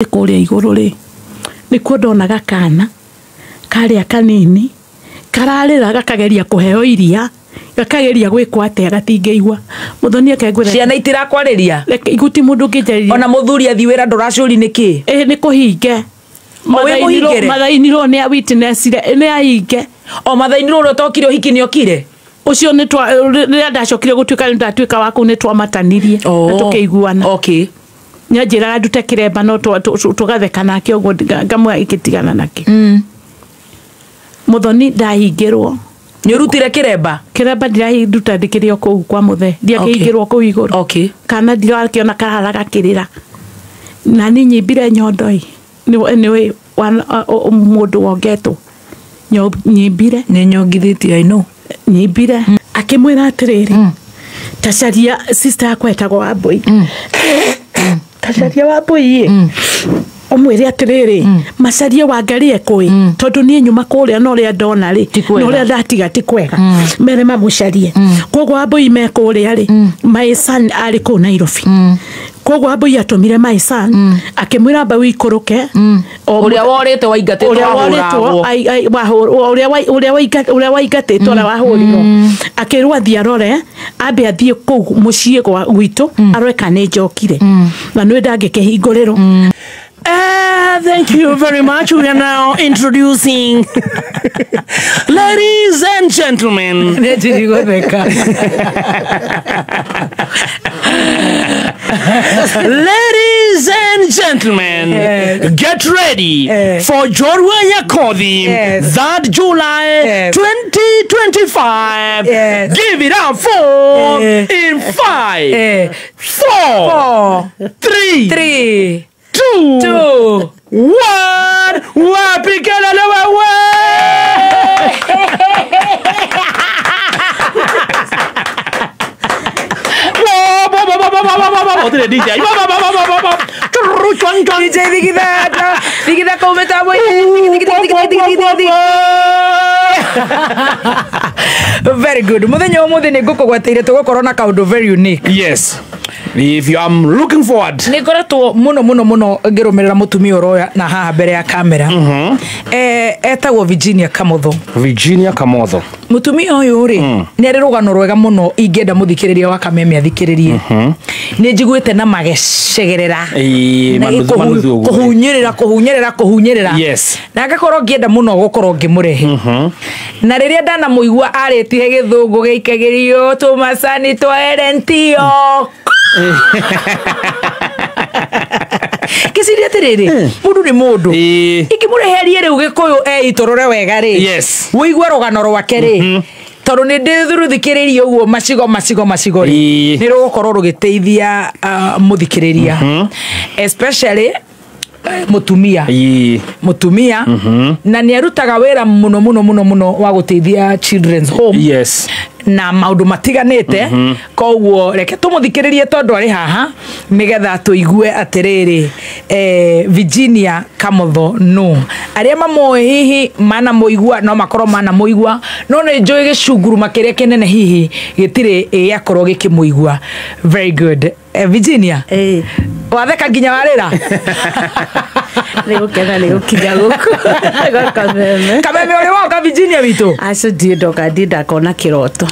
Kũrĩa igũrũ rĩ, nĩkuo ndonaga kana karĩa kanini kararĩra, gakageria kũheo iria, gakageria gwĩkwo atĩa, gatingĩigua. Mũthoni, akengwĩra. Ciana itirakwarĩria? Reke, guti mũndũ ũngĩnjarĩria. Ona mũthuri athiĩ wĩra, ndũracũri nĩkĩ? Ĩ, nĩ kũhinge. O wĩ mũhingĩre? Mathainirwo nĩ a witnessire, nĩ ahinge. O mathainirwo ũrĩa ũtokire ũhiki nĩ okire? Ũcio nĩ twa rĩrĩa ndacokire gũtuĩka nĩ ndatuĩka wa kũu, nĩ twamatanirie na tũkĩiguana. Nyanjĩraga ndute kĩremba, no tũgatheka nake ũguo, ngamwĩra ĩkĩtigana nakĩo. Mũthoni, ndahingĩrwo. Nĩ ũrutire kĩremba? Kĩremba ndirahinduta, ndĩkĩrĩ o kũu kwa mũthee, ndiakĩhingĩrwo kũu igũrũ. Kana ndirakĩona karara gakĩrĩra na niĩ nyimbire nyondo ĩ, nĩ mũndũ wongetwo. Nyimbire. Nĩ nyongithĩtie, I know. Nyimbire, akĩmwĩra atĩrĩrĩ, tacaria sister yakwa etagwo Wambũi, tacaria Wambũi ĩ, ũmwĩre atĩrĩrĩ, macarie Wangarĩ ekũĩ, tondũ niĩ nyuma kũrĩa na ũrĩa ndona rĩ, Ti kwega. na ũrĩa ndatiga ti kwega, mere mamũcarie. Koguo Wambũi me kũrĩa rĩ, my son arĩ kũu Nairobi. Koguo Wambũi atũmire my son, akĩmwĩra amba wĩikũrũke o Ũrĩa worĩte, waingatĩtwo, ũrĩa worĩtwo, wahũragwo. ũrĩa waingatĩtwo, ũrĩa wahũrirwo, akĩrwo athiĩ arore, ambe athiĩ kũu mũciĩ gwa gwitũ arore kana nĩ njokire, na nĩ ndangĩkĩhingũrĩrwo. Thank you very much. We are now introducing, ladies and gentlemen, Nĩ njiri gũtheka. Ladies and gentlemen, get ready for Jorwa Nyakothi, 3rd July 2025. Give it up for in five, four, 4, three, 3, two, 2, one. Wapi kelele wewe? Wo, bo, bo, bo, bo, bo, bo, bo, bo. Tire DJ. Bo, bo, bo, bo, bo, bo, bo. Churru, chuan, chuan. DJ thigitha, thigitha kũu mĩtambo-inĩ. Bo, bo, bo, bo, bo. Very good. Mũthenya ũmũthĩ nĩ ngũkũgweteire tũgũkorwo na kaũndũ very unique. Yes. If you am looking forward. Nĩ ngoretwo mũno mũno mũno ngĩrũmĩrĩra mũtumia ũroya na haha mbere ya kamera. Etagwo Virginia Kamotho. Virginia Kamotho. Mũtumia ũyũ rĩ, nĩ arĩ rũgano rwega mũno ingĩenda mũthikĩrĩria wa Kameme athikĩrĩrie. Nĩ njiguĩte na magecegerera. Ĩĩ, Na manuthu, manuthu ũguo. Kũhunyĩrĩra, kũhunyĩrĩra, kũhunyĩrĩra. Na ngakorwo ngĩenda mũno gũkorwo ngĩmũrehe, na rĩrĩa ndanamũigua arĩtie gĩthũngũ gĩikagĩrio tũmacani twa erentio, ngĩciria atĩrĩrĩ, mũndũ nĩ mũndũ. Ingĩmũreherie rĩu gĩkũyũ eitorore wega rĩ, wũigue rũgano rwake rĩ, tondũ nĩ ndĩthuruthikĩrĩirie ũguo macigo macigo macigo rĩ, nĩ rũgũkorwo rũgĩteithia mũthikĩrĩria, especially mũtumia. Mũtumia na nĩ arutaga wĩra mũno mũno mũno mũno wa gũteithia children's home na maũndũ matiganĩte. Koguo reke tũmũthikĩrĩrie tondũ arĩ haha, nĩgetha tũigue atĩrĩrĩ, Virginia Kamotho no arĩa mamũĩ hihi manamũigua, no makorwo manamũigua, no nĩ njũĩ gĩcunguruma kĩrĩa kĩnene hihi gĩtirĩ gĩakorwo gĩkĩmũigua. Very good. Virginia, watheka nginya warĩra. Nĩ gũkena nĩ gũkinya gũkũ gwa Kameme. Kameme, ũrĩ woka Virginia witũ? Acio ndiĩ ndoka, ndiĩ ndakona kĩroto.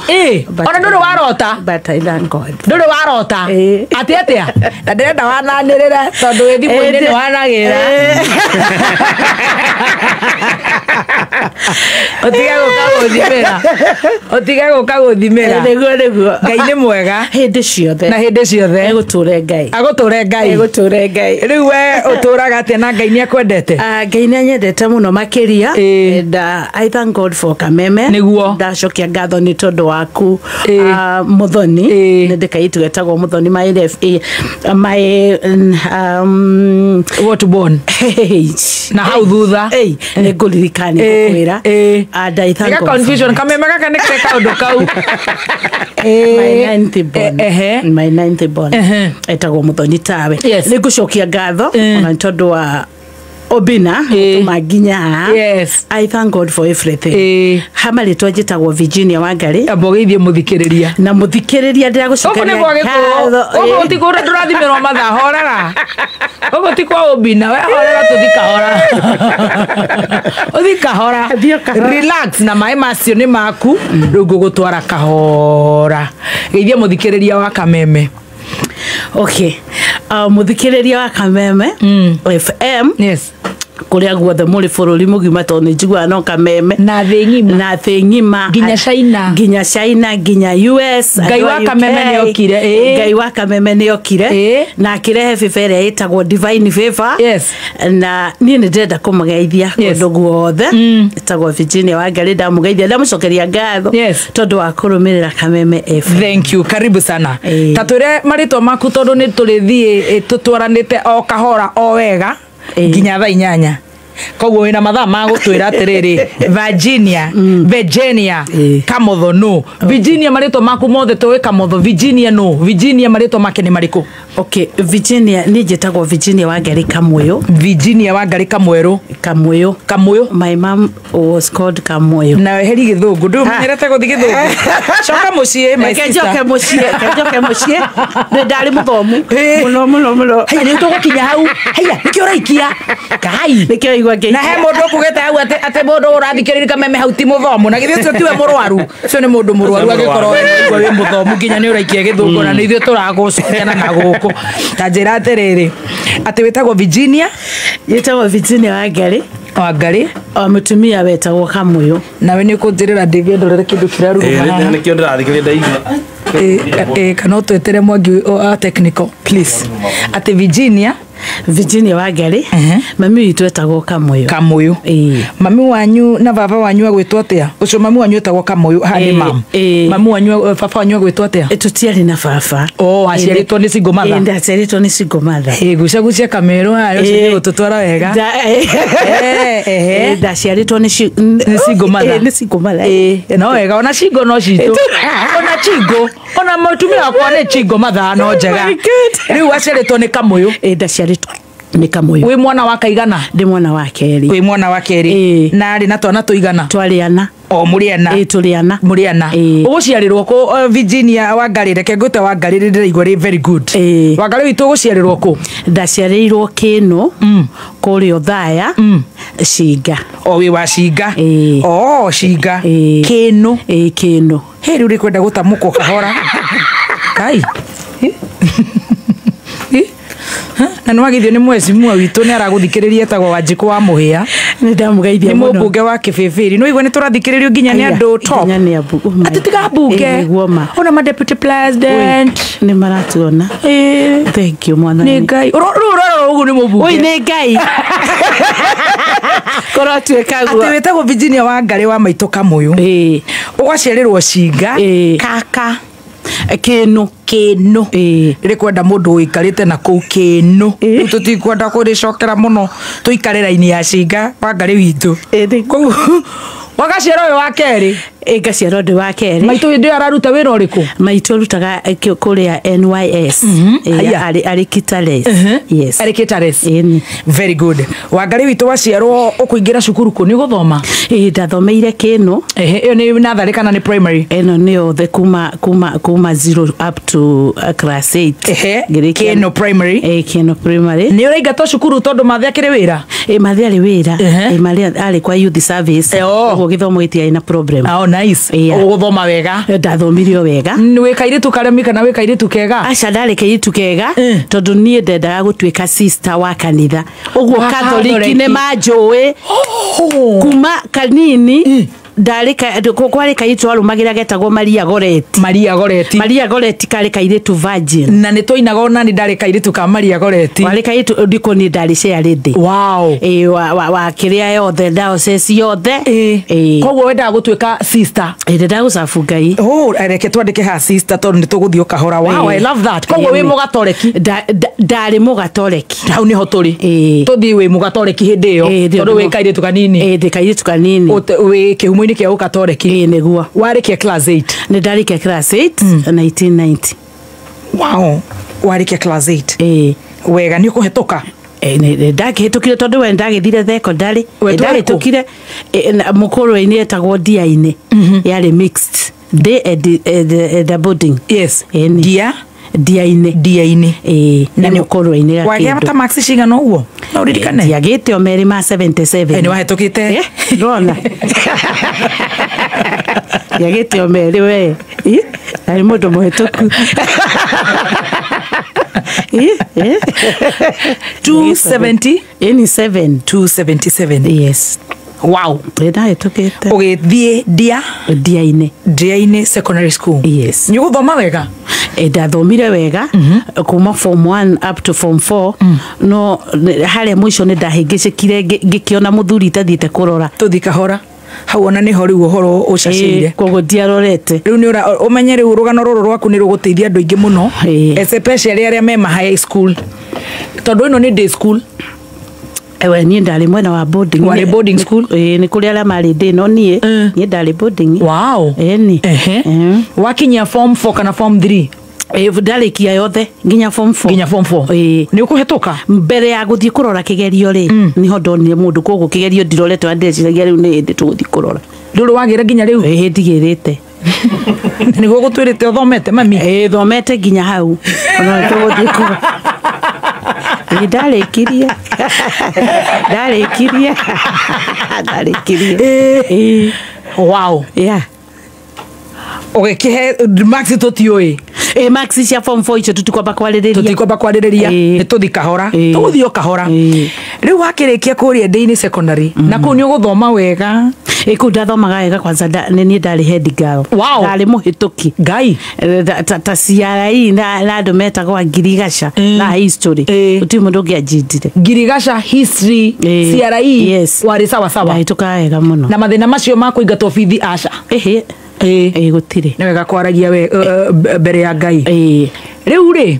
Ona ndũrĩ warota? But I thank God. Ndũrĩ warota? Ĩĩ. Atĩ atĩa? Na ndĩrenda wananĩrĩra tondũ wĩ thimũ-inĩ nĩ wanagĩra. Ũtige gũka gũthimĩra, ũtige gũka gũthimĩra. Nĩguo, nĩguo. Ngai nĩ mwega. Hĩndĩ ciothe. Na hĩndĩ ciothe. Egũtũre Ngai. Agũtũre Ngai. Egũtũre Ngai. Rĩu we ũtũraga atĩa na Ngai nĩ akwendete? Ah, Ngai nĩ anyendete mũno makĩria. And I thank God for Kameme. Ndacokia ngatho nĩ tondũ waku. Ah, Mũthoni. Nĩ ndĩkaitu getagwo Mũthoni, my LFA, my What born na hau thutha. Hey, nĩ ngũririkana, nĩ ngũkwĩra. And I thank Tiga God for confusion. that. Kameme gaka nĩ kare kaũndũ kau. My ninth born. My ninth born. Etagwo Mũthoni tawe. Nĩ ngũcokia ngatho ona nĩ tondũ wa Obina tuma nginya. Yes. I thank God for everything. Hama rĩtwa njĩtagwo Virginia Wangari. Amba ũgeithie mũthikĩrĩria. Na mũthikĩrĩria ndĩragũcokeria. Gũkũ nĩ gwa Gĩkũyũ. Gũkũ ti kũndũ tũrathimĩrwo mathaa, horera. Gũkũ ti kwa Obina, we horera tũthi kahora. Ũthi kahora. Relax na maĩ macio nĩ maku, rĩu ngũgũtwara kahora. Geithia mũthikĩrĩria wa Kameme. Okay. Mũthikĩrĩria wa Kameme FM. Yes. Kũrĩa guothe mũrĩ bũrũri mũgima tondũ nĩ njiguaga no Kameme. Na thĩ ng'ima. Na thĩ ng'ima. Nginya China. Nginya China, nginya US. Ngai wa Kameme nĩ okire. Ngai wa Kameme nĩ okire. Na akĩrehe favor ĩrĩa ĩtagwo Divine Favor. Yes. Na niĩ nĩ ndĩrenda kũmũgeithia kũndũ guothe. Ĩtagwo Virginia Wangari, ndamũgeithia, ndamũcokeria ngatho. Yes. Tondũ wa kũrũmĩrĩra Kameme FM. Thank you. Karibu sana. Ta twĩre marĩtwa maku tondũ nĩ tũrĩthiĩ tũtwaranĩte o kahora o wega. Nginya thaa inyanya. Koguo wĩna mathaa ma gũtwĩra atĩrĩrĩ, Virginia, Virginia, Kamotho no. Virginia marĩtwa maku mothe tũĩ Kamotho, Virginia no. Virginia marĩtwa make nĩ marĩkũ? Okay, Virginia niĩ njĩtagwo Virginia Wangari Kamũyũ. Virginia Wangari Kamwerũ. Kamũyũ. Kamũyũ. My mom was called Kamũyũ. Na weheri gĩthũngũ, ndũĩ ũmenyerete gũthiĩ gĩthũngũ. Coka mũciĩ, my sister. Njoke mũciĩ, njoke mũciĩ. Nĩ ndarĩ mũthomu. Mũno mũno mũno. Haya nĩ tũgũkinya hau. Haya, nĩkĩo ũraikia. Kai. Nĩkĩo igua ngĩikia. Na he mũndũ ũkugĩte hau atĩ mũndũ ũrathikĩrĩria Kameme hau ti mũthomu. Na githĩ ũcio tiwe mũrwaru. Ũcio nĩ mũndũ mũrwaru angĩkorwo wĩ wĩ mũthomu nginya nĩ ũraikia gĩthũngũ na nĩ ithuĩ tũragũcokana na gũkũ. Ta njĩra atĩrĩrĩ, atĩ wĩtagwo Virginia? Wĩtagwo Virginia Wangari. Wangari. O mũtumia wetagwo Kamũyũ. Nawe nĩ ũkũnjĩrĩra David ndorere kĩndũ kĩraruruma haha. Nĩkĩo ndĩrathikĩrĩria ndaigua. Kana ũtwĩtĩre Mwangi wa technical please. Atĩ Virginia Virginia Wangari. Mami witũ etagwo Kamũyũ. Kamũyũ. Mami wanyu na baba wanyu agwĩtwo atĩa? Ũcio mami wanyu etagwo Kamũyũ, haha nĩ mam. Mami wanyu baba wanyu agwĩtwo atĩa? Tũtiarĩ na baba. Oh, aciarĩtwo nĩ single mother. Ndaciarĩtwo nĩ single mother. Gucagucia Kamero haha, ũcio nĩ gũtũtwara wega. Ndaciarĩtwo nĩ single mother. Nĩ single mother. No wega, ona single no citũ. Ona chingo, ona mũtumia wakwa nĩ chingo mother no njega. Rĩu aciarĩtwo nĩ Kamũyũ. Ndaciarĩtwo nĩ Kamũyũ. Wĩ mwana wa kaigana? Ndĩ mwana wa kerĩ. Wĩ mwana wa kerĩ. Na arĩ na twana tũigana? Twarĩ ana. O mũrĩ ana. Tũrĩ ana. Mũrĩ ana. Ũgũciarĩrwo kũ Virginia Wangari? Reke ngwĩte Wangari ndĩraigua rĩ very good. Wangari witũ ũgũciarĩrwo kũ? Ndaciarĩirwo Kĩnũ, kũrĩa Othaya, Cinga. O wĩ wa Cinga. O Cinga. Kĩnũ. Kĩnũ. Hĩ rĩu rĩkwenda gũtamũkwo kahora. Kai. Na nĩ wagithio nĩ mwecimua witũ nĩ aragũthikĩrĩria etagwo Wanjikũ wa Mũhĩa. Nĩ ndamũgeithia mũno. Nĩ mũmbunge wa Kĩbĩbĩri. Nĩ waigua nĩ tũrathikĩrĩrio nginya nĩ andũ top. Nginya nĩ ambunge. Atĩ tiga ambunge. Ona ma deputy president. Nĩ maratuona. Thank you mwathani. Nĩ Ngai. Rĩu ũrora ũguo nĩ mũmbunge. Oi nĩ Ngai. Korwo atuĩka guo. Atĩ wĩtagwo Virginia Wangari wa maitũ Kamũyũ. Ũgaciarĩrwo Cinga. Kaka. Kĩnũ. Kĩnũ. Rĩkwenda mũndũ ũikarĩte na kũu Kĩnũ. Rĩu tũtikwenda kũrĩcokera mũno tũikare raini ya Cinga Wangari witũ. Koguo wagaciarwo wĩ wa kerĩ. Ngaciarwo ndĩ wa kerĩ. Maitũ hĩndĩ ĩyo araruta wĩra ũrĩkũ? Maitũ arutaga kũrĩa NYS. Arĩ Kitares. Yes. Arĩ Kitares. Very good. Wangari witũ waciarwo ũkũingĩra cukuru kũ? Nĩ ũgũthoma? Ndathomeire Kĩnũ. Ĩyo nĩ natharĩ kana nĩ primary? Ĩno nĩ yothe kuma 0 up to class 8. Kĩnũ primary. Kĩnũ primary. Nĩ ũraingatwo cukuru tondũ Mathe akĩrĩ wĩra? Mathe arĩ wĩra. Mathe arĩ kwa youth service. Ũguo gĩthomo gĩtiarĩ na problem. Oh, nice. Ũgũthoma wega? Ndathomire o wega. Wĩ kairĩtu karemi kana wĩ kairĩtu kega? Aca, ndarĩ kairĩtu kega tondũ niĩ ndendaga gũtuĩka sister wa kanitha. Ũguo Katholiki nĩ manjũĩ kuma kanini. Ndarĩ kwarĩ kairĩtu arũmagĩra getagwo Maria Goretti. Maria Goretti. Maria Goretti karĩ kairĩtu virgin. Na nĩ twainaga ona nĩ ndarĩ kairĩtu ka Maria Goretti. Warĩ kairĩtu ndiko niĩ ndarĩ chair lady. Wow. Wa kĩrĩa yothe diocese yothe. Koguo wendaga gũtuĩka sister? Ndendaga gũcabu Ngai. Oh, reke twandĩke haha sister tondũ nĩ tũgũthiĩ o kahora. Wow, I love that. Koguo wĩ mũgatoreki? Ndarĩ mũgatoreki. Hau nĩho tũrĩ. Tũthiĩ wĩ mũgatoreki hĩndĩ ĩyo tondũ wĩ kairĩtu kanini. Ndĩ kairĩtu kanini. Wĩ kĩhumo-inĩ kĩa ũgatoreki. Nĩguo. Warĩkia class 8? Nĩ ndarĩkia class 8 1990. Wow, warĩkia class 8. Wega, nĩ ũkũhetũka? Ndakĩhĩtũkire tondũ we ndagĩthire secondary ndahĩtũkire mũkũrwe-inĩ etagwo Ndia-inĩ yarĩ mixed day and boarding. Yes. Ndia Ndia-inĩ. Ndia-inĩ. Na mũkũrwe-inĩ wagĩa ta marks cigana ũguo no ũririkane? Ndiagĩte o merĩ ma 77. Nĩ wahĩtũkĩte. Ndona ndiagĩte o merĩ we arĩ mũndũ mũhĩtũku. 270 7 277. Yes. Wow. Ndahĩtũkĩte. Ũgĩthiĩ Ndia Ndia-inĩ. Ndia-inĩ secondary school. Yes. Nĩ ũgũthoma wega? Ndathomire wega kuma form 1 up to form 4 no harĩa mũico nĩ ndahĩngĩcĩkire ngĩkĩona mũthuri itathiĩte kũrora. Tũthiĩ kahora. Hau ona nĩho rĩu ũhoro ũcacĩire. Koguo ndiarorete. Rĩu nĩ ũmenye rĩu rũgano rũrũ rwaku nĩ rũgũteithia andũ aingĩ mũno. Especially arĩa me ma high school. Tondũ ĩno nĩ day school. Ewe niĩ ndarĩ mwena wa boarding. Warĩ boarding school? Nĩ kũrĩ arĩa marĩ day no niĩ niĩ ndarĩ boarding. Wow. Ĩni. Wakinyia form 4 kana form 3? Ndarĩkia yothe nginya form 4. Nginya form 4. Nĩ ũkũhĩtũka? Mbere ya gũthiĩ kũrora kĩgerio rĩ niho ndonire mũndũ koguo kĩgerio ndirorete ndĩreciragia rĩu nĩ hĩndĩ tũgũthiĩ kũrora. Ndũrĩ wagĩra nginya rĩu? Ĩĩ ndigĩrĩte. Nĩguo gũtwĩrĩte ũthomete mami? Ĩĩ thomete nginya hau. Ona tũgũthiĩ kũrora. Ndarĩkirie. Ndarĩkirie. Ndarĩkirie. Wow. Yeah. Ũgĩkĩhe marks tũtiũĩ. Marks cia form 4 icio tũtikwamba kwarĩrĩria. Tũtikwamba kwarĩrĩria. Nĩ tũthiĩ kahora. Tũgũthiĩ o kahora. Rĩu wakĩrĩkia kũrĩa Ndĩ-inĩ secondary na kũu nĩ ũgũthoma wega. Kũu ndathomaga wega kwanza nĩ niĩ ndarĩ head girl. Wow. Ndarĩ mũhĩtũki. Ngai. Ta CRE na andũ metagwo Ngirigaca na history. Gũtirĩ mũndũ ũngĩanjindire. Ngirigaca history CRE. Yes. Warĩ sawa sawa. Ndahĩtũkaga wega mũno. Na mathĩna macio ma kũingatwo bithi aca. Ĩhĩ. Gũtirĩ. Nĩ wega kwaragia we mbere ya Ngai. Rĩu rĩ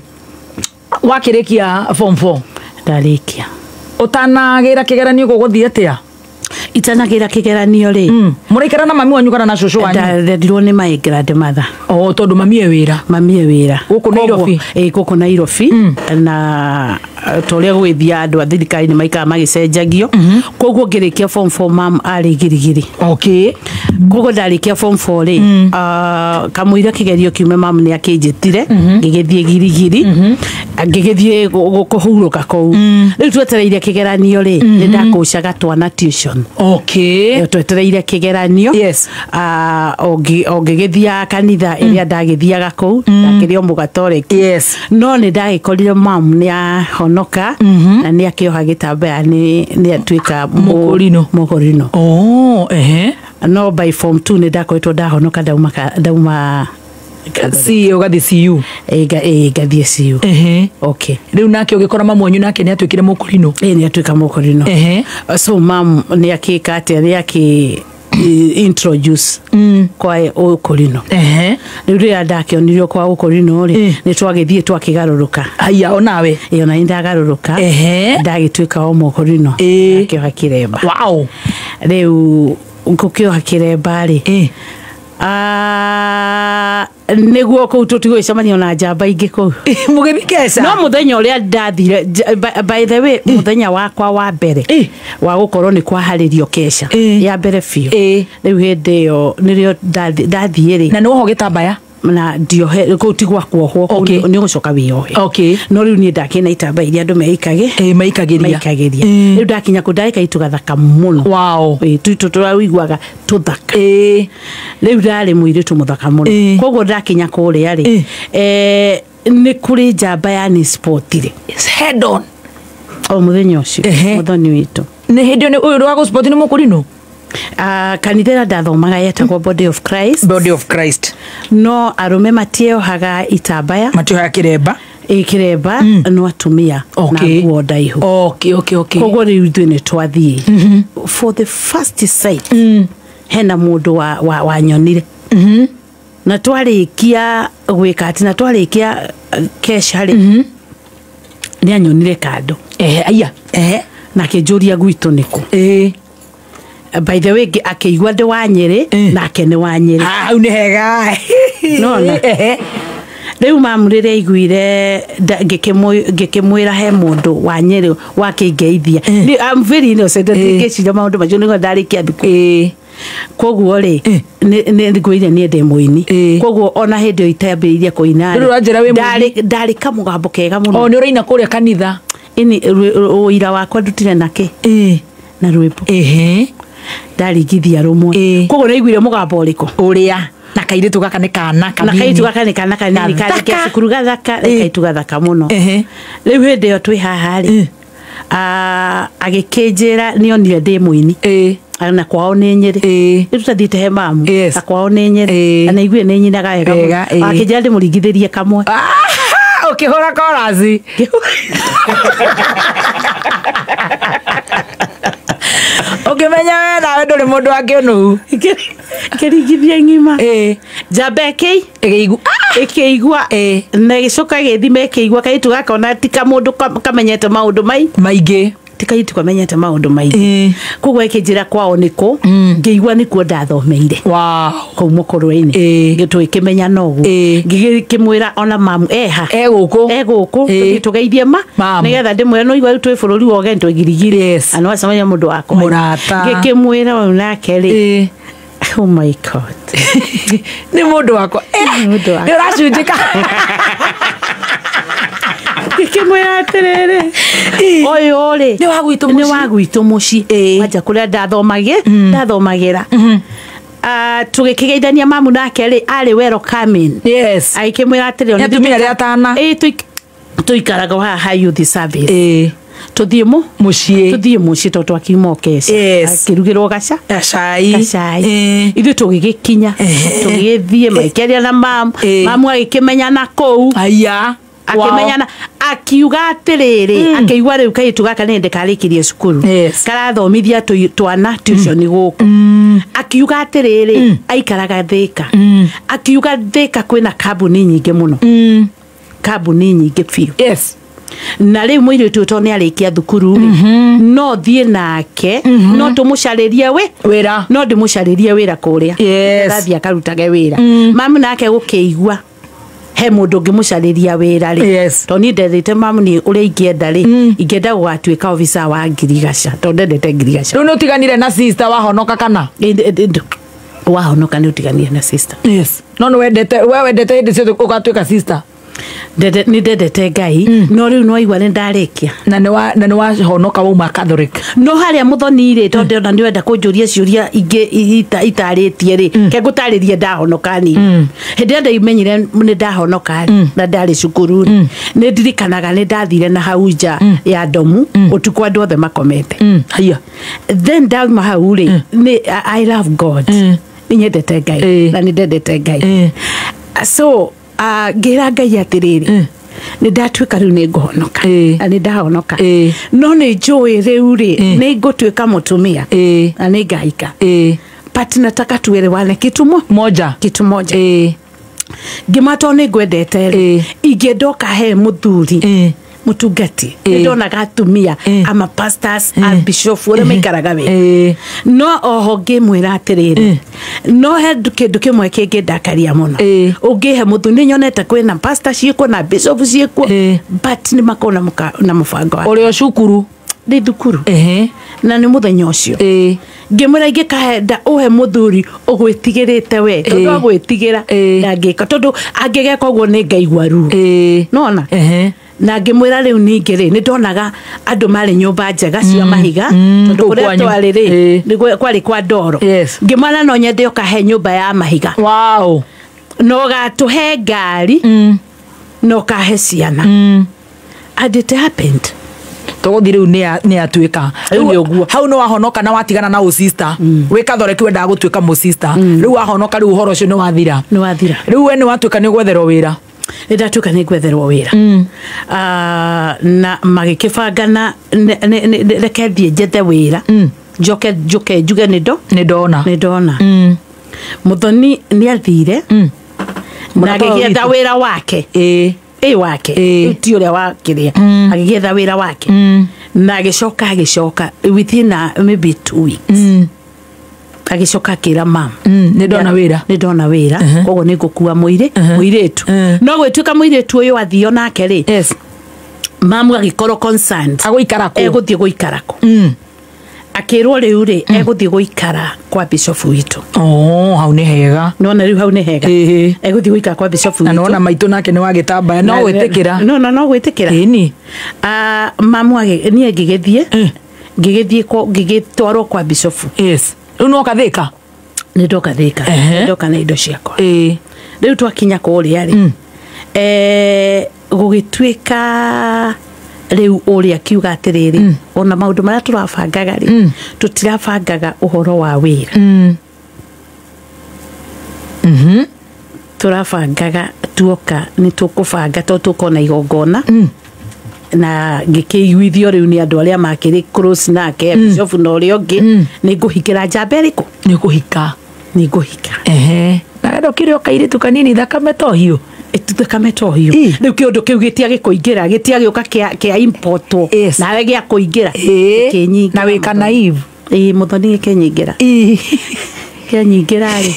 wakĩrĩkia form 4? Ndarĩkia. Ũtanagĩra kĩgeranio gũgũthiĩ atĩa? Itanagĩra kĩgeranio rĩ. Mũraikara na mami wanyu kana na cũcũ wanyu? Ndendirwo nĩ my grandmother. Oh, tondũ mami e wĩra. Mami e wĩra. Gũkũ Nairobi? Gũkũ Nairobi. Na ta ũrĩa gũgĩthiaga andũ a thirikari nĩ maikaraga magĩcenjagio. Koguo ngĩrĩkia form 4 mam arĩ Girigiri. Okay. Koguo ndarĩkia form 4 rĩ kamũira kĩgerio kiume mam nĩ akĩnjĩtire ngĩgĩthiĩ Girigiri ngĩgĩthiĩ kũhurũka kũu. Rĩu twetereire kĩgeranio rĩ nĩ ndakũcaga twana tuition. Okay. Twetereire kĩgeranio. Yes. O ngĩgĩthiaga kanitha ĩrĩa ndagĩthiaga kũu ndakĩrĩ o mũgatoreki. Yes. No nĩ ndagĩkorire mam nĩ ahonoka na nĩ akĩoha gĩtambaya nĩ atuĩka Mũkũrinũ. Mũkũrinũ. Oh, ehe. No by form 2 nĩ ndakoretwo ndahonoka ndauma C ũgathiĩ CU. Ngathiĩ CU. Ehe. Okay. Rĩu nake ũgĩkora mamu wanyu nake nĩ atuĩkire mũkũrinũ. Nĩ atuĩka mũkũrinũ. Ehe. So mam nĩ akĩka atĩa nĩ akĩ introduce kwa ũkũrinũ. Ehe. Rĩu rĩrĩa ndakĩonirio kwa ũkũrinũ rĩ nĩ twagĩthiĩ twakĩgarũrũka. Haiya onawe. Ona nĩ ndagarũrũka. Ehe. Ndagĩtuĩka o mũkũrinũ. Ndakĩoha kĩremba. Wow. Rĩu ngũkĩoha kĩremba rĩ nĩguo kũu tũtigũgĩcemania na njamba ingĩ kũu. Mũgĩthiĩ keca? No mũthenya ũrĩa ndathire by the way mũthenya wakwa wa mbere wa gũkorwo nĩ kwaharĩrio keca ya mbere biũ. Rĩu hĩndĩ ĩyo nĩrĩo ndathiĩ rĩ. Na nĩ wohwo gĩtambaya? Na ndiohe kũu ti gwa kuohwo nĩ ũgũcoka wĩyohe. Okay. No rĩu niĩ ndakĩna itambaya iria andũ maikagĩria. Maikagĩria. Rĩu ndakinya kũu ndarĩka itũgathaka mũno. Wow. Tũraiguaga tũthaka. Rĩu ndarĩ mũirĩtu mũthaka mũno. Koguo ndakinya kũrĩa rĩ nĩ kũrĩ njamba ya ni sport rĩ. Head on. O mũthenya ũcio mũthoni witũ. Nĩ hĩndĩ ĩyo ũyũ wa gũ-sport nĩ mũkũrinũ? Kanitha ĩrĩa ndathomaga yetagwo Body of Christ. Body of Christ. No arũme matiohaga itambaya. Matiohaga kĩremba. Kĩremba no atumia na nguo ndaihu. Okay, okay, okay. Koguo rĩu ithuĩ nĩ twathiĩ. For the first sight hena mũndũ wanyonire. Na twarĩkia gwĩka atĩ na twarĩkia kesha rĩ nĩ anyonire kando. Aya. Na akĩnjũria gwitũ nĩkũ. By the way akĩigua ndĩ wa Nyĩrĩ nake nĩ wa Nyĩrĩ. Hau nĩ hega. Nona. Rĩu mamu rĩrĩa aiguire ngĩkĩmwĩra he mũndũ wa Nyĩrĩ wakĩngeithia. I'm very innocent, ngĩciria maũndũ macio nĩguo ndarĩkia thukuru. Koguo rĩ nĩ ngwĩire niĩ ndĩ mũini. Koguo ona hĩndĩ ĩyo itambĩrĩirie kũina rĩ, ndarĩ kamũgambo kega mũno. O nĩ ũraina kũrĩa kanitha. Ini ũira wakwa ndutire nake na rwĩmbo. Ndaringithia rũmwe. Koguo nĩaiguire mũgambo ũrĩkũ? Ũrĩa. Na kairĩtu gaka nĩ kana kanini. Na kairĩtu gaka nĩ kana kanini karĩkia cukuru gathaka, kairĩtu gathaka mũno. Rĩu hĩndĩ ĩyo twĩ haha rĩ, agĩkĩnjĩra nĩonire ndĩ mũini. Na kwao nĩ Nyĩrĩ. Rĩu tũtathiĩte he mamu. Na kwao nĩ Nyĩrĩ. Na nĩaiguire nĩ nyinaga wega mũno. Akĩnjĩra ndĩmũringithĩrie kamwe. Ũkĩhũra koraci. Ũkĩmenya we nawe ndũrĩ mũndũ wa kĩũnũhu. Kĩringithia ng'ima. Njamba ĩkĩigua. Na ĩgĩcoka ĩgĩthima ĩkĩigua kairĩtu gaka ona ti kamũndũ kamenyete maũndũ maingĩ. Ti kairĩtu kamenyete maũndũ maingĩ. Koguo ĩkĩnjĩra kwao nĩkũ, ngĩigua nĩkuo ndathomeire. Kũu Mũkũrwe-inĩ. Tũgĩkĩmenya noguo. Ngĩkĩmwĩra ona mamu eha. E gũkũ. E gũkũ. Tũthiĩ tũgeithie ma. Nĩgetha ndĩmwĩre no igua rĩu twĩ bũrũri wa ũgeni twĩ Girigiri. Na nĩwacemania mũndũ wa kũhanya. Mũrata. Ngĩkĩmwĩra ũyũ nake rĩ. Oh my God. Nĩ mũndũ wakwa. Nĩ ũracunjĩka. Ngĩkĩmwĩra atĩrĩrĩ, ũyũ rĩ nĩ wa gwitũ mũciĩ. Nĩ wa gwitũ mũciĩ. Wanja kũrĩa ndathomagĩra. Tũgĩkĩgeithania mamu nake rĩ, arĩ welcoming. Yes. Agĩkĩmwĩra atĩrĩ, Nĩ atumia arĩa atana. Tũikaraga haha youth service. Tũthiĩ mũciĩ. Tũthiĩ mũciĩ tondũ twakiuma ũkeca. Akĩrugĩrwo gacai. Ithuĩ tũgĩgĩkinya. Tũgĩgĩthiĩ magĩkĩaria na mamu. Mamu agĩkĩmenyana kũu. Aya. Akĩmenyana akiuga atĩrĩrĩ, akĩigua rĩu kairĩtu gaka nĩ hĩndĩ karĩkirie cukuru. Karathomithia twana tuition gũkũ. Akiuga atĩrĩrĩ, aikaraga Thĩka. Akiuga Thĩka kwĩna kambuni nyingĩ mũno. Kambuni nyingĩ biũ. Yes. Na rĩu mũirĩtu ũyũ tondũ nĩarĩkia thukuru rĩ, no thiĩ nake, no tũmũcarĩrie wĩra. No ndĩmũcarĩrie wĩra kũrĩa. Athiĩ akarutage wĩra. Mamu nake gũkĩigua he mũndũ ũngĩmũcarĩria wĩra rĩ. Tondũ niĩ ndethete mamu nĩ ũrĩa ingĩenda rĩ, ingĩenda gũgatuĩka officer wa ngirigaca, tondũ ndendete ngirigaca. Rĩu nĩ ũtiganire na sister wahonoka kana? Wahonoka nĩ ũtiganire na sister. Yes. No nĩ wendete, we wendete hĩndĩ ciothe ũgatuĩka sister. Nĩ ndendete Ngai, no rĩu nĩwaigua nĩ ndarĩkia. Na nĩ wahonoka wauma Catholic. No harĩa mũthoni rĩ, tondũ ona nĩwenda kũnjũria ciũria ingĩ itarĩtie rĩ, ke ngũtarĩrie ndahonoka ni. Hĩndĩ ĩrĩa ndaimenyire nĩ ndahonoka rĩ, na ndarĩ cukuru rĩ, nĩ ndirikanaga nĩ ndathire na hau nja ya ndomu, ũtukũ andũ othe makomete. Haiya. Then ndauma hau rĩ, I love God. Nĩ nyendete Ngai, na nĩ ndendete Ngai. So ngĩra Ngai atĩrĩrĩ, nĩ ndatuĩka rĩu nĩ ngũhonoka, na nĩ ndahonoka. No nĩ njũĩ rĩu rĩ, nĩ ngũtuĩka mũtumia, na nĩ ngahika. But nataka tuelewane kitu moja. Kitu moja. Ngĩma tondũ nĩ ngwendete rĩ, ingĩenda ũkahe mũthuri mũtungati. Nĩ ndonaga atumia ama pastors, a bishop ũrĩa maikaraga wega. No oho ngĩmwĩra atĩrĩrĩ, no he kĩndũ kĩmwe kĩngĩndakaria mũno. Ũngĩhe mũthuri, nĩ nyonete kwĩna pastor ciĩkuo na bishop ciĩkuo, but nĩ makoragwo na mũbango wake. Ũrĩ o cukuru? Ndĩ thukuru. Na nĩ mũthenya ũcio. Ngĩmwĩra ingĩkahenda ũhe mũthuri ũgwĩtigĩrĩte we, tondũ agwĩtigĩra ndangĩka, tondũ angĩgeka ũguo nĩ ngaigua ruo. Nĩwona? Na ngĩmwĩra rĩu ningĩ rĩ, nĩ ndonaga andũ marĩ nyũmba njega cia mahiga, tondũ kũrĩa twarĩ rĩ, nĩ kwarĩ kwa ndoro. Ngĩmwĩra no nyende ũkahe nyũmba ya mahiga. Wow. Na ũgatũhe ngari, na ũkahe ciana. And it happened. Tũgũthiĩ rĩu nĩ atuĩka. Rĩu hau nĩ wahonoka na watigana na ũsista. Wĩ Catholic wendaga gũtuĩka mũsista. Rĩu wahonoka rĩu ũhoro ũcio nĩ wathira. Nĩ wathira. Rĩu we nĩ watuĩka nĩ ũgwetherwo wĩra. Nĩ ndatuĩka nĩ ngwetherwo wĩra. Na magĩkĩbangana reke thiĩ njethe wĩra. Njoke njoke njuge nĩ ndona. Nĩ ndona. Mũthoni nĩ athire. Na agĩgĩetha wĩra wake. Ĩ wake. Ti ũrĩa wa kĩrĩa. Agĩgĩetha wĩra wake. Na agĩcoka within maybe 2 weeks. Agĩcoka akĩra mam Nĩ ndona wĩra. Nĩ ndona wĩra koguo nĩ ngũkua mũirĩtu. No gwĩtuĩka mũirĩtu ũyũ athio nake rĩ, Yes. mamu agĩkorwo concerned Agũikara kũ? Egũthiĩ gũikara kũ? Akĩrwo rĩu rĩ, egũthiĩ gũikara kwa bishop witũ. Oh, hau nĩ hega. Nona rĩu hau nĩ hega. Ĩĩ. Egũthiĩ gũikara kwa bishop Na witũ. nona maitũ nake nĩ wa gĩtambaya no gwĩtĩkĩra. No no no gwĩtĩkĩra. Ĩni. Mamu niĩ ngĩgĩthiĩ ngĩgĩthiĩ ngĩgĩtwarwo kwa bishop. Yes. Rĩu no kathĩka? Nĩ ndoka Thĩka. Ehe. Nĩ ndoka na indo ciakwa. Ĩĩ. Rĩu twakinya kũrĩa rĩ, gũgĩtuĩka rĩu ũrĩa akiuga atĩrĩrĩ, ona maũndũ marĩa tũrabangaga rĩ, tũtirabangaga ũhoro wa wĩra. Tũrabangaga tuoka nĩ tũkũbanga tondũ tũkona igongona. Na ngĩkĩiguithio rĩu nĩ andũ arĩa makĩrĩ close nake, bishop na ũrĩa ũngĩ, nĩ ngũhikĩra njamba ĩrĩkũ? Nĩ ũkũhika. Nĩ ngũhika. Ehe. Na wenda ũkĩrĩ o kairĩtu kanini thakame to hiũ. Thakame to hiũ. Rĩu kĩũndũ kĩu gĩtiagĩkũingĩra, gĩtiagĩũka kĩa importwo. Yes. Nawe gĩa kũingĩra. Gĩkĩnyingĩra. Na wĩka naive. Ĩĩ, mũthoni gĩkĩnyingĩra. Kĩanyingĩra rĩ.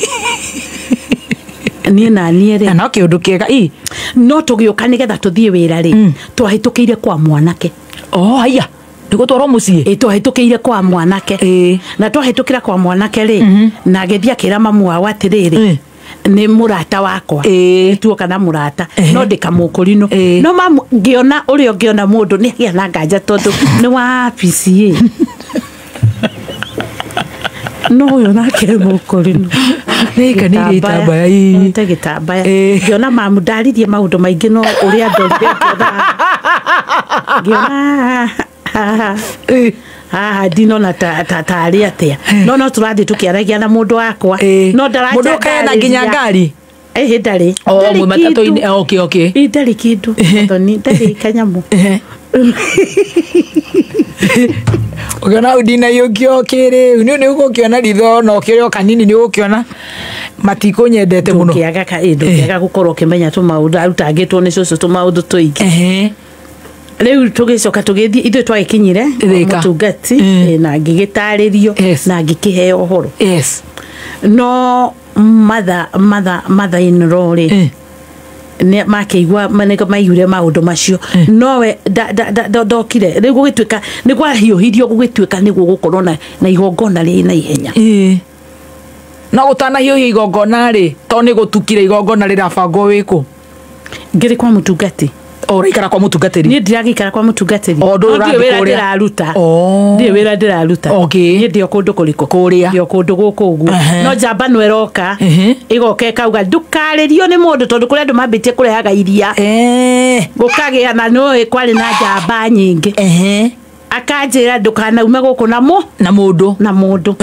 Niĩ na niĩ rĩ. Na no kĩũndũ kĩega. No tũgĩũka nĩgetha tũthiĩ wĩra rĩ, twahĩtũkĩire kwa mwanake. Oh, haiya. Nĩ gũtwarwo mũciĩ? Ĩĩ, twahĩtũkĩire kwa mwanake. Na twahĩtũkĩra kwa mwanake rĩ, na agĩthiĩ akĩra mamu wao atĩrĩrĩ, nĩ mũrata wakwa. Tuoka na mũrata. No ndĩkamũkũrinũ. No mamu ngĩona ũrĩa ũngĩona mũndũ nĩ agĩa na nganja tondũ nĩ wa PCA. No ũyũ nake nĩ mũkũrinũ. Nĩ gĩtambaya. Nĩ gĩtambaya. Ngĩona mamu ndaririe maũndũ maingĩ no ũrĩa ndorire ngĩona haha ndinona tarĩ atĩa. No no tũrathiĩ tũkĩaragia na mũndũ wakwa. No ndaraja Mũndũ ũkaena nginya ngari? Ĩhĩ, ndarĩ. Oh, matatũ-inĩ. Okay, okay. Ndarĩ kĩndũ. Mũthoni, ndarĩ kanyamũ. Ũkĩona hau ndinaiyũkio kĩrĩu, nĩ ũgũkĩona ritho na ũkĩrĩ o kanini nĩ ũgũkĩona matikũnyendete mũno. Ndũngĩaga gũkorwo ũkĩmenya tũmaũndũ, arutangĩtwo nĩ cũcũ tũmaũndũ tũingĩ. Rĩu tũgĩcoka tũgĩthiĩ, ithuĩ twagĩkinyire mũtungati, na ngĩgĩtarĩrio, na ngĩkĩheo ũhoro. Yes. No mother in law rĩ, nĩ makĩigua maiguire maũndũ macio, nowe ndokire. Rĩu gũgĩtuĩka nĩ kwahiũhirio, gũgĩtuĩka nĩguo gũkorwo na igongona rĩ na ihenya. No gũtanahiũhia igongona rĩ, to nĩ gũtukire igongona rĩrabangwo wĩkũ? Ngĩrĩ kwa mũtungati. Ũraikara kwa mũtungatĩri? Niĩ ndiragĩikara kwa mũtungatĩri. O, ndũrĩ No, ndirĩ wĩra ũrathiĩ kũrĩa? ndĩraruta. Ndirĩ wĩra ndĩraruta. Okay. Niĩ ndĩ o kũndũ kũrĩkũ? Kũrĩa. Ndĩ o kũndũ gũkũ ũguo. No njamba no ĩroka, ĩgoka ĩkauga ndũkarĩrio nĩ mũndũ tondũ kũrĩ andũ mambĩtie kũrehaga iria. Gũkagĩa na nĩũĩ kwarĩ na njamba nyingĩ. Akanjĩra ndũkanaume gũkũ na Na mũndũ. Na mũndũ.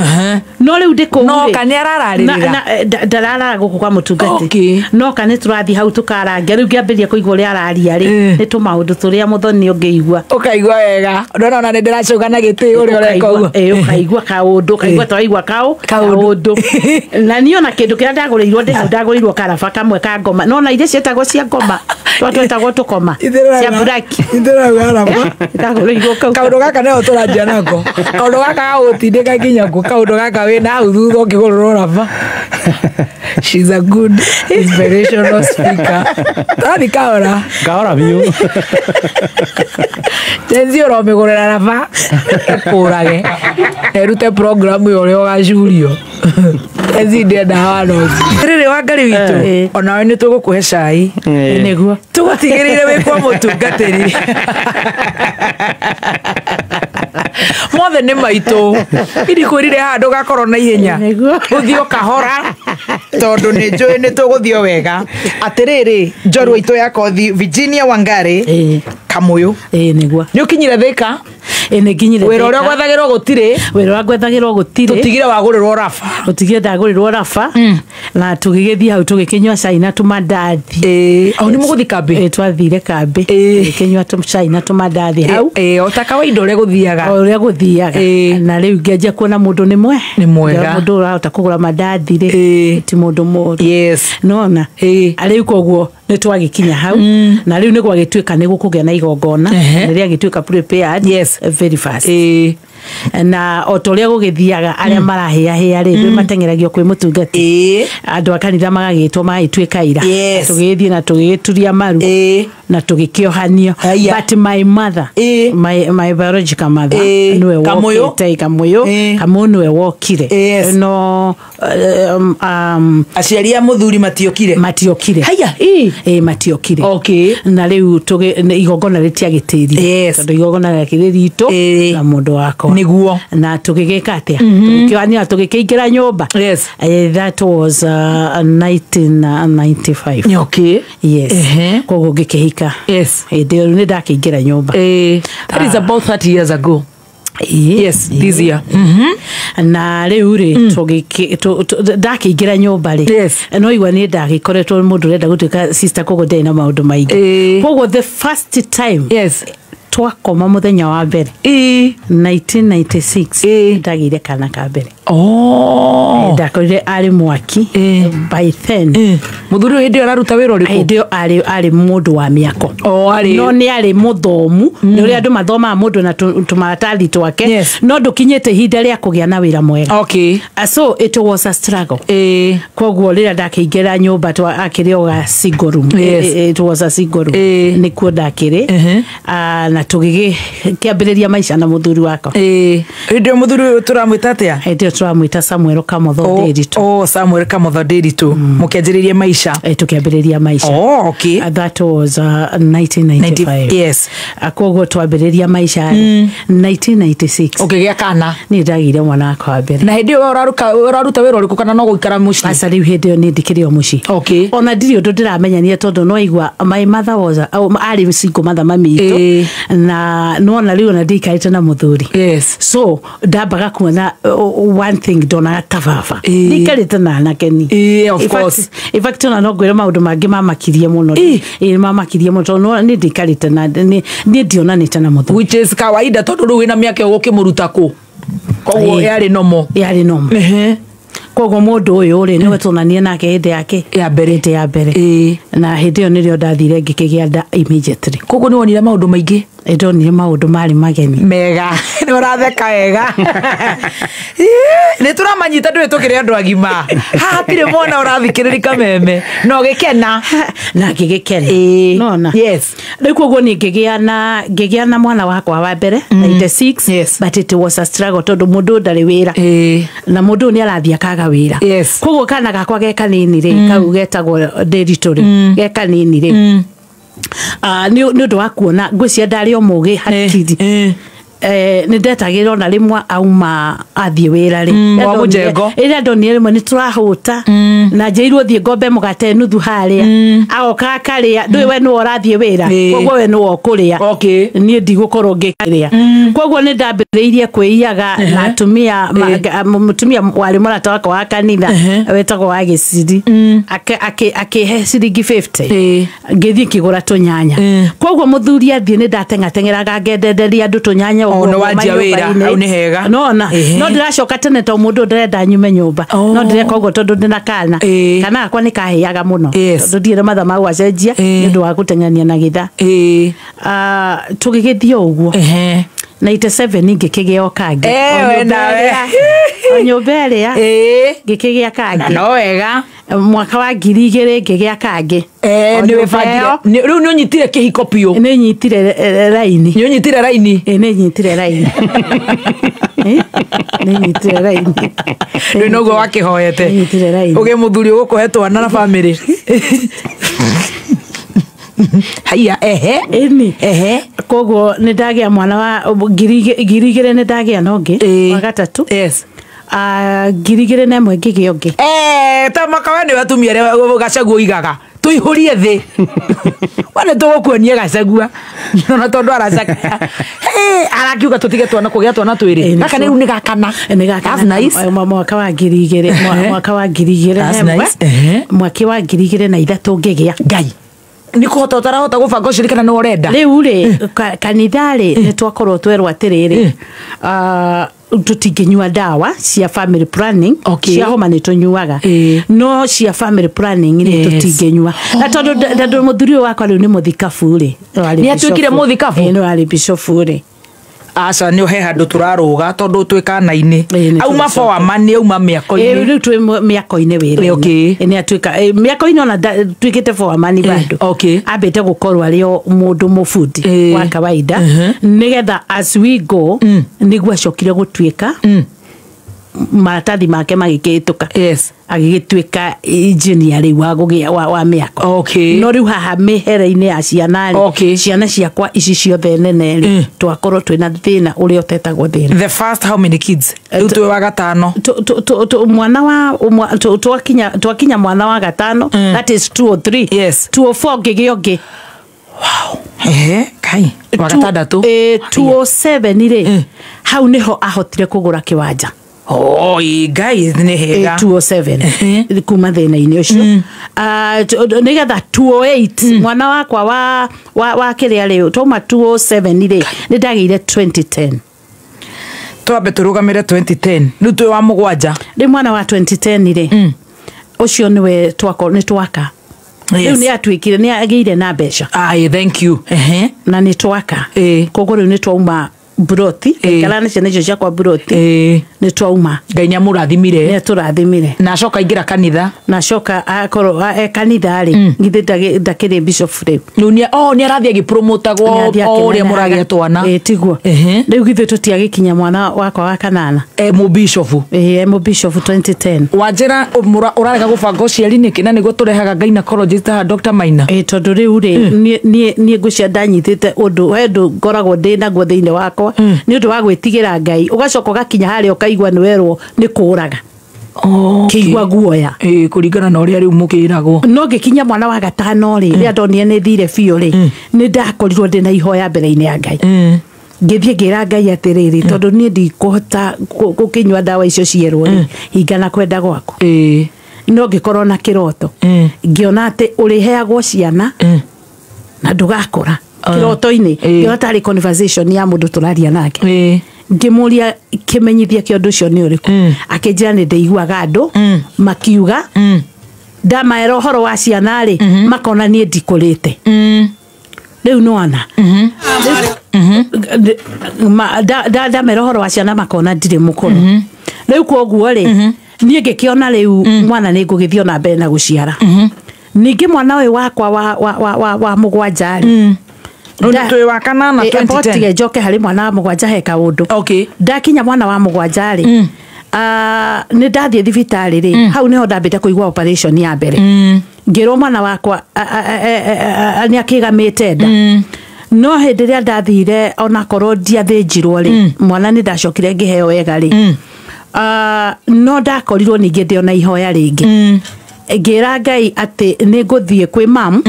No rĩu ndĩ kũu No rĩ, ka nĩ arararĩrĩra? Ndararara gũkũ kwa mũtungati. Okay. No ka nĩ tũrathiĩ hau tũkarangia. Rĩu ngĩambĩrĩria kũigua ũrĩa araria rĩ, nĩ tũmaũndũ tũrĩa mũthoni ũngĩigua. Ũkaigua wega. Ndona ona nĩ ndĩracũga na gĩtĩ ũrĩa ũreka ũguo. Ũkaigua kaũndũ, ũkaigua tũraigua Kaũndũ. kaũndũ. Na niĩ ona kĩndũ kĩrĩa ndagũrĩirwo ndĩ hau ndagũrĩirwo karaba kamwe ka ngoma. No ona iria ciĩtagwo cia ngoma, twa twetagwo tũkoma. Cia buraki. Itherũ araba. Ndagũrĩirwo kau. Kaũndũ gaka nĩho tũranjia nako. Kaũndũ gaka gagũtindĩka nginya kũ. Kaũndũ gaka wĩna hau thutha ũkĩgũrĩrwo raba. She's a good inspirational speaker. Tani kahora. Kahora biũ. Gen Z ũramĩgũrĩra raba ĩkũrage. Erute program ĩyo ũrĩa ũgacurio. Gen Z ndĩendaga wana ũcio. Rĩrĩ Wangari witũ, onawe nĩ tũgũkũhe cai. Nĩguo. Tũgũtigĩrĩire wĩ kwa mũtungatĩri. Mothe nĩ maitũ. Irikwĩrire haha ndũgakorwo na ihenya. Nĩguo. Ũthiĩ o kahora tondũ nĩ njũĩ nĩ tũgũthiĩ o wega. Atĩrĩrĩ, njorua itũ ya kothi Virginia Wangari Kamũyũ. Nĩguo. Nĩ ũkinyire Thĩka? Nĩ nginyire Wĩra ũrĩa Thĩka. gwethagĩrwo gũtirĩ. Wĩra ũrĩa gwethagĩrwo gũtirĩ. Tũtigire wagũrĩrwo raba. Tũtigire ndagũrĩrwo raba. Na tũgĩgĩthiĩ hau tũgĩkĩnyua cai na tũmandathi. O nĩ mũgũthiĩ kambĩ? Twathire kambĩ. Tũgĩkĩnyua cai na tũmandathi hau. O ta kawaida ũrĩa gũthiaga. O ũrĩa gũthiaga. Na rĩu ngĩanjia kuona mũndũ nĩ Nĩ mwega. Mũndũ ũrahota kũgũra mandathi rĩ, ti mũndũ mũũru. Nĩwona? Rĩu koguo nĩ twagĩkinya hau. Na rĩu nĩ gwagĩtuĩka nĩ gũkũgĩa na igongona. Nĩ rĩagĩtuĩka prepared. Very fast. Na o ta ũrĩa gũgĩthiaga arĩa marahĩahĩa rĩ ndũ mateng'eragio kwĩ mũtungati andũ a kanitha magagĩtwo magagĩtuĩka ira tũgĩthiĩ na tũgĩgĩturia maru na tũgĩkĩohanio. But my mother, my biological mother, nĩwe wokĩte Kamũyũ, Kamũyũ nĩwe wokire. No aciari a mũthuri matiokire. Haya, matiokire. Okay. Na rĩu igongona rĩtiagĩtĩirie tondũ igongona rĩakĩrĩ ritũ na mũndũ wakwa nĩguo na tũgĩgĩka atĩa tũgĩkĩohanio tũgĩkĩingĩra nyũmba. Yes. That was 1995. Okay. Yes. Koguo ngĩkĩhika. Yes. Hĩndĩ ĩyo nĩ ndakĩingĩra nyũmba. That is about 30 years ago. Yes, this year. Na rĩu rĩ ndakĩingĩra nyũmba rĩ no igua niĩ ndagĩkoretwo mũndũ ũrenda gũtuĩka sister koguo ndarĩ na maũndũ maingĩ. Koguo the first time twakoma mũthenya wa mbere 1996 ndagĩire kana ka mbere. Ndakorire arĩ mwaki by then. Mũthuri ũyũ hĩndĩ ĩyo araruta wĩra ũrĩkũ? Hĩndĩ ĩyo arĩ mũndũ wa mĩako. No nĩ arĩ mũthomu, nĩ ũrĩa andũ mathomaga mũndũ na tũmaratathi twake, no ndũkinyĩte ihinda rĩa kũgĩa na wĩra mwega. Okay. So it was a struggle. Koguo rĩrĩa ndakĩingĩra nyũmba akĩrĩ o ga single room. It was a single room. Nĩkuo ndakĩrĩ. Na tũgĩkĩambĩrĩria maica na mũthuri wakwa. Hĩndĩ ĩyo mũthuri ũyũ tũramwĩta atĩa? Hĩndĩ ĩyo tũramwĩta Samuel Kamotho Ndiritu. Samuel Kamotho Ndiritu. Mũkĩanjĩrĩria maica. Tũkĩambĩrĩria maica. Okay. That was 1995. Yes. Koguo twambĩrĩria maica 1996. Ũkĩgĩa kana? Niĩ ndagĩire mwana wakwa wa mbere. Na hĩndĩ ĩyo ũraruta wĩra ũrĩkũ kana no gũikara mũciĩ? Aca rĩu hĩndĩ ĩyo niĩ ndikĩrĩ o mũciĩ. Okay. Ona ndirĩ ũndũ ndĩramenyania tondũ no igua my mother was arĩ single mother mami itũ. Na nona rĩu ona ndiikarĩte na mũthuri. Yes. So ndambaga kuona one thing ndonaga ta baba. Ndiikarĩte na anake ni. Of course. In fact ona no ngwĩre maũndũ mangĩ mamakirie mũno. Mamakirie mũno tondũ niĩ ndiikarĩte na niĩ ndionanĩte na mũthuri. Which is kawaida tondũ rĩu wĩna mĩaka ĩyo ũkĩmũruta kũ? Koguo yarĩ nomo. Yarĩ nomo. Koguo mũndũ ũyũ rĩ nĩwe tuonanie nake hĩndĩ yake ya mbere. Hĩndĩ ya mbere. Na hĩndĩ ĩyo nĩrĩo ndathire ngĩkĩgĩa nda immediately. Koguo nĩ wonire maũndũ maingĩ? Ndonire maũndũ marĩ mageni. Mega. Nĩ ũratheka wega. Nĩ tũramanyita ndũĩ tũkĩrĩ andũ agima. Haha hatirĩ mwana ũrathikĩrĩria kameme. Na ũgĩkena. Na ngĩgĩkena. Nona. Yes. Rĩu koguo niĩ ngĩgĩa na mwana wakwa wa mbere 96. Yes. But it was a struggle tondũ mũndũ ndarĩ wĩra. Na mũndũ nĩ arathiĩ akaga wĩra. Yes. Koguo kana gakwa ge kanini rĩ kau getagwo Ndiritu rĩ ge kanini rĩ nĩ ũndũ wa kuona ngwĩciria ndarĩ o mũgĩ hakiri. Nĩ ndetagĩrĩra ona rĩmwe auma athiĩ wĩra rĩ rĩrĩa ndonire rĩmwe nĩ tũrahũta na njĩirwo thiĩ ngombe mũgate nuthu harĩa agoka akarĩa ndũĩ we nĩwe ũrathiĩ wĩra koguo we nĩwe ũkũrĩa niĩ ndigũkorwo ngĩkĩrĩa. Koguo nĩ ndambĩrĩirie kwĩiyaga na atumia mũtumia warĩ mũrata wakwa wa kanitha wetagwo wa Gĩciri akĩhe ciringi 50 ngĩthiĩ ngĩgũra tũnyanya. Koguo mũthuri athiĩ nĩ ndateng'ateng'eraga ngendenderia andũ tũnyanya no wanjia wĩra hau nĩ hega. Nona no ndĩracoka tene to mũndũ ndĩrenda nyume nyũmba no ndĩreka ũguo tondũ ndĩna kana kana gakwa nĩ kahĩaga mũno tondũ ndirĩ na mathaa ma gwacenjia nĩ ũndũ wa gũteng'erania na gĩtha. Tũgĩgĩthiĩ o ũguo 97 ngĩkĩgĩa o kangĩ o nyũmba ĩrĩa ngĩkĩgĩa kangĩ no wega. Mwaka wa 2000 ngĩgĩa kangĩ. Rĩu nĩ ũnyitire kĩhiko biũ? Nĩ nyitire raini. Nĩ ũnyitire raini? Nĩ nyitire raini. Nĩ nyitire raini. Rĩu noguo wakĩhoete. Nyitire raini. Ũgĩe mũthuri ũgũkũhe twana na bamĩrĩ. Haiya ehe. Ĩni. Ehe. Koguo nĩ ndagĩa mwana wa 2000 nĩ ndagĩa na ũngĩ wa gatatũ. Yes. 2001 ngĩgĩa ũngĩ. Ta makawa nĩ atumia arĩa Gachagua oigaga tũihũrie thĩ. Wane tũgũkuonia Gachagua. No tondũ aracakaya. Arakiuga tũtige twana kũgĩa twana twĩrĩ. Gaka rĩu nĩ gakana. Nĩ gakana. That's nice. Mwaka wa 2000 mwaka wa 2001 mwaka wa 2003 ngĩgĩa. Ngai. Nĩ kũhota ũtarahota gũbanga ũcio kana nĩ ũrenda? Rĩu rĩ kanitha rĩ nĩ twakorwo twerwo atĩrĩrĩ tũtingĩnyua ndawa cia family planning. Cia homa nĩ tũnyuaga no cia family planning nĩ tũtingĩnyua. Na tondũ mũthuri ũyũ wakwa rĩu nĩ mũthikabu rĩ. Nĩ atuĩkire mũthikabu? Nĩ arĩ bishop rĩ. Aca nĩ he handũ tũrarũga tondũ twĩ kana-inĩ. Auma foreman nĩ auma mĩako-inĩ. Rĩu twĩ mĩako-inĩ wĩra. Okay. Nĩ atuĩka mĩako-inĩ ona tuĩkĩte foreman bado. Okay. Ambĩte gũkorwo arĩ o mũndũ mũbundi wa kawaida nĩgetha as we go nĩguo acokire gũtuĩka maratathi make magĩkĩhĩtũka. Yes. Agĩgĩtuĩka engineer rĩu wa gũgĩa wa mĩako. Okay. No rĩu haha mĩhere-inĩ ya ciana rĩ, okay. Ciana ciakwa ici ciothe nene rĩ, twakorwo twĩna thĩna ũrĩa ũtetagwo thĩna. The first how many kids? Rĩu twĩ wa gatano. Mwana wa twakinya mwana wa gatano, that is 203. Yes. 204 ngĩgĩa ũngĩ. Wow. Kai. Wa gatandatũ. 207 rĩ, hau nĩho ahotire kũgũra kĩwanja. Oh, guys, nĩ hega. 207 kuma thĩna-inĩ ũcio. Nĩgetha 208 mwana wakwa wa kĩrĩa rĩ, twauma 207 rĩ, nĩ ndagĩire 2010. Twambe tũrũgamĩre 2010. Rĩu twĩ wa mũgwanja. Rĩu mwana wa 2010 rĩ, ũcio nĩwe nĩ twaka. Rĩu nĩ atuĩkire nĩ agĩire na mbeca. Aye, thank you. Na nĩ twaka. Koguo rĩu nĩ twauma broti, kana nĩ ciana icio ciakwa broti. Nĩ twauma. Ngai nĩ amũrathimire. Nĩ atũrathimire. Na acoka aingĩra kanitha. Na acoka akorwo e kanitha rĩ, githĩ ndakĩrĩ bishop rĩu. Rĩu nĩ nĩ arathiĩ agĩpromotagwo o ũrĩa mũragĩa twana. Tiguo. Rĩu githĩ tũtiagĩkinya mwana wakwa wa kanana. Mũbishofu. Mũbishofu 2010. Wanjĩra ũrarega gũbanga ũciari nĩkĩ na nĩguo tũrehaga gynecologist haha Dr. Maina. Tondũ rĩu rĩ, niĩ ngwĩciria ndanyitĩte ũndũ, he ũndũ ngoragwo ndĩ naguo thĩinĩ wakwa. Nĩ ũndũ wa gwĩtigĩra Ngai ũgacoka ũgakinya harĩa ũkaigua nĩ werwo nĩ kũraga. Kĩigua guoya. Kũringana na ũrĩa rĩu mũkĩragwo. No ngĩkinya mwana wa gatano rĩ, rĩrĩa ndonire nĩ thire biũ rĩ, nĩ ndakorirwo ndĩ na ihoya mbere-inĩ ya Ngai. Ngĩthiĩ ngĩra Ngai atĩrĩrĩ, tondũ niĩ ndikũhota gũkĩnyua ndawa icio cierwo rĩ, hinga na kwenda gwaku. No ngĩkorwo na kĩroto. Ngĩona atĩ ũrĩheagwo ciana na ndũgakũra. Kĩroto-inĩ ngĩona tarĩ conversation ya mũndũ tũraria nake. Ngĩmũria kĩmenyithia kĩa ũndũ ũcio nĩ ũrĩkũ. Akĩnjĩra nĩ ndĩiguaga andũ makiuga ndamaera ũhoro wa ciana rĩ, makona niĩ ndikũrĩte. Rĩu nĩwona ndamera ũhoro wa ciana makona ndirĩ mũkũrũ. Rĩu koguo rĩ, niĩ ngĩkĩona rĩu mwana nĩ ngũgĩthiĩ ona mbere na gũciara. Ningĩ mwana ũyũ wakwa wa mũgwanja rĩ, twĩ wa kanana 2010. Tige njoke harĩ mwana wa mũgwanja he kaũndũ. Okay. Ndakinya mwana wa mũgwanja rĩ, nĩ ndathiĩ thibitarĩ rĩ, hau nĩho ndambĩte kũigua operation ya mbere. Ngĩrwo mwana wakwa nĩ akĩgamĩte nda. No hĩndĩ ĩrĩa ndathire onakorwo ndiathĩnjirwo rĩ, mwana nĩ ndacokire ngĩheo wega rĩ, no ndakorirwo ningĩ ndĩ ona ihoya rĩngĩ. Ngĩra Ngai atĩ nĩ ngũthiĩ kwĩ mamu.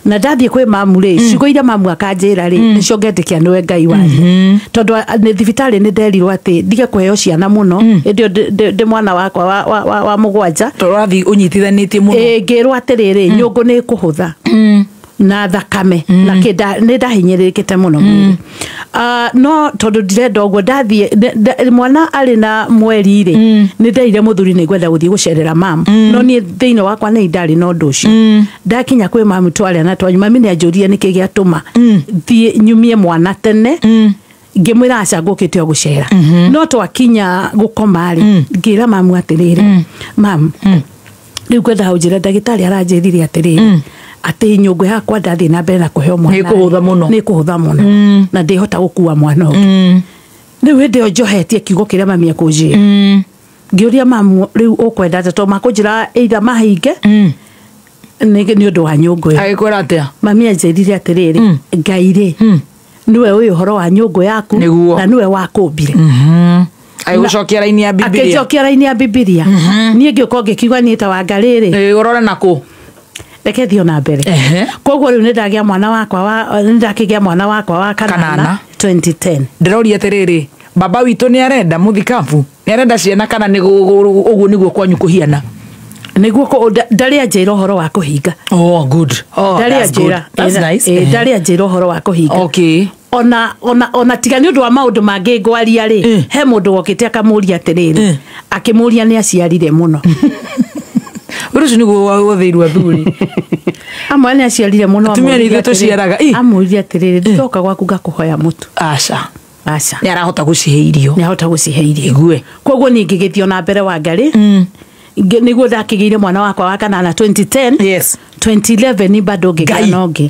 Na ndathiĩ kwĩ mamu rĩ, ciugo iria mamu akanjĩra rĩ, nĩcio ngetĩkia nĩwe Ngai waria. Tondũ nĩ thibitarĩ nĩ nderirwo atĩ ndige kũheo ciana mũno, hĩndĩ ĩyo ndĩ mwana wakwa wa mũgwanja. Tondũ ũrathiĩ ũnyitithanĩtie mũno. Ngĩrwo atĩrĩrĩ, nyũngũ nĩ ĩkũhũtha na thakame na nĩ ndahinyĩrĩrĩkĩte mũno mwĩrĩ. No tondũ ndirenda ũguo ndathiĩ mwana arĩ na mweri rĩ, nĩ ndeire mũthuri nĩ ngwenda gũthiĩ gũcerera mamu. No niĩ thĩinĩ wakwa nĩ ndarĩ na ũndũ ũcio. Ndakinya kwĩ mamu twaria na twanyua, mami nĩ anjũririe nĩkĩ gĩatũma thiĩ nyumie mwana tene. Ngĩmwĩra aca ngũkĩte o gũcera. No twakinya gũkoma rĩ, ngĩra mamu atĩrĩrĩ, mamu, rĩu ngwenda ũnjĩre ndagĩtarĩ aranjĩrire atĩrĩrĩ, atĩ nyũngũ yakwa ndathiĩ na mbere na kũheo mwana nĩ kũhũtha mũno. Nĩ kũhũtha mũno na ndĩhota gũkua mwana ũngĩ. Rĩu hĩndĩ ĩyo njohetie kiugo kĩrĩa mami ekũnjĩra. Ngĩũria mamu rĩu ũkwenda atĩa, tondũ makũnjĩra either mahinge nĩ ũndũ wa nyũngũ ĩyo. Agĩkwĩra atĩa? Mami anjĩrire atĩrĩrĩ, Ngai rĩ, nĩwe ũĩ ũhoro wa nyũngũ yaku na nĩwe wakũmbire. Agĩgũcokia raini ya Bibilia. Akĩnjokia raini ya Bibilia. Niĩ ngĩũka ngĩkiuga niĩ ta Wangarĩ rĩ. Ũrore nakũ? Reke thiĩ ona mbere. Koguo rĩu nĩ ndagĩa mwana wakwa wa nĩ ndakĩgĩa mwana wakwa wa kanana 2010. Ndĩroria atĩrĩrĩ, baba witũ nĩ arenda mũthikabu? Nĩ arenda ciana kana nĩ ũguo nĩguo kwanyu kũhiana? Nĩguo ndarĩ anjĩra ũhoro wa kũhinga. Oh, good. Oh, that's good. That's nice. Ndarĩ anjĩra ũhoro wa kũhinga. Okay. Ona tiga nĩ ũndũ wa maũndũ mangĩ ngwaria rĩ, he mũndũ wokĩte akamũria atĩrĩrĩ, akĩmũria nĩ aciarire mũno. Ũndũ ũcio nĩguo wathĩirwo athuri. Amwe nĩ aciarire mũno. Atumia nĩ ithuĩ tũciaraga. Amũririe atĩrĩrĩ, ndoka gwaku ngakũhoya mũtu. Aca. Aca. Nĩ arahota gũcihe irio. Nĩ ahota gũcihe irio. Igue. Koguo niĩ ngĩgĩthiĩ na mbere wa Ngarĩ. Nĩguo ndakĩgĩire mwana wakwa wa kanana 2010. Yes. 2011 bado ngĩgĩa na ũngĩ.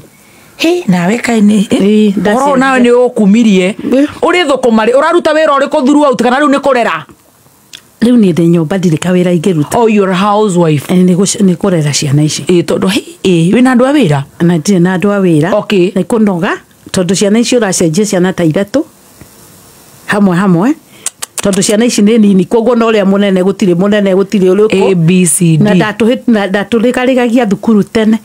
He nawe kaĩ nĩ ũhoro nawe nĩ ũkumirie. Ũrĩ thũkũma rĩ ũraruta wĩra ũrĩkũ throughout kana rĩu nĩ kũrera? Rĩu niĩ ndĩ nyũmba ndirĩ kawĩra ingĩruta. Oh, you're a housewife. Nĩ kũrera ciana ici. Tondũ wĩna andũ a wĩra? Na ndirĩ na andũ a wĩra. Okay. Nĩ kũnoga tondũ ciana ici ũracenjia ciana ta ithatũ hamwe hamwe tondũ ciana ici nĩ nini koguo na ũrĩa mũnene gũtirĩ mũnene gũtirĩ ũrĩkũ. A B C D. Na ndatũrĩkarĩgagia thukuru tene.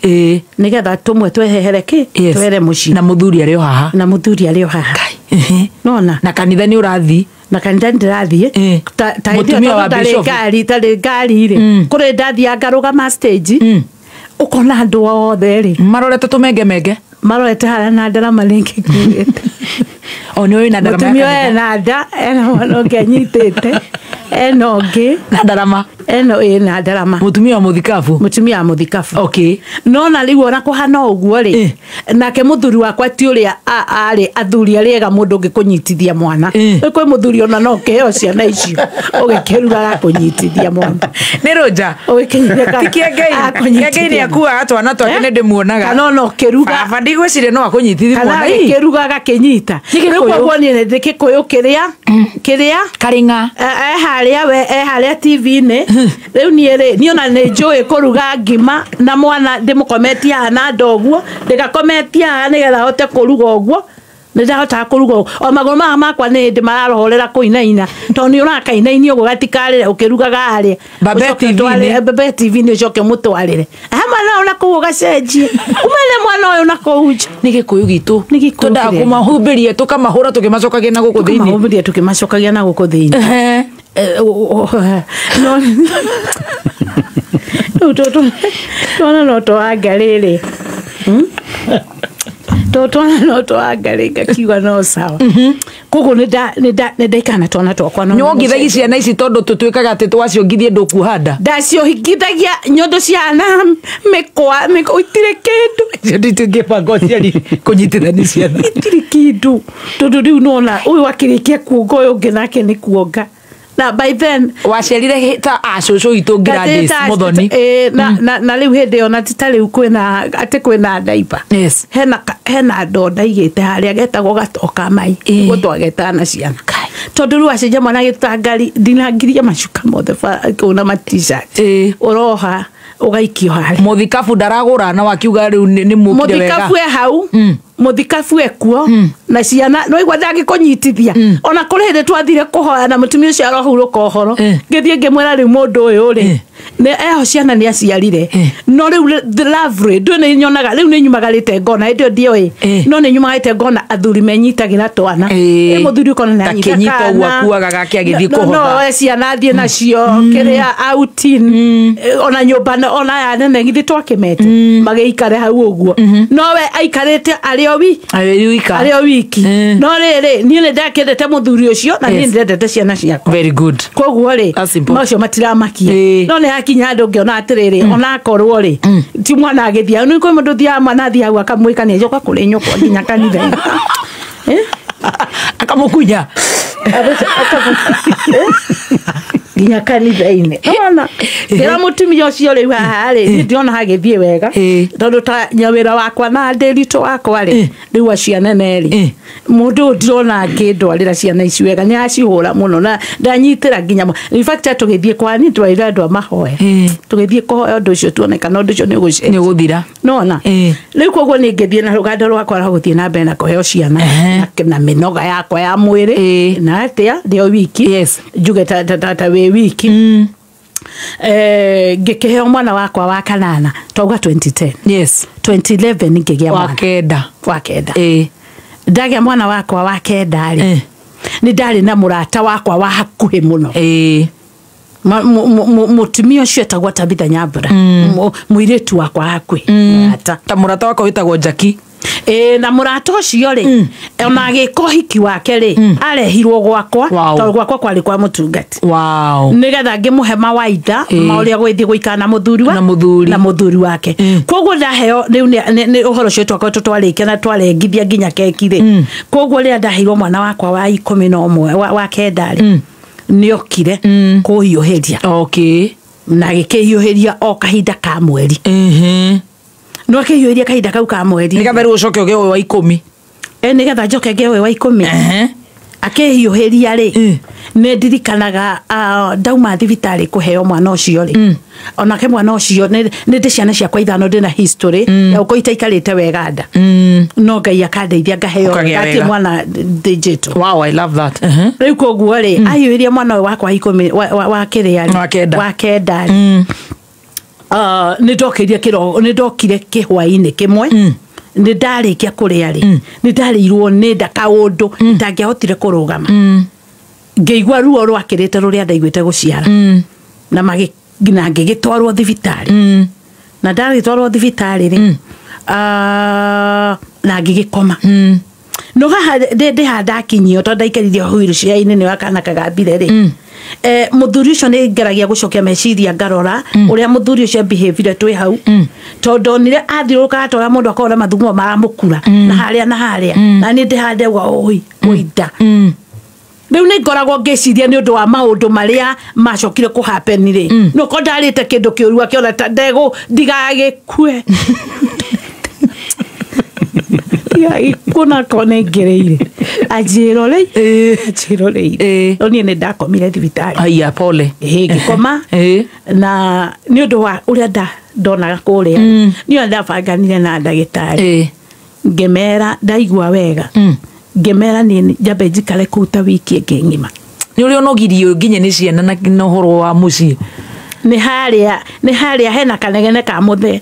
Nĩgetha tũmwe twehehere kĩ? Yes. Twehere mũciĩ. Na mũthuri arĩ o haha. Na mũthuri arĩ o haha. Nona. Na kanitha nĩ ũrathiĩ? Na kanitha ndĩrathiĩ. Ta Mũtumia wa bishop. Tarĩ ngari rĩ. Kũrĩ ndathiaga ngarũgama stage. Ũkona andũ othe rĩ. Marorete tũmengemenge. Marorete harĩa na ndarama rĩngĩ nguĩte. O nĩ ũĩ na ndarama. Mũtumia ena nda, ena mwana ũngĩ anyitĩte, ena ũngĩ. Na ndarama. Ena ĩna ndarama. Mũtumia wa mũthikabu. Mũtumia wa mũthikabu. Okay. No na rĩu ona kũhana ũguo rĩ, nake mũthuri wakwa ti ũrĩa arĩ athuri arĩa ega mũndũ ũngĩkũnyitithia mwana. Kwĩ mũthuri ona no ũkĩheo ciana icio ũgĩkĩrugaga kũnyitithia mwana. Nĩ rũnja. Ũgĩkĩnyitithia. Ti Kĩengei. Kĩengei nĩ akuaga twana twake nĩ ndĩmuonaga. Kana ona ũkĩruga. Baba ndigwĩciria no akũnyitithie mwana. Kana agĩkĩruga agakĩnyita. Rĩu koguo niĩ nĩ Gĩkũyũ kĩrĩa kĩrĩa Karĩng'a. Harĩa we harĩa TV-inĩ. Rĩu niĩ rĩ niĩ ona nĩ njũĩ kũruga ngima na mwana ndĩmũkometie haha na nda ũguo ndĩgakometie haha nĩgetha hote kũruga ũguo. Nĩ ndahotaga kũruga ũguo. O magũrũ maya makwa nĩ hĩndĩ mararohorera kũinaina tondũ nĩ ũrakainainia ũguo gatikarĩre ũkĩrugaga harĩa. Babe TV-inĩ. Babe TV-inĩ ũcoke ũmũtwarĩre. Mwana ũyũ na kũu ũgacenjie. Umane mwana ũyũ na kũu nja. Nĩ Gĩkũyũ gitũ. Nĩ Gĩkũyũ Twendaga kĩrĩa. kũmahumbĩria tũkamahũra tũkĩmacokagia na gũkũ thĩinĩ. Tũkamahumbĩria tũkĩmacokagia na gũkũ thĩinĩ. No rĩu twana no twanga rĩrĩ. Twana no twanga rĩ ngakiuga no sawa. Koguo nĩ ndaikara na twana twakwa. Nĩwongithagia ciana ici tondũ tũtuĩkaga atĩ twaciongithie ndũkuoha nda. Ndaciohingithagia nyondo ciana mĩkwa itirĩ kĩndũ. Icio ndingĩbanga ũciari kũnyitithania ciana. Itirĩ kĩndũ tondũ rĩu nĩwona ũyũ akĩrĩkia kuonga ũyũ ũngĩ nake nĩ kuonga. Na by then waciarire ta acũcũ itũ Gladys Muthoni. Na rĩu hĩndĩ ĩyo na ti ta rĩu kwĩna atĩ kwĩna ndaiba. Yes. Hena ndoo ndaigĩte harĩa getagwo gatoka mai. Nĩguo twagetaga na ciana. Tondũ rĩu acenjia mwana gĩtangari ndinangiria macuka mothe kũu na ma t-shirt. Ũroha ũgaikio harĩa. Mũthikabu ndaragũra na wakiuga rĩu nĩ mũkire wega. Mũthikabu e hau. Mũthikabu ekuo na ciana no igua ndangĩkũnyitithia. Ona kũrĩ hĩndĩ twathire kũhoya na mũtumia ũcio arohurũka ũhoro. Ngĩthiĩ ngĩmwĩra rĩu mũndũ ũyũ rĩ nĩ eho ciana nĩ aciarire. No rĩu the love rĩ ndũ nĩ nyonaga rĩu nĩ nyumagarĩte ngona hĩndĩ ĩyo ndioĩ. No nĩ nyumagarĩte ngona athuri menyitagĩra twana. Mũthuri ũkona nĩ anyita kana. Ũguo akuaga gake agĩthiĩ kũhotha. No oe ciana athiĩ nacio kĩrĩa outing ona nyũmba ona ya nene githĩ twakĩmete magĩikare hau ũguo. No we aikarĩte arĩ o arĩ o wiki. No rĩrĩ niĩ nĩ ndakĩendete mũthuri ũcio na niĩ nĩ ndendete ciana ciakwa. Very good. Koguo rĩ macio matiramakia. No nĩ hakinya handũ ngĩona atĩrĩrĩ onakorwo rĩ ti mwana agĩthiĩ nĩ kwĩ mũndũ ũthiaga mwana athiĩ hau akamwĩka nĩ ajoka kũrĩ nyũkwa nginya kanitha-inĩ. Akamũkunya. Nginya kanitha-inĩ. Nĩwona? Ngĩra mũtumia ũcio rĩu haha rĩ niĩ ndĩrona hagĩthiĩ wega tondũ ta nyawĩra wakwa na ndĩritũ wakwa rĩ rĩu acio anene rĩ mũndũ ũyũ ndirona akĩndwarĩra ciana ici wega nĩ acihũra mũno na ndanyitĩra nginya in fact tũgĩthiĩ kwa niĩ twarire andũ a mahoya tũgĩthiĩ kũhoya ũndũ ũcio tuone kana ũndũ ũcio nĩ ũgũcenjia nĩ ũgũthira. Nĩwona? Rĩu koguo nĩ ngĩthiĩ na rũgendo rwakwa rwa gũthiĩ na mbere na kũheo ciana na mĩnoga yakwa ya mwĩrĩ na atĩa ndĩ o wiki njuge ta wĩ wiki. Ngĩkĩheo mwana wakwa wa kanana twauga 2010. Yes. 2011 ngĩgĩa mwana wa kenda. Ndagĩa mwana wakwa wa kenda rĩ nĩ ndarĩ na mũrata wakwa wa hakuhĩ mũno. Mũtumia ũcio etagwo Tabitha Nyambura. Mũirĩtu wakwa hakuhĩ mũrata. Ta mũrata wakwa wĩtagwo Jackie. Na mũrata ũcio rĩ ona agĩka ũhiki wake rĩ arehirwo gwakwa tondũ gwakwa kwarĩ kwa mũtungati. Wow. Nĩgetha ngĩmũhe mawaitha ma ũrĩa gũgĩthiĩ gũikara na mũthuri wa na mũthuri wake. Koguo ndaheo rĩu nĩ ũhoro ũcio twakoretwo twarĩkia na twarengithia nginya keki rĩ. Koguo rĩrĩa ndaheirwo mwana wakwa wa 11 wa kenda rĩ nĩokire kũhiũhĩria. Okay. Na gĩkĩhiũhĩria o kahinda ka mweri. No akĩhiũhĩria kahinda kau ka mweri. Nĩgetha rĩu ũcoke ũgĩe ũyũ wa 10. Nĩgetha njoke ngĩe ũyũ wa 10. Akĩhiũhĩria rĩ nĩ ndirikanaga ndauma thibitarĩ kũheo mwana ũcio rĩ. Onake mwana ũcio nĩ ndĩ ciana ciakwa ithano ndĩ na history ya gũkorwo itaikarĩte wega nda. No Ngai akandeithia ngaheo atĩ mwana thĩnjĩtwo. Wow, I love that. Rĩu koguo rĩ ahiũhĩria mwana ũyũ wakwa 10 wa kĩrĩa rĩ wa kenda rĩ. Nĩ ndokire kĩhwainĩ kĩmwe. Nĩ ndarĩkia kũrĩa rĩ nĩ ndarĩirwo nĩ nda kaũndũ itangĩahotire kũrũgama. Ngĩigua ruo rwakĩrĩte rũrĩa ndaiguĩte gũciara. Na ngĩgĩtwarwo thibitarĩ. Na ndagĩtwarwo thibitarĩ rĩ na ngĩgĩkoma. No haha ndĩ haha ndakinyio tondũ ndaikaririe wheelchair-inĩ nĩ wa kana kagambire rĩ. Mũthuri ũcio nĩ ngeragia gũcokia meciria ngarora ũrĩa mũthuri ũcio behavior twĩ hau. Tondũ ndonire athiũrũrũka atwara mũndũ akorwo na mathugumo maramũkura na harĩa na harĩa na niĩ ndĩhandegwa ũi ũinda. Rĩu nĩ ngoragwo ngĩciria nĩ ũndũ wa maũndũ marĩa macokire kũ happen rĩ. No ko ndarĩte kĩndũ kĩũru akĩona ta ndegũ ndigagĩkue. Ndigagĩkue ko nĩ ngĩrĩire. Anjĩroreire. No niĩ nĩ ndakomire thibitarĩ. Aya pole. Ngĩkoma. Na nĩ ũndũ wa ũrĩa ndonaga kũrĩa. Nĩ ndabanganire na ndagĩtarĩ. Ngĩmera ndaigua wega. Ngĩmera niĩ njambe njikare kũu ta wiki ĩngĩ ng'ima. Nĩ ũrĩa ũnogirio nginya nĩ ciana na ũhoro wa mũciĩ. Nĩ harĩa hena kanegene ka mũthee.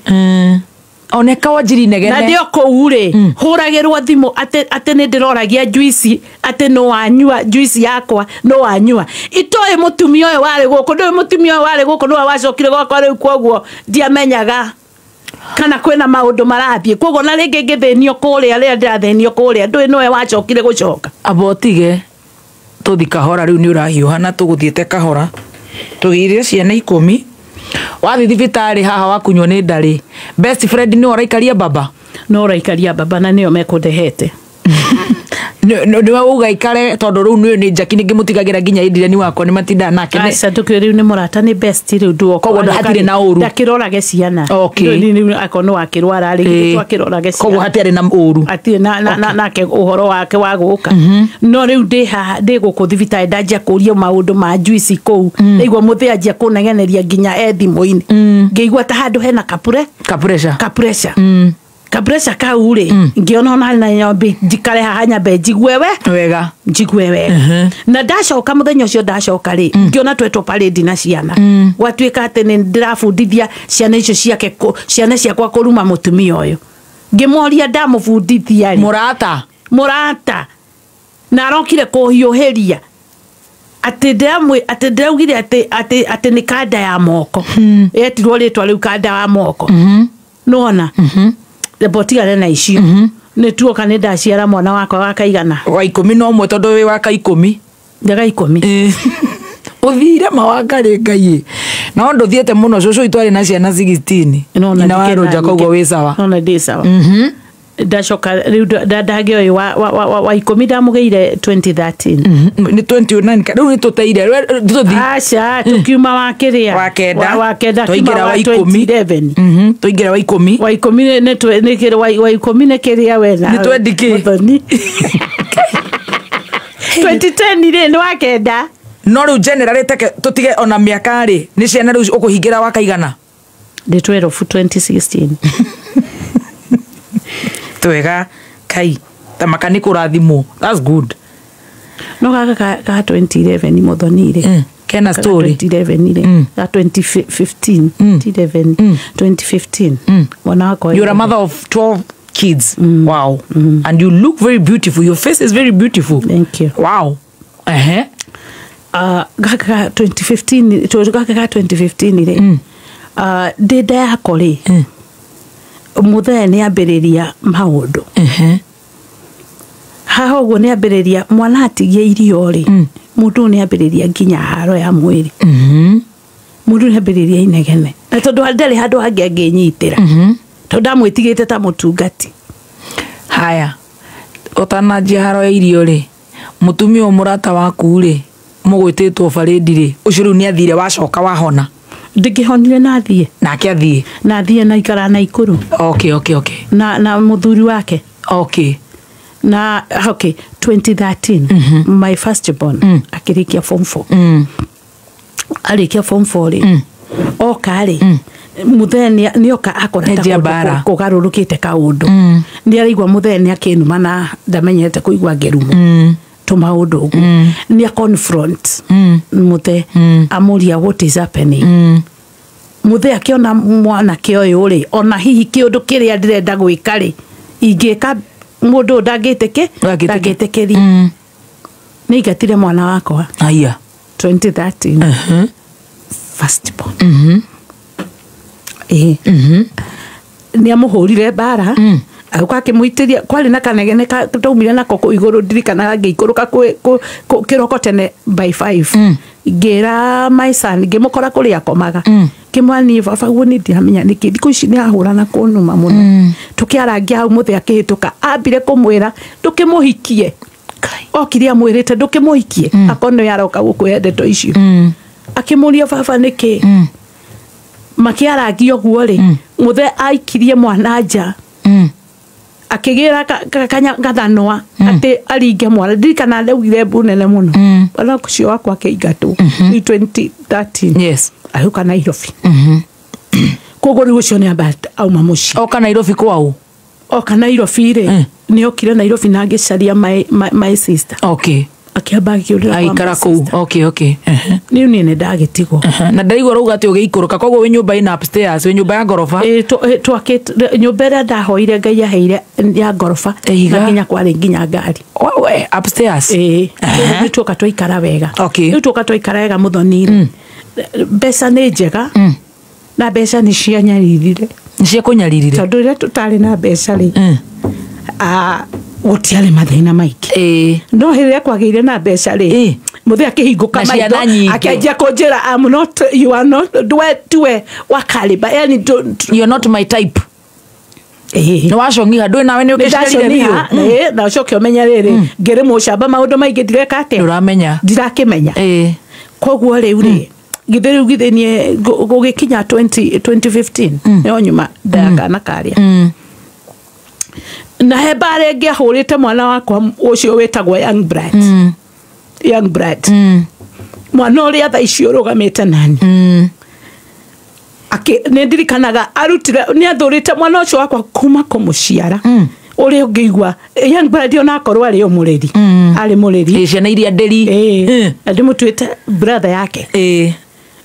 Oneka wanjiri negene. Na ndio kũu rĩ hũragĩrwo thimũ atĩ nĩ ndĩroragia juice atĩ no wanyua juice yakwa no wanyua. Itoĩ mũtumia ũyũ warĩ gũkũ ndũĩ mũtumia ũyũ warĩ gũkũ nĩwe wacokire gwakwa rĩu koguo ndiamenyaga kana kwĩna maũndũ marathiĩ. Koguo na rĩngĩ ngĩthĩnio kũrĩa rĩrĩa ndĩrathĩnio kũrĩa ndũĩ nĩwe wacokire gũcoka. Amba ũtige tũthi kahora rĩu nĩ ũrahiũha na tũgũthiĩte kahora. Tũgĩire ciana 10. Wathi thibitarĩ haha wakunywo nĩ ndarĩ. Best friend nĩ ũraikaria baba? No ũraikaria baba na nĩo mekũndehete. Nĩwe ũgaikare tondũ rĩu nĩ nĩ Jackie nĩngĩmũtigagĩra nginya Adrian wakwa nĩ matindaga nake. Aca ndũkĩũĩ rĩu nĩ mũrata nĩ best rĩu nduoka. Koguo hatirĩ na ũru. Ndakĩrorage ciana. Rĩu akorwo nĩ wakĩrwara rĩ twakĩrorage ciana. Koguo hatirĩ na ũru. Hatirĩ na nake ũhoro wake wa gũka. No rĩu ndĩ haha ndĩ gũkũ thibitarĩ ndanjia kũrio maũndũ ma juice kũu. Ndaigua mũthee anjia kũnegeneria nginya e thimũ-inĩ. Ngĩigua ta handũ hena kapure. Ka pressure. Ka pressure kau rĩ ngĩona ona na nyambe njikare haha nyambe njigue we wega njigue wega. Na ndacoka mũthenya ũcio ndacoka rĩ ngĩona twetwo parade na ciana. Gwatuĩka atĩ nĩ ndĩrabundithia ciana icio ciake ciana ciakwa kũruma mũtumia ũyũ. Ngĩmoria ndamũbundithia rĩ mũrata na arokire kũhiũhĩria atĩ ndĩraugire atĩ nĩ kanda ya moko. Yetirwo rĩtwa rĩu kanda ya moko. Nĩwona? Botigane na icio. Nĩ tuoka nĩ ndaciara mwana wakwa wa kaigana. Wa 11 tondũ wĩ wa ka 10. Ndaga 10. Ũthire mawanga rĩ Ngai. No ndũthiĩte mũno cũcũ itũ arĩ na ciana 16. Nyina wa Rũnja koguo wĩ sawa. Nona ndĩ sawa. Ndacoka rĩu ndagĩa ũyũ wa 10 ndamũgĩire 2013. Nĩ 29 rĩu nĩ tũteire tũthi. Aca tũkiuma wa kĩrĩa wa kenda wa kenda tũingĩra wa 10. Tũingĩra wa 10. Wa 10 nĩ kĩrĩa wa 10 nĩ kĩrĩa we na nĩ twendi kĩ 2010 rĩ nĩ wa kenda. No rĩu generally teke tũtige ona mĩaka rĩ nĩ ciana rĩu ũkũhingĩra wa kaigana. Ndĩ 12 2016. Twega kai tamaka nĩ kũrathimwo. That's good. No gaka ka 2011 muthoni rĩ kena story 2011 rĩ ka 2015 2011 2015 mwana wakwa. You're a mother of 12 kids. Wow. And you look very beautiful. Your face is very beautiful. Thank you. Wow. Gaka 2015 gaka 2015 rĩ ndĩ nda yakwa rĩ Muthee nĩ ambĩrĩria maũndũ. Haha ũguo nĩ ambĩrĩria mwana atigie irio rĩ, mũndũ nĩ ambĩrĩria nginya haro ya mwĩrĩ. Mũndũ nĩ ambĩrĩria inegene. Na tondũ ndarĩ handũ hangĩ angĩnyitĩra. Tondũ ndamwĩtigĩte ta mũtungati. Haya. Ũtananjia haro ya irio rĩ, mũtumia ũyũ mũrata waku rĩ, mũgwĩtĩtwo barĩndi rĩ, ũcio rĩu nĩ athire wacoka wahona. Ndĩngĩhonire na athiĩ. Nake athiĩ. Na athiĩ na ikara na Ikuru. Okay, okay, okay. Na mũthuri wake. Okay. Na okay, 2013 my first born akĩrĩkia form 4. Arĩkia form 4 rĩ, oka rĩ, muthee nĩoka akora ta kũgarũrũkĩte kaũndũ. Nĩ araigua muthee nĩ akĩnuma na ndamenyete kũigua ngĩrumwo. Tũmaũndũ ũguo. Nĩ a confront muthee, amũria what is happening. Muthee akĩona mwanake ũyũ rĩ, ona hihi kĩũndũ kĩrĩa ndĩrenda gwĩka rĩ, ingĩka mũndũ ndangĩtĩkĩria. Nĩ aingatire mwana wakwa. Aya. 2013. First born. Nĩ amũhũrire mbara. Agĩũka akĩmũitĩria, kwarĩ na kanegene twaumire nako kũu igũrũ, ndirikanaga ngĩikũrũka kĩroko tene by 5. Ngĩra my son, ngĩmũkora kũrĩa akomaga. Ngĩmwĩra niĩ baba guo niĩ ndiramenya nĩkĩ thikũ ici nĩ ahũra na kũnuma mũno. Tũkĩarangia hau mũthee akĩhĩtũka, ambire kũmwĩra ndũkĩmũhikie. Okire amwĩrĩte ndũkĩmũhikie, akorwo nĩwe aroka gũkũhe ndeto icio. Akĩmũria baba nĩkĩ. Makĩarangia ũguo rĩ, mũthee aikirie mwana nja. Akĩgĩra gathanwa atĩ aringe mwana. Ndirikana ndaugire mbu nene mũno. Mwana ũcio wakwa akĩingatwo ní 2013. Yes. Agĩũka Nairobi. Koguo rĩu ũcio nĩ amba auma mũciĩ. Oka Nairobi kwao? Oka Nairobi rĩ, nĩ okire Nairobi na agĩcaria my sister. Okay. Akĩamba akĩũrĩra kwa Aikara my kũu. sister. Okay, okay. Niĩ niĩ nĩ ndagĩtigwo. Na ndaigua rauga atĩ ũgĩikũrũka, koguo wĩ nyũmba ĩna upstairs, wĩ nyũmba ya ngoroba. Twakĩte nyũmba ĩrĩa ndahoire Ngai aheire ya ngoroba, na nginya kwarĩ nginya ngari. Wewe upstairs. Rĩu tuoka twaikara wega. Okay. Rĩu tuoka twaikara wega mũthoni. Mbeca nĩ njega. Na mbeca nĩ cianyaririre. Nĩ ciakũnyaririre. Tondũ rĩrĩa tũtarĩ na mbeca rĩ, gũtiarĩ mathĩna maingĩ. No hĩndĩ ĩrĩa kwagĩire na mbeca rĩ, mũthee akĩhingũka maitho, akĩanjia kũnjĩra I'm not, you are not, tuwe wa caliber, yani you are not my type. Nĩ wacong'iha, ndũĩ nawe nĩ ũkĩciarire biũ. Na ũcoke ũmenye rĩrĩ, ngĩrĩ mũcamba maũndũ maingĩ ndireka atĩa? Ndũramenya. Ndirakĩmenya. Koguo rĩu rĩ, githĩ rĩu githĩ niĩ gũgĩkinya 2015, nĩho nyuma ndaya kana karĩa. Na he mbara ĩngĩ ahũrĩte mwana wakwa ũcio wĩtagwo Young Brad. Young Brad. Mwana ũrĩa thaa ici ũrũgamĩte nani. Nĩ ndirikanaga arutire, nĩ athũrĩte mwana ũcio wakwa kuma kũmũciara. Ũrĩa ũngĩigua Young Brad onakorwo arĩ o mũrĩri. Arĩ mũrĩri. Ciana iria ndĩri. Na ndĩmũtuĩte brother yake.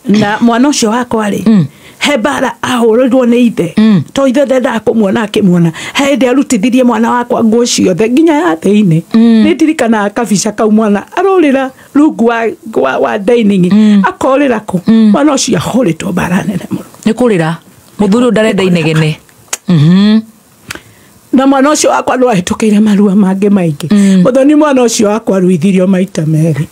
Na mwana ũcio wakwa rĩ, he mbara ahũrĩrwo nĩ ithe. To ithe ndendaga kũmuona akĩmuona. He hĩndĩ arutithirie mwana wakwa nguo ciothe nginya ya thĩinĩ. Nĩ ndirikanaga kabica kau mwana arorĩra rungu wa dining. Akorĩra kũ. Mwana ũcio ahũrĩtwo mbara nene mũno. Nĩ kũrĩra. Mũthuri ũyũ ndarenda inegene. Na mwana ũcio wakwa no ahĩtũkĩire marua mangĩ maingĩ. Mũthoni mwana ũcio wakwa aruithirio maita merĩ.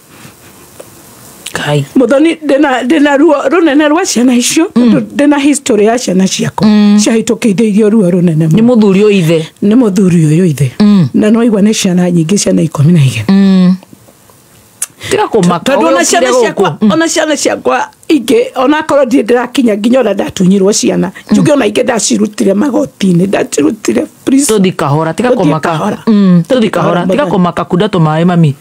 Kai. Mũthoni ndĩna ruo rũnene rwa ciana icio, tondũ ndĩna history ya ciana ciakwa. Ciahĩtũkĩire ruo rũnene mũno. Nĩ mũthuri ũyũ ithe. Nĩ mũthuri ũyũ ithe. Na no aigua nĩ ciana nyingĩ, ciana 12. Tiga kũmaka. Tondũ ona ciana ciakwa, ona ciana ciakwa ingĩ, onakorwo ndirĩ ndĩrakinya nginya ũrĩa ndatunyirwo ciana, njuge ona ingĩ ndacirutire magoti-inĩ, ndacirutire prison. Tũthi kahora, tiga Tũthiĩ kũmaka. kahora. Tũthi kahora, tiga kũmaka, kunda tũmaĩ mami.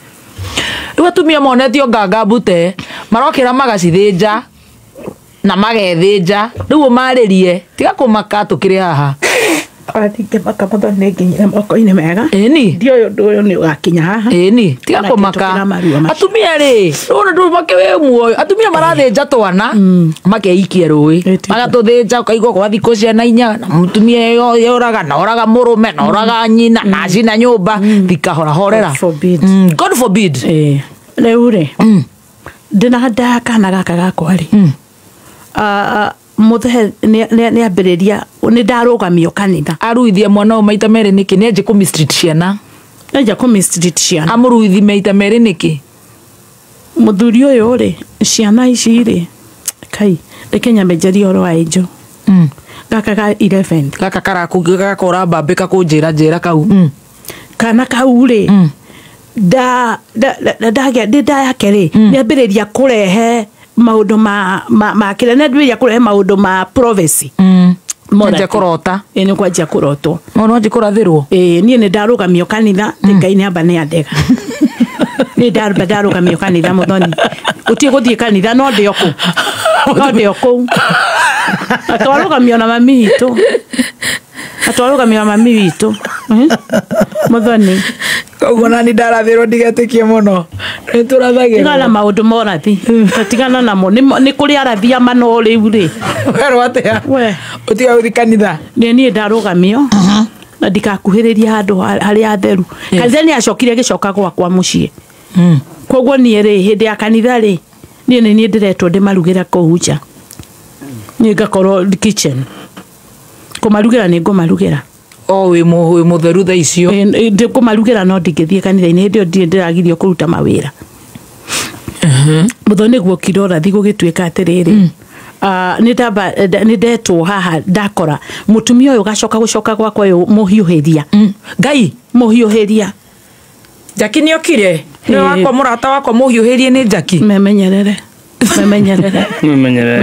Rĩu atumia monetio nganga mbute, marokĩra magacithĩnja na magethĩnja. Rĩu ũmarĩrie, tiga kũmaka tũkĩrĩ haha. Ndingĩmaka mũthoni nĩ nginyire moko-inĩ mega. Ĩni. Ndiũĩ ũndũ ũyũ nĩ ũgakinya haha. Ĩni, tiga Ona kũmaka. ngĩtũkĩra marua macio. Atumia rĩ, rĩu ndũmake wĩ muoyo. Atumia marathĩnja twana, makeikia rũĩ. Magatũthĩnja ũkaigua gwa thikũ ciana inya, na mũtumia yoraga, na oraga mũrũme, na oraga nyina, na acina nyũmba. Thikahora, horera. God forbid. God forbid. Rĩu rĩ, ndĩna nda kana gaka gakwa rĩ. Mũthee nĩ ambĩrĩria Nĩ ndarũgamio kanitha. Aruithia mwana ũyũ maita merĩ nĩkĩ? Nĩ anjie kũ mistreat ciana. Nĩ kũ mistreat ciana. Amũruithi maita merĩ nĩkĩ? Mũthuri ũyũ rĩ, ciana ici rĩ, kai reke nyambe njarie ũhoro wa Angel. Gaka ga 11. Gaka karakora mbambĩ kakũnjĩra njĩra kau. Kana kau rĩ, nda yake rĩ, nĩambĩrĩria kũrehe maũndũ ma kĩrĩa, nĩambĩrĩria kũrehe maũndũ ma prophecy. Mwanjia kũrota. Ĩĩ nĩ kwanjia kũrotwo. Mwana wanjia kũrathĩrwo. Ĩĩ niĩ nĩ ndarũgamio kanitha, Ngai nĩ amba nĩ andega. Nĩ ndarũgamio kanitha Mũthoni. Gũtirĩ gũthiĩ kanitha no ndĩ o kũu. No ndĩ o kũu. Atwarũgamio na mami witũ. Atwarũgamio na mami witũ. Mũthoni. Koguo nani ndarathĩrwo ndigetĩkie mũno. Nĩ tũrathagĩrwo. Tigana na maũndũ ma ũrathi. Tigana namo. Nĩ kũrĩ arathi a mano rĩu rĩ. Werwo atĩa? We. Ũtiga gũthiĩ kanitha. Nĩ niĩ ndarũgamio. Na ndikakuhĩrĩria handũ harĩa hatheru. Kanitha nĩ acokire agĩcoka gwakwa mũciĩ. Koguo niĩ rĩ, hĩndĩ ya kanitha rĩ, niĩ nĩ niĩ ndĩretwo ndĩmarugĩra kũu nja. Niĩ ngakorwo kitchen. Kũmarugĩra nĩ ngũmarugĩra. O wĩ mũtheru thaa icio. Ndĩkũmarugĩra no ndingĩthiĩ kanitha-inĩ hĩndĩ ĩyo ndirĩ ndĩragirio kũruta mawĩra. Mũthoni guokire ũrathi gũgĩtuĩka atĩrĩrĩ. Nĩ ndetwo haha ndakora mũtumia ũyũ gacoka gũcoka gwakwa ũyũ mũhiũhĩria. Ngai mũhiũhĩria. Jackie nĩ okire. Nĩ wakwa mũrata wakwa mũhiũhĩrie nĩ Jackie. Memenyerere. Memenyerere.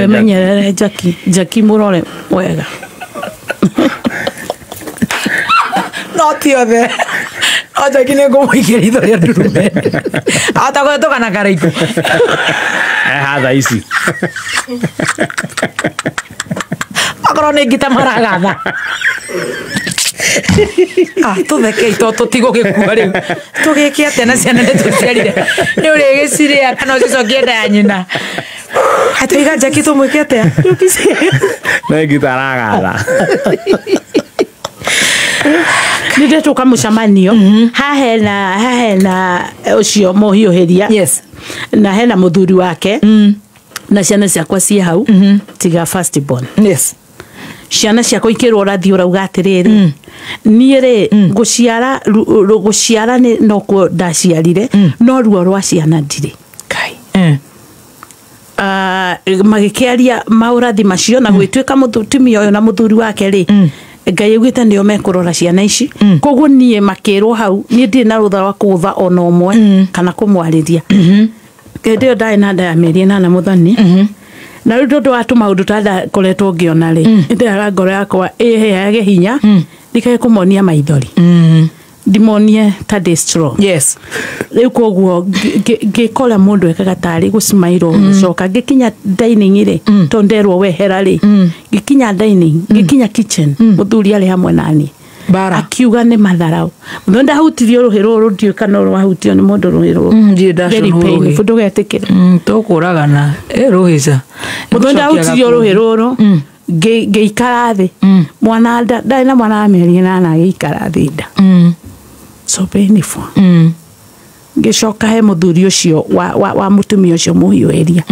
Memenyerere Jackie. Jackie mũrore wega. No ti othe. No Jackie nĩ ngũmũikĩria itho rĩa ndurume. Ahota kũhetũka na karaikũ. Hatha ici. Akorwo nĩ ngita maragatha. Tũthekei to tũtigũgĩkua rĩu. Tũgĩke atĩa na ciana nĩ tũciarire. Nĩ ũrĩgĩcirĩa kana ũcicokie nda ya nyina. Atũiga Jackie tũmwĩke atĩa? Nĩ ngita aragatha. Nĩ ndetũka mũcemanio. Haha hena ũcio mũhiũhĩria. Yes. Na hena mũthuri wake. Na ciana ciakwa ciĩ hau. Tiga first born. Yes. Ciana ciakwa ikĩrwo ũrathi ũrauga atĩrĩrĩ. Niĩ rĩ, gũciara nĩ nokuo ndaciarire, no ruo rwa ciana ndirĩ. Kai. Magĩkĩaria maũrathi macio na gũgĩtuĩka mũtumia ũyũ na mũthuri wake rĩ, Ngai augĩte nĩo mekũrora ciana ici. Koguo niĩ makĩrwo hau, niĩ ndirĩ na rũtha rwa kũgũtha ona ũmwe kana kũmwarĩria. Hĩndĩ ĩyo ndarĩ na nda ya mĩeri 8 Mũthoni. Na rĩu tondũ wa tũmaũndũ ta ndakoretwo ngĩona rĩ, nĩndĩraga ngoro yakwa ĩheage hinya, ndikae kũmonia maithori. Ndimonie ta ndĩ strong. Yes. Rĩu koguo ngĩkora mũndũ ekaga tarĩ gũcimairwo gũcoka ngĩkinya dining rĩ, tondũ nderwo wehera rĩ, ngĩkinya dining, ngĩkinya kitchen, mũthuri arĩ hamwe naniĩ. Bara. Akiuga nĩ matharau. Mũthoni ndahutirio rũhĩ rũrũ ndiũĩ kana rwahutio nĩ mũndũ rũhĩ rũrũ. Ndirĩ ndacũnwo Very rũhĩ. painful, ndũgetĩkĩre. Tũkũragana. Rũhĩca. Mũthoni ndahutirio rũhĩ rũrũ, ngĩikara thĩ. Mwana ndarĩ na mwana wa mĩeri 8 agĩikara thĩ nda. So painful. Ngĩcoka he mũthuri ũcio wa mũtumia ũcio mũhiũhĩria.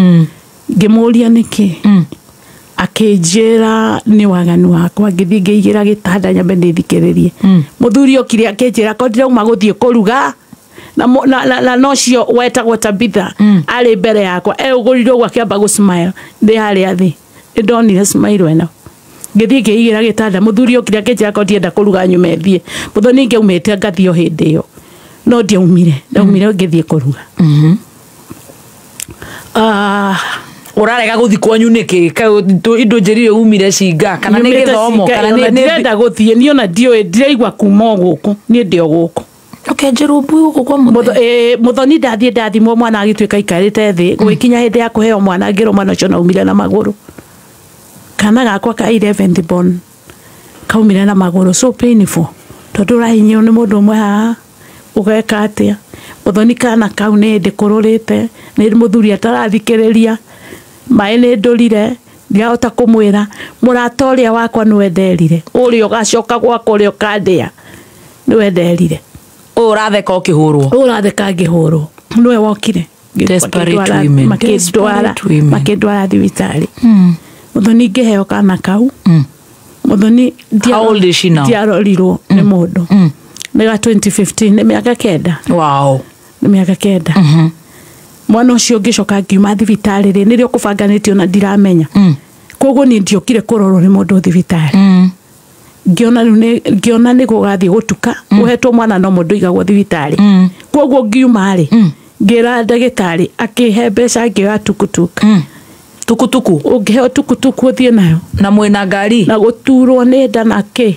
Ngĩmũria nĩkĩ. Akĩnjĩra nĩ waganu wakwa, ngĩthiĩ ngĩigĩra gĩtanda nyambe ndĩthikĩrĩrie. Mũthuri okire akĩnjĩra ko ndĩrauma gũthiĩ kũruga na nocio wetagwo Tabitha arĩ mbere yakwa eũgũrire ũguo akĩamba gũ smile ndĩ harĩa thĩ. Nĩ ndonire smile ĩno. Ngĩthiĩ ngĩigĩra gĩtanda mũthuri okire akĩnjĩra ko ndienda kũruga nyume thiĩ. Mũthoni ngĩaumĩte ngathiĩ o hĩndĩ ĩyo. No ndiaumire, ndaumire ngĩthiĩ kũruga. Ũrarega gũthiĩ kwanyu nĩkĩ? Indo njĩrire umire cinga kana nĩ gĩthomo kana nĩ ndĩrenda gũthiĩ niĩ ona ndiũĩ ndĩraigua kuma o gũkũ niĩ ndĩ o gũkũ. Ũkenjerwo mbui gũkũ kwa mũthoni. Mũthoni ndathiĩ ndathimwo mwana agĩtuĩka aikarĩte thĩ gũgĩkinya hĩndĩ ya kũheo mwana ngĩrwo mwana ũcio naumire na magũrũ. Kana gakwa ka 11th born kaumire na magũrũ so painful tondũ ũrahinyio nĩ mũndũ ũmwe haha ũgeka atĩa. Mũthoni kana kau nĩ hĩndĩ kũrũrĩte nĩ mũthuri atarathikĩrĩria maĩ nĩ ndũrire ndirahota kũmwĩra mũrata ũrĩa wakwa nĩwe nderire ũrĩa ũgacoka gwakwa ũrĩa ũkandĩa nĩwe nderire. Ũratheka ũkĩhũrwo. Ũratheka ngĩhũrwo nĩwe wokire. Makĩndwara thibitarĩ. Mũthoni ngĩheo kana kau. Muthoni. How old is she now? Ndiarorirwo nĩ mũndũ. Nĩ ga 2015, nĩ mĩaka 9. Wow. Nĩ mĩaka 9. Mwana ũcio ngĩcoka ngiuma thibitarĩ rĩ, nĩrĩo kũbanganĩtio na ndiramenya. Koguo niĩ ndiokire kũrorwo nĩ mũndũ thibitarĩ. Ngĩona rĩu ngĩona nĩ gũgathiĩ gũtuka, ũhetwo mwana no mũndũ igagwo thibitarĩ. Koguo ngiuma rĩ, ngĩra ndagĩtarĩ akĩhe mbeca ngĩoya tukutuku. Tukutuku? Ũngĩheo tukutuku ũthiĩ nayo. Na mwĩna ngari? Na gũturwo nĩ nda na kĩ,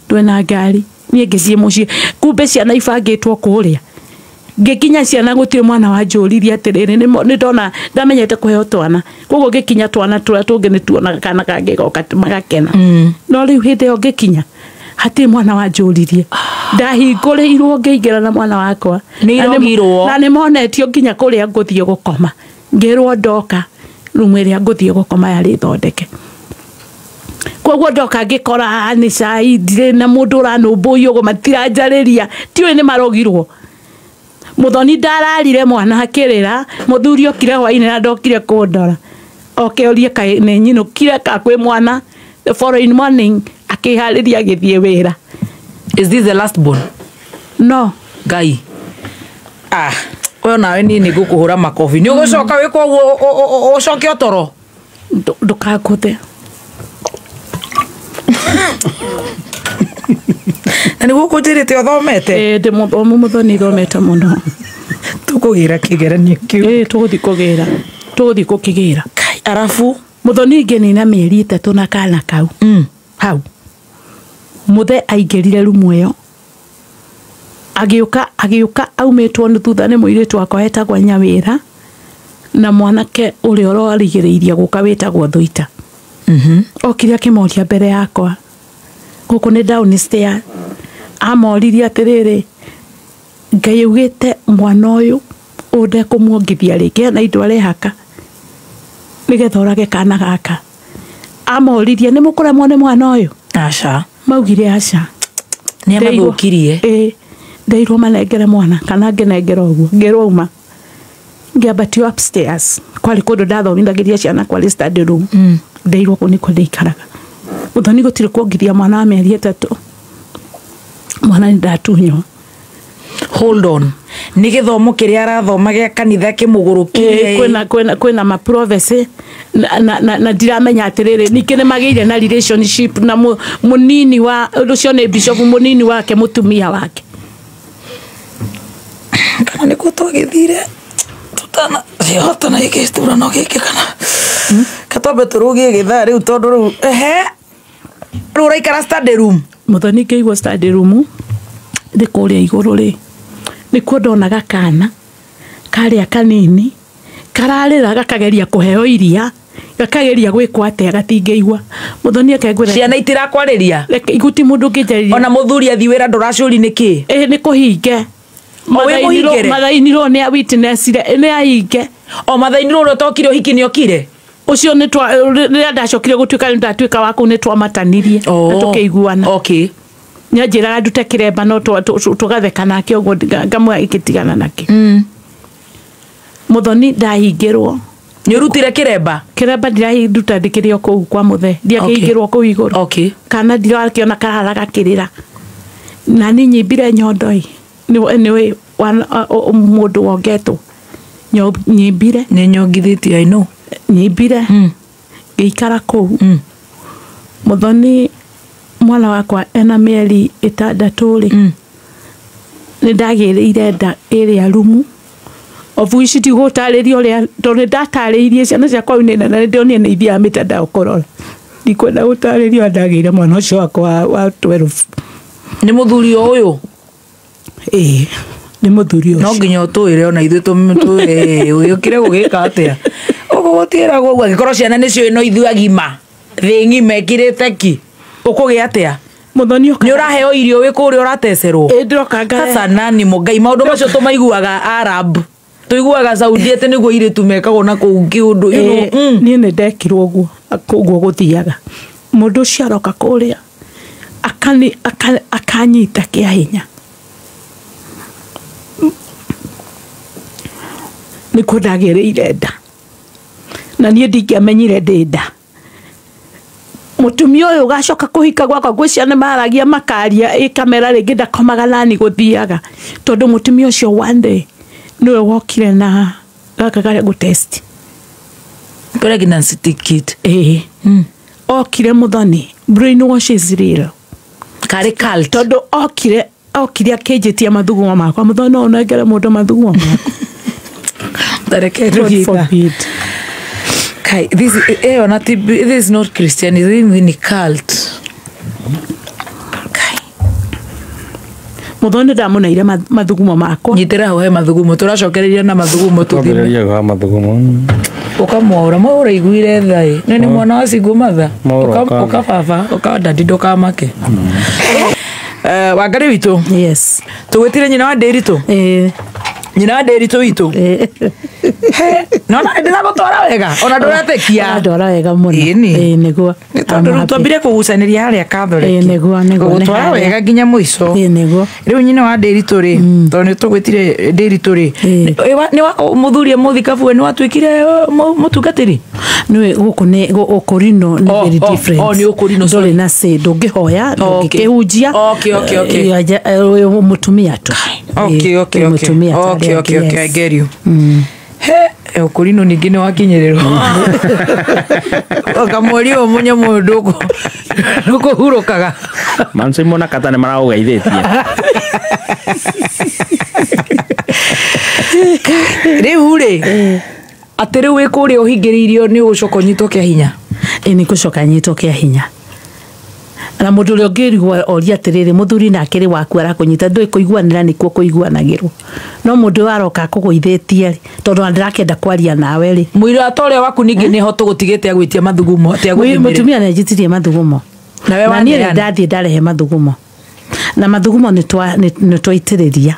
twĩna ngari. Niĩ ngĩthiĩ mũciĩ. Kumbe ciana ibangĩtwo kũrĩa. Ngĩkinya ciana gũtirĩ mwana wanjũririe atĩrĩrĩ, nĩ ndona ndamenyete kũheo twana. Koguo ngĩkinya twana tũrĩa tũngĩ nĩ tuonaga kana kangĩ goka magakena. No rĩu hĩndĩ ĩyo ngĩkinya hatirĩ mwana wanjũririe. Ndahingũrĩirwo ngĩingĩra na mwana wakwa. Nĩ irogirwo. Na nĩ monetio nginya kũrĩa ngũthiĩ gũkoma. Ngĩrwo ndoka rumu ĩrĩa ngũthiĩ gũkoma yarĩ thondeke. Koguo ndoka ngĩkora nĩ cai, ndirĩ na mũndũ ũranũmbũiya ũguo, matiranjarĩria, tiũĩ nĩ marogirwo. Muthoni ndararire mwana akĩrĩra, mũthuri okire hwainĩ na ndokire kũndora. Oke orie kaĩ nĩ nyinũkire ka kwĩ mwana. The following morning akĩharĩria agĩthiĩ wĩra. Is this the last born? No. Ngai. Ah, ũyũ nawe niĩ nĩ ngũkũhũra makobi. Nĩ ũgũcoka wĩkwo ũguo ũcoke ũtoro? Ndũkangũthe. Na nĩ gũkũ njĩrĩte ũthomete? Ĩĩ, ndĩ mũthomu, Muthoni, thomete mũno. Tũkũgĩra kĩgeranio kĩu. Ĩĩ, tũgũthiĩ kũgĩra. Tũgũthiĩ gũkĩgĩra. Kai, arabu? Muthoni ngĩnina mĩeri 3 na kana kau. Hau. Muthe aingĩrire rumu ĩyo. Agĩũka, agĩũka aumĩtwo nĩ thutha nĩ mũirĩtu wakwa wetagwo Nyawĩra na mwanake ũrĩa ũrarigĩrĩirie gũka wĩtagwo Thuita. Okire akĩmoria mbere yakwa. Gũkũ nĩ downstairs. Amoririe atĩrĩrĩ, Ngai augĩte mwana ũyũ ũndekũmuongithia rĩngĩ, hena indo arehaka nĩgetha ũrage kana gaka. Amoririe, nĩ mũkũremwo nĩ mwana ũyũ? Aca. Maugire aca. Nĩ amathũkirie. Ĩĩ, ndeirwo manengere mwana kana ngĩnengera ũguo, ngĩrwo uma. Ngĩambatio upstairs. Kwarĩ kũndũ ndathomithagĩria ciana, kwarĩ study room. Ndeirwo kũu nĩkuo ndĩikaraga. Muthoni gũtirĩ kuongithia mwana wa mĩeri 3. Mwana nĩ ndatunywo. Hold on. Nĩ gĩthomo kĩrĩa arathoma gĩa kanitha kĩmũgũrũkirie. Kwĩna kwĩna ma prophecy na ndiramenya atĩrĩrĩ, ningĩ nĩ magĩire na relationship na mũnini wa ũcio nĩ bishop mũnini wake mũtumia wake. Kana nĩkuo twagĩthire tutana cihotana gĩkĩturano gĩkĩ kana katwambe tũrũgie gĩthaa rĩu tondũ rĩu ehe rĩu ũraikara study room. Muthoni ngĩigua study room ndĩ kũrĩa igũrũ rĩ, nĩkuo ndonaga kana karĩa kanini kararĩra gakageria kũheo iria, gakageria gwĩkwo atĩa gatingĩigua. Muthoni akengwĩra ciana itirakwarĩria. Reke iguti mũndũ ũngĩnjarĩria. Ona mũthuri athiĩ wĩra ndũracũri nĩkĩ? Ĩĩ, nĩ kũhinge. Mathainirwo nĩ a witnessire, nĩ ahinge. O mathainirwo ũrĩa ũtokire ũhiki nĩ okire? Ũcio nĩ twa, rĩrĩa ndacokire gũtuĩka nĩ ndatuĩka wa kũu nĩ twamatanirie na tũkĩiguana. Okay. Nĩanjĩraga ndute kĩremba no tũgatheka nake ũguo ngamwĩra ĩgĩtigana nakĩo. Muthoni ndahingĩrwo. Nĩ ũrutire kĩremba? Kĩremba ndirahinduta ndĩkĩrĩ o kũu kwa mũthe. Ndiakĩhingĩrwo kũu igũrũ. Okay. Kana ndirakĩona karara gakĩrĩra. Na niĩ nyimbire nyondo ĩ. Nĩ mũndũ wongetwo. Nyimbire. Nĩ nyongithĩtie, I know. Nyimbire. Ngĩikara kũu. Muthoni mwana wakwa ena mĩeri 6 rĩ. Nĩ ndagĩrĩire nda ĩrĩa rumu. Of which ndigũtarĩria ũrĩa, tondũ nĩ ndatarĩirie ciana ciakwa nĩ nene, nĩ ndĩronire nĩ ithiaga mĩtandao kũrora. Ndikwenda gũtarĩria ũrĩa ndagĩire mwana ũcio wakwa wa 12. Nĩ mũthuri o ũyũ? Ĩĩ, nĩ mũthuri ũcio. No nginya ũtwĩre ona ithuĩ tũmĩtwĩre, ũgĩũkire gũgĩka atĩa? Ũguo gũtiĩragwo ũguo, angĩkorwo ciana nĩciũĩ no ithuĩ agima, thĩ ng'ima ĩkirĩte ki, ũkũgĩa atĩa? Muthoni ũka. Nĩ ũraheo irio wĩ kũrĩa ũratecerwo? Ĩĩ, ndĩroka ngaheo. Sasa nani mũngai, maũndũ macio tũmaiguaga Arab. Tũiguaga Saudi atĩ nĩguo airĩtu mekagwo na kũu kĩũndũ, you know, Niĩ nĩ ndekirwo ũguo, ũguo gũthiaga. Mũndũ ũcio aroka kũrĩa, akanyita kĩa hinya. Nĩkuo ndagĩrĩire nda. Na niĩ ndingĩamenyire ndĩ nda. Mutumia uyu gacoka kuhika gwakwa ngwĩciria nĩ maragia makaria ĩ kamera rĩngĩ ndakomaga nani gũthiaga tondu mutumia ucio one day niwe wokire na gaka karĩa gũtest pregnancy kit okire muthoni brainwash is real kari cult tondu okire akĩnjĩtia mathugumo makwa muthoni no ũnengere mũndũ mathugumo makwa tareke rugitha. Kai, this this is not Christianity, this is cult. Kai. Muthoni ndamuneire mathugumo makwa. Nyitira ho he mathugumo turacokereria na mathugumo tuthime. Tuthime mathugumo. Ukamwaura mwaura iguire thai. Ni mwana wa single mother. Uka baba, uka dadi ndukamake. Wangari witu. Yes. Tugwitire nyina wa Ndiritu. Nyina wa Ndiritu witu. No na ndĩragũtwara wega ona ndũratekia ndwara wega mũno ĩĩ nĩguo nĩ tondũ rĩu twambire kũgucanĩria harĩa Catholic ĩĩ nĩguo gũgũtwara wega nginya mũico ĩĩ nĩguo rĩu nyina wa Ndiritu rĩ tondũ nĩ tũgwĩtire Ndiritu rĩ nĩ mũthuri mũthikabu we nĩ watuĩkire mũtungatĩri nĩ gũkũ nĩ ũkũrino nĩ very different nĩ ũkũrino ndũrĩ na say ndũngĩhoya ndũngĩkĩhunjia okay mũtumia tu okay okay I get you. He ukurino ningĩ nĩ wakinyĩrĩrwo ũkamweri ũyũ mũnyamũ ũyũ ndũkũhurũkaga Mansi mona kata nĩ maraũgeithĩtie rĩu rĩ atĩ rĩu wĩ kũrĩa ũhingĩrĩirio nĩ ũgũcoka ũnyitwo kĩa hinya ĩ nĩ ngũcoka nyitwo kĩa hinya na mũndũ ũrĩa ũngĩrigwo oria atĩrĩrĩ mũthuri nake rĩ waku arakũnyita ndũĩ kũiguanĩra nĩkuo kũiguanagĩrwo no mũndũ ũyũ aroka akũgũithĩtie rĩ tondũ ona ndĩrakĩenda kwaria nawe rĩ mũira ta ũrĩa waku ningĩ nĩho tũgũtigĩte agwĩtia mathugumo mũtumia nĩanjĩtirie mathugumo nawe na niĩ rĩ ndathiĩ ndarehe mathugumo na mathugumo nĩtwaitĩrĩria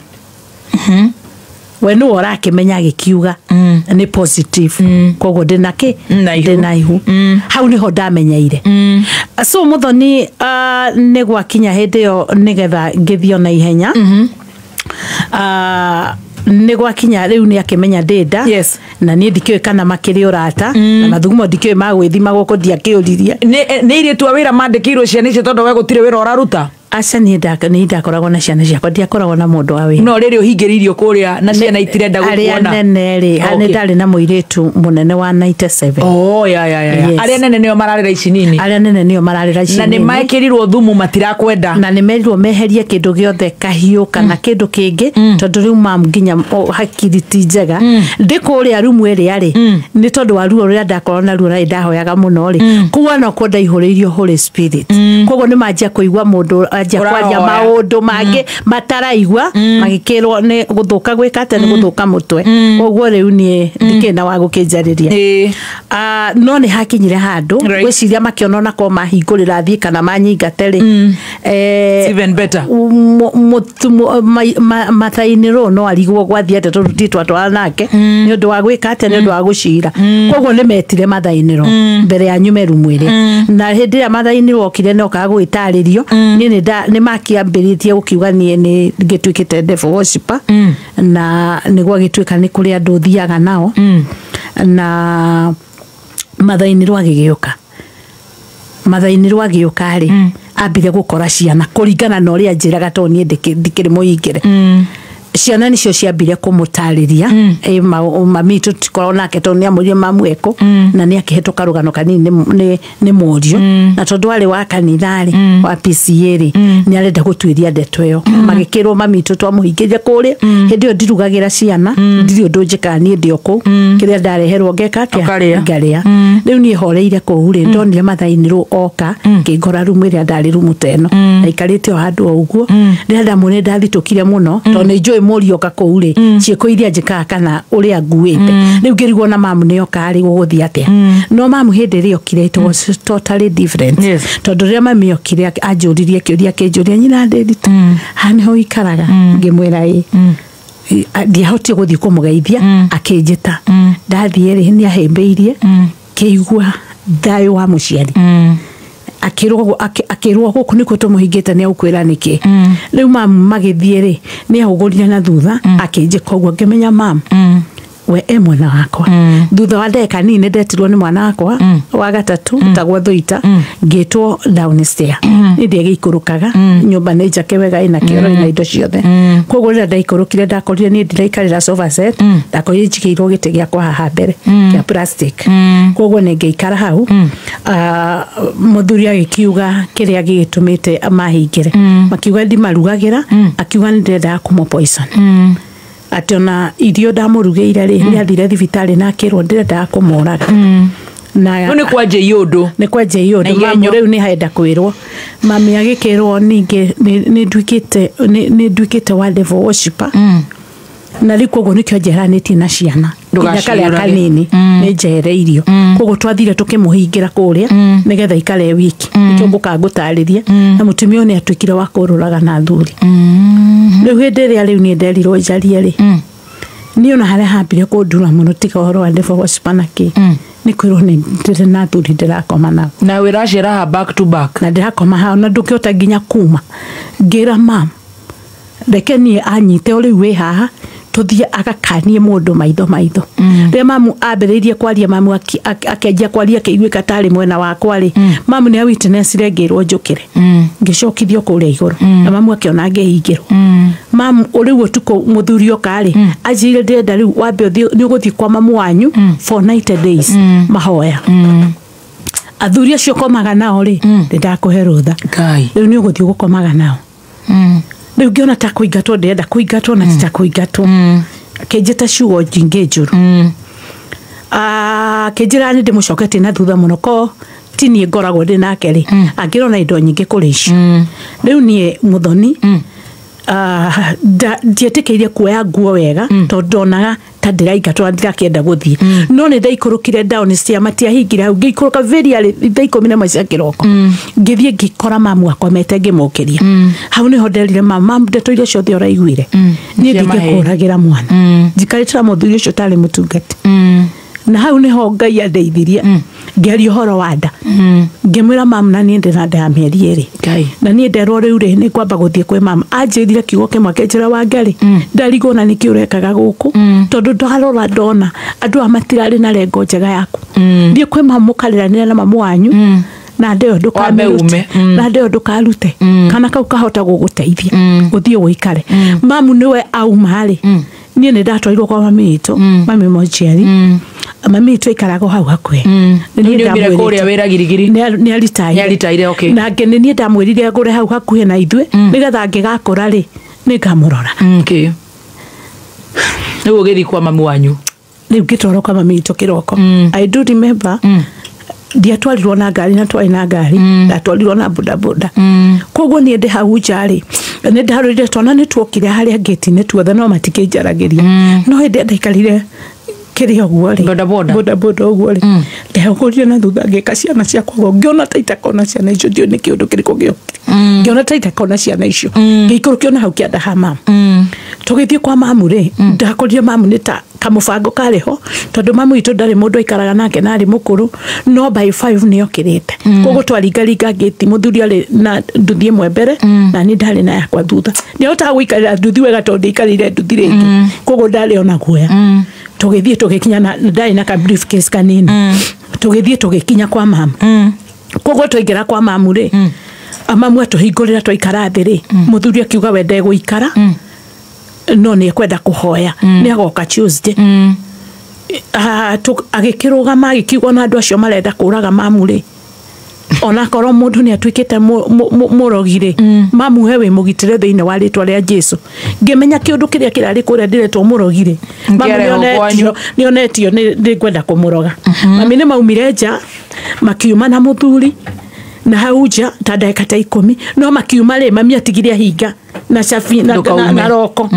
we nĩwe ũrakĩmenya agĩkiuga nĩ positive koguo ndĩna kĩ ndĩna ihu hau nĩho ndamenyeire so muthoni nĩ gwakinya hĩndĩ ĩyo nĩgetha ngĩthiĩ ona ihenya nĩ gwakinya rĩu nĩ akĩmenya ndĩ nda na niĩ ndikĩũĩ kana makĩrĩ ũrata na mathugumo ndikĩũĩ magwĩthima gũkũ ndiakĩũririe nĩ airĩtu a wĩra mandĩkĩirwo ciana icio tondũ we gũtirĩ wĩra ũraruta aca niĩ ndakoragwo na ciana ciakwa ndiakoragwo na mũndũ wa wĩra no rĩrĩ ũhingĩrĩirio kũrĩa na ciana itirenda gũkuona arĩa nene rĩ nĩ ndarĩ na mũirĩtu mũnene wa 97 oh ya ya ya arĩa nene nĩo mararĩra ici nini arĩa nene nĩo mararĩra ici na nĩ mekĩrirwo thumu matirakwenda na nĩ merirwo meherie kĩndũ gĩothe kahiũ kana kĩndũ kĩngĩ tondũ rĩu mam nginya hakiri ti njega ndĩ kũrĩa rumu ĩrĩa rĩ nĩ tondũ wa ruo rũrĩa ndakorwo naruo na ndahoyaga mũno rĩ kũu nokuo ndaihũrĩirio Holy Spirit koguo nĩ manjia kũigua mũndũ anjia kwaria maũndũ mangĩ mataraigua magĩkĩrwo nĩ gũthũka gwĩka atĩa nĩ gũthũka mũtwe koguo rĩu niĩ ndikĩrĩ na wa gũkĩnjarĩria no nĩ hakinyire handũ ngwĩciria makĩona onakorwo mahingũrĩra thiĩ kana manyingate rĩ even better mathainĩ rũ no arigwo gwathiĩ atĩa tondũ ti twatwara nake nĩ ũndũ wa gwĩka atĩa nĩ ũndũ wa gũcira koguo nĩ metire mathainĩ rũ mbere ya nyume rumu ĩrĩa na hĩndĩ ĩrĩa mathainĩ rũ okire na okaga gũgĩtarĩrio niĩ nĩ makĩambĩrĩtie gũkiuga niĩ nĩ ngĩtuĩkĩte devil worshiper na nĩguo agĩtuĩka nĩ kũrĩ andũ thiaga nao na mathainĩ rũ agĩgĩũka mathainĩ rũ agĩũka rĩ ambire gũkora ciana kũringana na ũrĩa njĩraga tondũ niĩ ndikĩrĩ mũhingĩre ciana nicio ciambire kũmũtarĩria mami tũtikoragwo nake tondũ nĩ amũrire mamu ekũ na nĩ akĩhetũka rũgano kanini nĩ mũriũ na tondũ arĩ wa kanitha rĩ wa PCA rĩ nĩ arenda gũtuĩria ndeto ĩyo magĩkĩrwo mami twamũhingĩria kũrĩa hĩndĩ ĩyo ndirugagĩra ciana ndirĩ ũndũ njĩkaga niĩ ndĩ o kũu kĩrĩa ndareherwo ngeka atĩa ngarĩa rĩu niĩ horeire kũu rĩ ndonire mathainĩ rũ oka ngĩngora rumu ĩrĩa ndarĩ rumu ta ĩno ndaikarĩte o handũ o ũguo rĩrĩa ndamuonire ndathitũkire mũno tondũ nĩ njũĩ mũriũ oka kũu rĩ ciĩko iria njĩkaga kana ũrĩa nguĩte rĩu ngĩrigwo na mamu nĩ oka rĩ gũgũthiĩ atĩa no mamu hĩndĩ ĩrĩa okire it was totally different tondũ rĩrĩa mami okire anjũririe kĩũria kĩnjũria nyina Ndiritu haha nĩho ũikaraga ngĩmwĩra ĩ ndiahotire gũthiĩ kũmũgeithia akĩnjĩta ndathiĩ rĩ nĩ ahĩmbĩirie kĩigua thayũ wa mũciari akĩrwo gũkũ nĩkuo tũmũhingĩte nĩ agũkwĩra nĩkĩ rĩu mamu magĩthiĩ rĩ nĩ ahũgũrire na thutha akĩnjĩka ũguo ngĩmenya mamu We e mwena wakwa. Thutha wa ndagĩka nini ndetirwo nĩ mwana wakwa wa gatatũ tagwo Thuita, ngĩtwo downstairs. Niĩ ndiagĩikũrũkaga, nyũmba nĩ njake wega ĩna kĩoro ĩna indo ciothe. Koguo rĩrĩa ndaikũrũkire ndakorire niĩ ndiraikarĩra sofa set, ndakorire njigĩirwo gĩtĩ gĩakwa haha mbere kĩa plastic. Koguo nĩ ngĩikara hau. Mũthuri agĩkiuga kĩrĩa gĩgĩtũmĩte mahingĩre, makiuga ndimarugagĩra, akiuga nĩ ndĩrendaga kũmũ poison. Atĩ ona irio ndamũrugĩire rĩ, nĩ athire thibitarĩ na akĩrwo ndĩrendaga kũmũraga. Na Rĩu nĩ kwanjĩi ũndũ. Nĩ kwanjĩi ũndũ. Mamu rĩu nĩ henda kwĩrwo. Mami agĩkĩrwo ningĩ nĩ nduĩkĩte wa devil worshipper. Na rĩu koguo nĩkĩo njeheranĩtie na ciana. Nginya karĩa kanini nĩ njehereirio. Koguo twathire tũkĩmũhingĩra kũrĩa nĩgetha ikare wiki. Nĩkĩo ngũka ngũtarĩria. Na mũtumia ũyũ nĩ atuĩkire wa kũrũraga na athuri. Rĩu hĩndĩ ĩrĩa rĩu niĩ nderirwo njarie rĩ, niĩ ona harĩa hambire kũndura mũno tiga ũhoro wa devil worshipper na kĩ, nĩ kwĩrwo nĩ ndĩrĩ na athuri ndĩrakoma nao. Na wĩracera back to back. Na ndĩrakoma hao na ndũngĩhota nginya kuma. Ngĩra mam, reke niĩ anyite o rĩu wĩ haha, tũthiĩ agakanie mũndũ maitho maitho. Rĩrĩa mamu ambĩrĩirie kwaria, mamu akĩanjia kwaria akĩiguĩka tarĩ mwena wakwa rĩ, mamu nĩ a-witnessire ngĩrwo njũkĩre. Ngĩcokithio kũrĩa igũrũ. Na mamu akĩona ngĩhingĩrwo. Mamu rĩu ũtukũ mũthuri oka rĩ, anjĩrire ndĩrenda rĩu wambe ũthiĩ, nĩ ũgũthiĩ kwa mamu wanyu for 90 days mahoya. Athuri acio komaga nao rĩ, ndĩndakũhe rũtha. Rĩu nĩ ũgũthiĩ gũkomaga nao. Rĩu ngĩona ta kũingatwo ndĩrenda kũingatwo na ti ta kũingatwo. Akĩnjĩta ciugo nyingĩ njũru. Akĩnjĩra nĩ ndĩmũcoketie na thutha mũno ko ti niĩ ngoragwo ndĩ nake rĩ, angĩrona indo nyingĩ kũrĩ icio. Rĩu niĩ mũthoni, ndietĩkĩire kuoya nguo wega tondũ ndonaga ta ndĩraingatwo na ndirakĩenda gũthiĩ. No nĩ ndaikũrũkire downstairs, matiahingire hau, ngĩikũrũka very early thaa 11 cia kĩroko. Ngĩthiĩ ngĩkora mamu akomete ngĩmũkĩria. Hau nĩho nderire mamu, mamu ndeto iria ciothe ũraiguire, niĩ ndingĩkũragĩra mwana. Njikarĩte na mũthuri ũcio ũtarĩ mũtungati. Na hau nĩho Ngai andeithirie. Ngĩaria ũhoro wa nda. Ngĩmwĩra mamu na niĩ ndĩna nda ya mĩeri ĩrĩ. Na niĩ nderwo rĩu rĩ, nĩ ngwamba gũthiĩ kwĩ mamu. Anjĩrire kiugo kĩmwe akĩnjĩra Wangari, ndarigwo na nĩkĩ ũrekaga gũkũ, tondũ ndarora ndona andũ aya matirarĩ na rengo njega yaku. Thiĩ kwĩ mamu mũkarĩranĩre na mamu wanyu, na nda ĩyo ndũkamĩrute. Na nda ĩyo ndũkarute. Kana kau kahota gũgũteithia ũthiĩ ũikare. Mamu nĩwe auma rĩ, niĩ nĩ ndatwarirwo kwa mami witũ, mami mũnjiari. Mami witũ aikaraga hau hakuhĩ. Nĩ niĩ kũrĩa wĩra Girigiri. Nĩ aritaire. Okay. Na nĩ niĩ ndamwĩrire agũre hau hakuhĩ na ithuĩ, nĩgetha angĩgakũra rĩ, nĩ ngamũrora. Okay. Rĩu ũgĩthiĩ kwa mamu wanyu. Rĩu ngĩtwarwo kwa mami witũ kĩroko. I do remember, ndiatwarirwo na ngari na twarĩ na ngari, ndatwarirwo na bodaboda. Koguo niĩ ndĩ hau nja rĩ, nĩ ndarorire twana nĩ tuokire harĩa ngĩti-inĩ tuothe no matikĩnjaragĩria. No hĩndĩ ndaikarire kĩrĩa ũguo rĩ, Bodaboda. Bodaboda ũguo rĩ, ndehũgũrire na thutha ngĩka ciana ciakwa ũguo, ngĩona ta itakona ciana icio, ndiũĩ nĩ kĩũndũ kĩrĩkũ gĩokire. Ngĩona ta itakona ciana icio. Ngĩikũrũkio na hau kĩanda ha mamu. Tũgĩthiĩ kwa mamu rĩ, ndakorire mamu nĩ ta kamũbango karĩ ho, tondũ mamu witũ ndarĩ mũndũ aikaraga nake na arĩ mũkũrũ, no by 5 nĩ okĩrĩte. Koguo twaringaringa ngĩti, mũthuri arĩ na nduthi ĩmwe mbere, na niĩ ndarĩ na yakwa thutha. Ndiahotaga gũikarĩra nduthi wega tondũ ndiaikarĩire nduthi rĩngĩ. Koguo ndarĩ ona guoya. Tũgĩthiĩ tũgĩkinya na ndarĩ na ka briefcase kanini. Tũgĩthiĩ tũgĩkinya kwa mamu. Koguo twaingĩra kwa mamu rĩ, mamu atũhingũrĩra twaikara thĩ rĩ, mũthuri akiuga we ndegũikara, no nĩ ekwenda kũhoya, nĩ agoka Tuesday. Agĩkĩrũgama agĩkiuga ona andũ acio marenda kũraga mamu rĩ, onakorwo mũndũ nĩ atuĩkĩte mũrogi rĩ, mamu he wĩ mũgitĩre thĩinĩ wa rĩtwa rĩa Jesũ. Ngĩmenya kĩũndũ kĩrĩa kĩrarĩ kũrĩa ndĩretwo mũrogi rĩ, mamu nĩonetio nĩ ngwenda kũmũroga. Mami nĩ maumire nja, makiuma na mũthuri na hau nja ta ndagĩka ta 10, no makiuma rĩ, mami atigire ahinga na cabi na roko.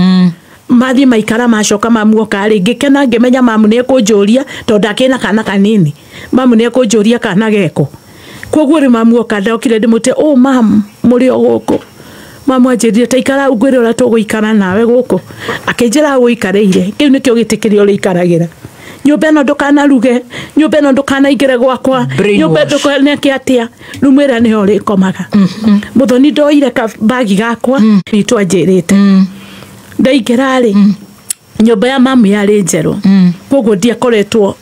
Mathiĩ maikara macoka mamu oka rĩ, ngĩkena ngĩmenya mamu nĩ ekũnjũria tondũ ndakĩna kana kanini, mamu nĩ ekũnjũria kana geko. Koguo rĩ mamu oka ndokire ndĩmũte, "Oh mamu, mũrĩ o gũkũ." Mamu anjĩrire ta ikara ngwĩre ũrĩa tũgũikara nawe gũkũ. Akĩnjĩra ũikarĩire, kĩu nĩkĩo gĩtĩ kĩrĩa ũrĩikaragĩra. Nyũmba ĩno ndũkanaruge, nyũmba ĩno ndũkanaingĩre gwakwa, nyũmba ndũkaneke atĩa, rĩu mwĩra nĩho ũrĩkomaga. Mũthoni ndoire kabagi gakwa, witũ anjĩrĩte. Ndaingĩra rĩ, Nyũmba ya mamu yarĩ njerũ, koguo ndiakoretwo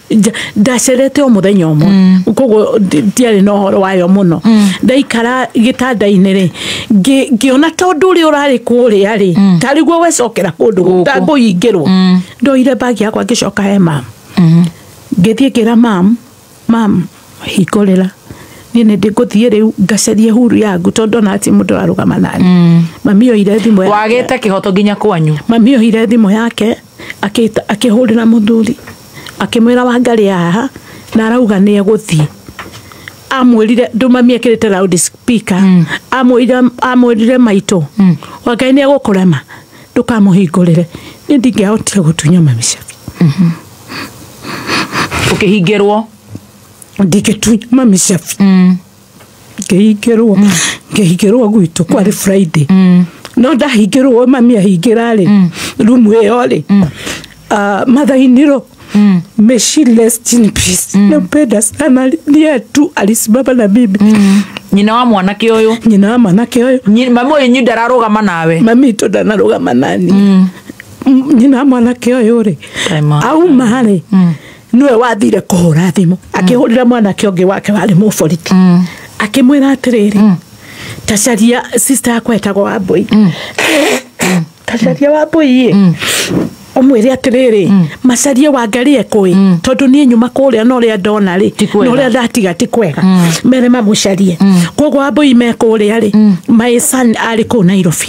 ndacerete o mũthenya ũmwe, koguo ndiarĩ na ũhoro wayo mũno. Ndaikara gĩtanda-inĩ rĩ, ngĩona tondũ ũrĩa ũrarĩ kũrĩa rĩ, tarĩguo wecokera kũndũ ndangũhingĩrwo. Ndoire bagi yakwa ngĩcoka he mamu, ngĩthiĩ ngĩra mamu, mamu hingũrĩra, niĩ nĩ ndĩgũthiĩ rĩu ngacarie huru yangu tondũ ona ti mũndũ ũrarũgama nani. Mami oire thimũ yake. Wagĩte kĩhoto nginya kwanyu. Mami oire thimũ yake akĩhũrĩra mũthuri, akĩmwĩra Wangarĩ haha na arauga nĩ egũthiĩ. Amwĩrire ndũ mami ekĩrĩte loud speaker, amwĩrire maitũ, Wangarĩ nĩ egũkũrema, ndũkamũhingũrĩre. Niĩ ndingĩahotire gũtunya mami cabi. Ũkĩhingĩrwo. Ndingĩtunya mami cabi. Ngĩhingĩrwo, ngĩhingĩrwo gwitũ kwarĩ Friday. No ndahingĩrwo mami ahingĩra rĩ, rumu ĩyo rĩ, mother-in-law, may she rest in peace, nampenda sana, niye tu alisimama na mimi. Nyina wa mwanake ũyũ. Nyina wa mwanake ũyũ. Mami ũyũ nyu ndararũgama nawe. Mami itũ ndanarũgama nani. Nyina wa mwanake ũyũ rĩ, auma rĩ, niwe wathire kũhũra thimũ, akĩhũrĩra mwanake ũngĩ wake warĩ mũborithi, akĩmwĩra atĩrĩrĩ, tacaria sister yakwa etagwo Wambũi, tacaria Wambũi ĩ, ũmwĩre atĩrĩrĩ, macarie Wangarĩ ekũĩ, tondũ niĩ nyuma kũrĩa na ũrĩa ndona rĩ, na ũrĩa ndatiga ti kwega, mere mamũcarie. Koguo Wambũi me kũrĩa rĩ, my son arĩ kũu Nairobi.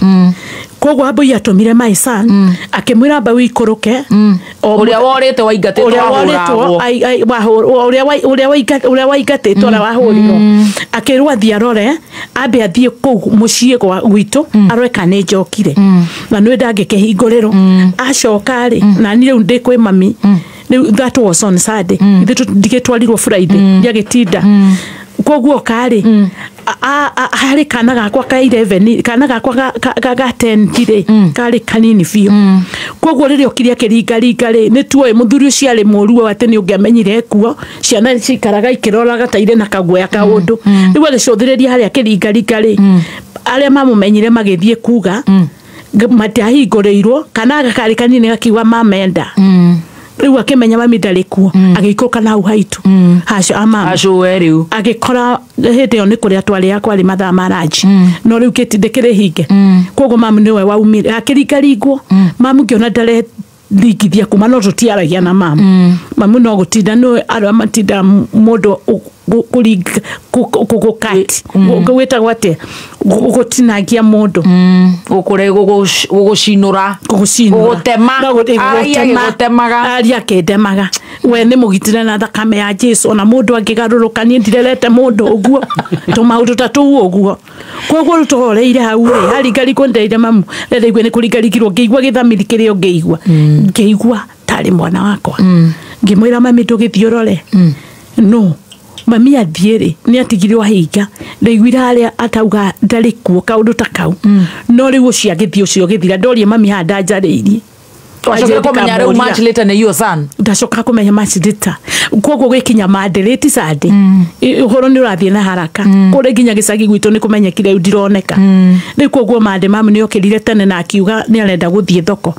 Koguo Wambũi atũmire my son, akĩmwĩra amba ũikũrũke, ũrĩa worĩte waingatĩtwo wahũragwo, ũrĩa waingatĩtwo ũrĩa wahũrirwo, akĩrwo athiĩ arore, ambe athiĩ kũu mũciĩ gwitũ arore kana nĩ njokire, na nĩ ndangĩkĩhingũrĩrwo. Acoka rĩ, na niĩ rĩu ndĩ kwĩ mami, rĩu that was on Sunday, ithuĩ ndigĩtwarirwo Friday, ndiagĩtinda. Koguo karĩ harĩ kana gakwa ka 11, kana gakwa ga 10 rĩ, karĩ kanini biũ. Koguo rĩrĩa okire akĩringaringa rĩ, nĩ tuoĩ mũthuri ũcio arĩ mũũru ũũ atĩ nĩ ũngĩamenyire ekuo, ciana cikaraga ikĩroraga ta irĩ na kaguoya kaũndũ. Rĩu agĩcũthĩrĩria harĩa akĩringaringa rĩ, arĩa mamũmenyire magĩthiĩ kuga matiahingũrĩirwo, kana gakarĩ kanini gakiuga mamenda. Rĩu akĩmenya mami ndarĩ kuo, agĩikũrũka na hau haitũ, hacio a mama. Acũwe rĩu. Agĩkora hĩndĩ ĩyo nĩ kũrĩa twarĩaga kwarĩ mathaa ma ranji, no rĩu ndĩkĩrĩ hinge. Koguo mamu nĩwe waumire, akĩringaringwo. Mamu ngĩona ndarethingithia kuma, no tũtiaragia na mamu. Mamu no gũtinda nĩwe arĩa matindaga mũndũ gũkati, gwĩtagwo atĩa, gũtinangia mũndũ, gũgũcinũra, gũgũcinũra, gũgũtema, gũgũtema, aria akĩndemaga. We nĩ mũgitĩre na thakame ya Jesu, ona mũndũ angĩgarũrũka niĩ ndirerete mũndũ ũguo, tũmaũndũ ta tũu ũguo. Koguo rĩu tũhoreire hau rĩ, haringaringwo ndeire mamu, rĩrĩa nĩ kũringaringirwo, ngĩigua gĩthamiri kĩrĩa ũngĩigua, ngĩigua tarĩ mwana wakwa. Ngĩmwĩra mami ndũgĩthiĩ ũrore. No mami athiĩ rĩ, nĩ atigirwo ahinga, ndaiguire harĩa atauga ndarĩ kuo kaũndũ ta kau. No rĩu ũcio agĩthiĩ ũcio ũgĩthira, ndorie mami haha ndanjarĩirie. Wacokire kũmenya rĩu much later nĩ your son. Ndacoka kũmenya much later. Koguo gwĩkinya Monday, late Sunday, ũhoro nĩ ũrathiĩ na haraka. Kũrĩa nginya gĩcagi gwitũ nĩ kũmenyekire rĩu ndironeka. Rĩu koguo Monday mamu nĩ okĩrire tene na akiuga nĩ arenda gũthiĩ thoko.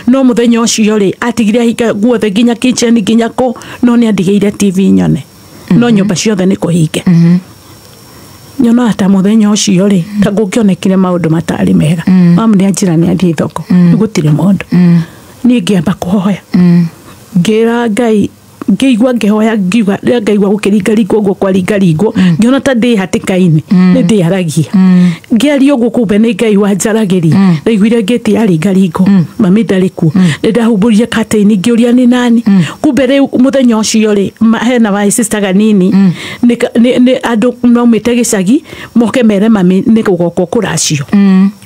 No mũthenya ũcio rĩ, atigire ahinga guothe nginya kitchen nginya kũ, no nĩ andigĩire TV nyone. No nyũmba ciothe nĩ kũhinge. Nyonaga ta mũthenya ũcio rĩ, ta gũkĩonekire maũndũ matarĩ mega. Mamu nĩ anjĩra nĩ athiĩ thoko, gũtirĩ mũndũ. Niĩ ngĩamba kũhoya. Ngĩra Ngai, ngĩigua ngĩhoya, ngiuga, rĩrĩa ngaigua gũkĩringaringwo ũguo kwaringaringwo, ngĩona ta ndĩ hatĩka-inĩ, nĩ ndĩaragia. Ngĩaria ũguo kumbe nĩ Ngai wanjaragĩria. Ndaiguire ngĩti yaringaringwo, mami ndarĩ kuo. Nĩ ndahumbũrire curtain ngĩũria nĩ nani. Kumbe rĩu mũthenya ũcio rĩ, hena my sister kanini, nĩ andũ maumĩte gĩcagi, moke mere mami nĩ gũgoka kũracio.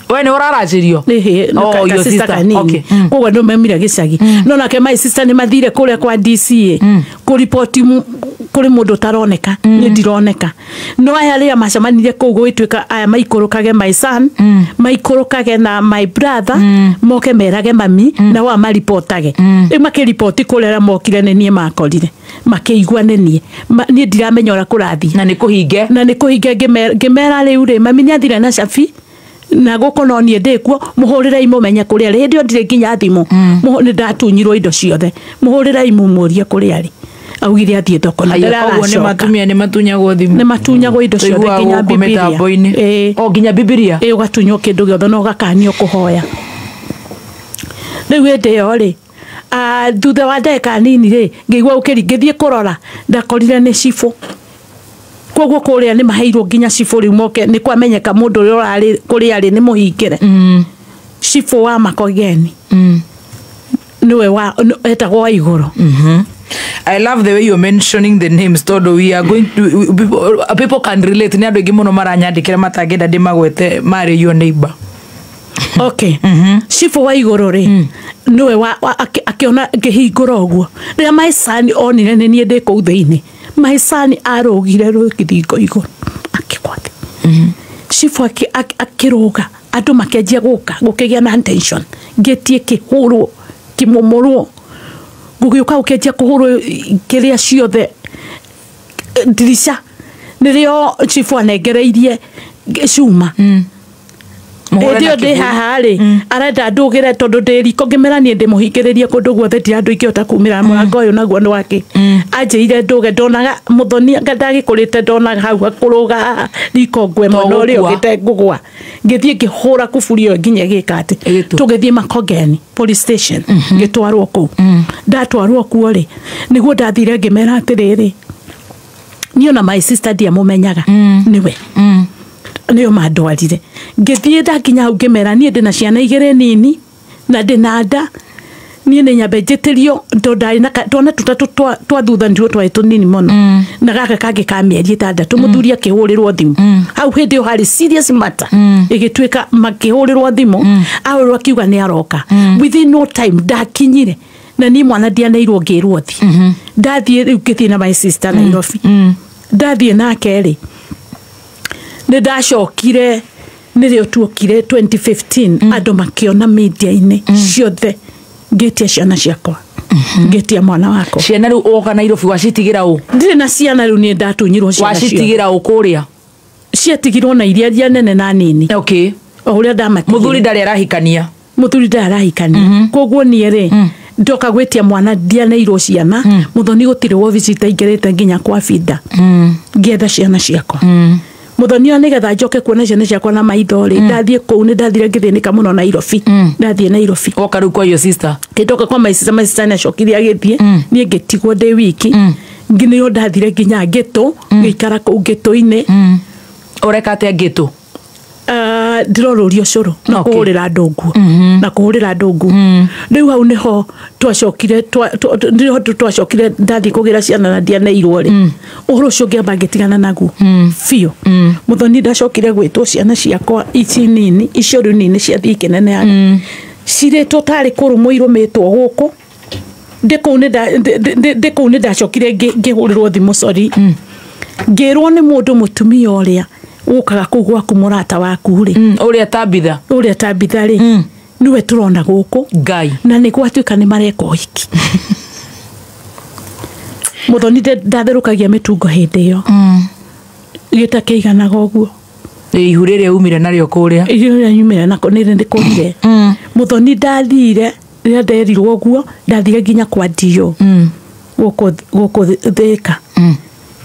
We nĩ ũraracĩrio? Nĩ, sister kanini. Koguo andũ maumire gĩcagi. No nake my sister nĩ mathire kũrĩa kwa DCA, kũriboti kũrĩ mũndũ ũtaroneka, niĩ ndironeka. No aya rĩrĩa macemanirie kũu gũgĩtuĩka aya maikũrũkage my son, maikũrũkage na my brother, moke merage mami, na wa maripotage. Rĩu makĩriboti kũrĩa arĩa mokire nĩ niĩ makorire. Makĩigua nĩ niĩ. Niĩ ndiramenya ũrĩa kũrathiĩ. Na nĩ kũhinge. Na nĩ kũhinge, ngĩmera rĩu rĩ, mami nĩ athire na cabi, Na gũkũ no niĩ ndĩkuo mũhũrĩrei mũmenye kũrĩa arĩ. Hĩndĩ ĩyo ndirĩ nginya thimũ. Nĩ ndatunyirwo indo ciothe. Mũhũrĩrei mũmũrie kũrĩa arĩ. Augire athiĩ thoko na ndaracoka. Koguo nĩ matunyagwo thimũ. Nĩ matunyagwo indo ciothe nginya Bibilia. O nginya Bibilia. Ĩĩ ũgatunywo kĩndũ gĩothe na ũgakanio kũhoya. Rĩu hĩndĩ ĩyo rĩ thutha wa ndagĩka nini rĩ ngĩigua ũkĩri ngĩthiĩ kũrora ndakorire nĩ cibũ. Koguo kũrĩa nĩ maheirwo nginya cibũ rĩu moke nĩ kwamenyeka mũndũ ũrĩa ũrarĩ kũrĩa arĩ nĩ mũhingĩre. Cibũ wa Makongeni. Nĩwe wa etagwo wa igũrũ. I love the way you're mentioning the names todo we are going to people can relate. Ni andũ aingĩ mũno maranyandĩkĩra matangĩenda ndĩmagwete marĩ your neighbor. Okay. Cibũ wa igũrũ rĩ nĩwe wa akĩona ngĩhingũra ũguo. Rĩrĩa my son onire nĩ niĩ ndĩ kũu thĩinĩ. My son arũgire rũthingo igũrũ akĩgwa thĩ. Cibũ akĩrũga andũ makĩanjia gũka gũkĩgĩa na tension. Ngĩtie kĩhũrwo kĩmomorwo gũgĩũka gũkĩanjia kũhũrwo kĩrĩa ciothe ndirica nĩrĩo cibũ anengereirie cuma. Hĩndĩ ĩyo ndĩ haha rĩ arenda ndũgĩre tondũ ndĩ riko ngĩmera niĩ ndĩmũhingĩrĩrie kũndũ guothe ndirĩ andũ ingĩhota kumĩra mũrango ũyũ naguo nĩ wake. Anjĩrire ndũge ndonaga mũthoni anga ndagĩkũrĩte ndonaga hau hakũrũga haha riko ngwe mwena ũrĩa ũngĩ ngũgwa. Ngĩthiĩ ngĩhũra kuburi ĩyo nginya ĩgĩka atĩ tũgĩthiĩ Makongeni police station ngĩtwarwo kũu. Ndatwarwo kuo rĩ nĩguo ndathire ngĩmera atĩrĩrĩ niĩ ona my sister ndiamũmenyaga nĩwe. Nĩo mandwarire. Ngĩthiĩ ndakinya hau ngĩmera niĩ ndĩna ciana igĩrĩ nini na ndĩna nda. Niĩ nĩ nyambe njĩtĩrio tondũ ndarĩ na twana tũtatũ twa thutha nĩtuo twarĩ tũnini mũno. Na gaka kangĩ ka mĩeri ĩtandatũ mũthuri akĩhũrĩrwo thimũ. Hau hĩndĩ ĩyo harĩ serious matter. Ĩgĩtuĩka makĩhũrĩrwo thimũ ahũrĩrwo akiuga nĩ aroka. Within no time ndakinyire na niĩ mwana ndianeirwo ngĩrwo thiĩ. Ndathiĩ rĩu ngĩthiĩ na my sister Nairobi. Ndathiĩ nake rĩ nĩ ndacokire nĩrĩo tuokire 2015 andũ makĩona media-inĩ ciothe ngĩtia ciana ciakwa. Ngĩtia mwana wakwa. Ciana rĩu woka Nairobi wacitigĩra ũ? Ndirĩ na ciana rĩu niĩ ndatunyirwo ciana ciothe. Wacitigĩra ũ kũrĩa? Ciatigirwo na iria nene na nini. Okay. O ũrĩa ndamatigire. Mũthuri ndarĩ arahikania. Mũthuri ndarĩ arahikania. Koguo niĩ rĩ ndoka gwĩtia mwana ndianeirwo ciana. Mũthoni gũtirĩ wobici itaingĩrĩte nginya kwa Binda. Ngĩetha ciana ciakwa. Mũthoni ũyũ nĩgetha njoke kuona ciana ciakwa na maitho rĩ ndathiĩ kũu nĩ ndathire ngĩthĩnĩka mũno Nairobi. Ndathiĩ Nairobi. Woka rĩu kwa your sister. Ngĩndoka kwa my sister, my sister nĩacokire agĩthiĩ. Niĩ ngĩtigwo ndĩ wiki. Nĩyo ndathire nginya ngĩtũ ngĩikara kũu ngĩtũ-inĩ. Ũreka atĩa ngĩtũ? Ndĩrorũria ũcũrũ na kũhũrĩra andũ nguo. Na kũhũrĩra andũ nguo. Rĩu hau nĩho twacokire nĩho twacokire ndathiĩ kũgĩra ciana na ndianeirwo rĩ. Ũhoro ũcio ngĩamba ngĩtigana naguo biũ. Mũthoni ndacokire gwĩtwo ciana ciakwa ici nini icio rĩu nini ciathiĩ ikĩnenehaga. Cirĩtwo tarĩ kũrũmwo irũmĩtwo gũkũ. Ndĩ kũu nĩ ndacokire ngĩhũrĩrwo thimũ sorry. Ngĩrwo nĩ mũndũ mũtumia ũrĩa ũkaga kũu gwaku mũrata waku rĩ. Ũrĩa Tabitha. Ũrĩa Tabitha rĩ. Nĩwe tũrona gũkũ. Ngai. Na nĩ gwatuĩka nĩ mareka ũhiki. Mũthoni ndatherũkagia mĩtungo hĩndĩ ĩyo. Gĩtakĩiganaga ũguo. Ihu rĩrĩa umire narĩo kũrĩa. Ihu rĩrĩa nyumire nako nĩ ndĩkũrire. Mũthoni ndathire rĩrĩa nderirwo ũguo ndathire nginya kwa Dio. Gũkũ Thĩka.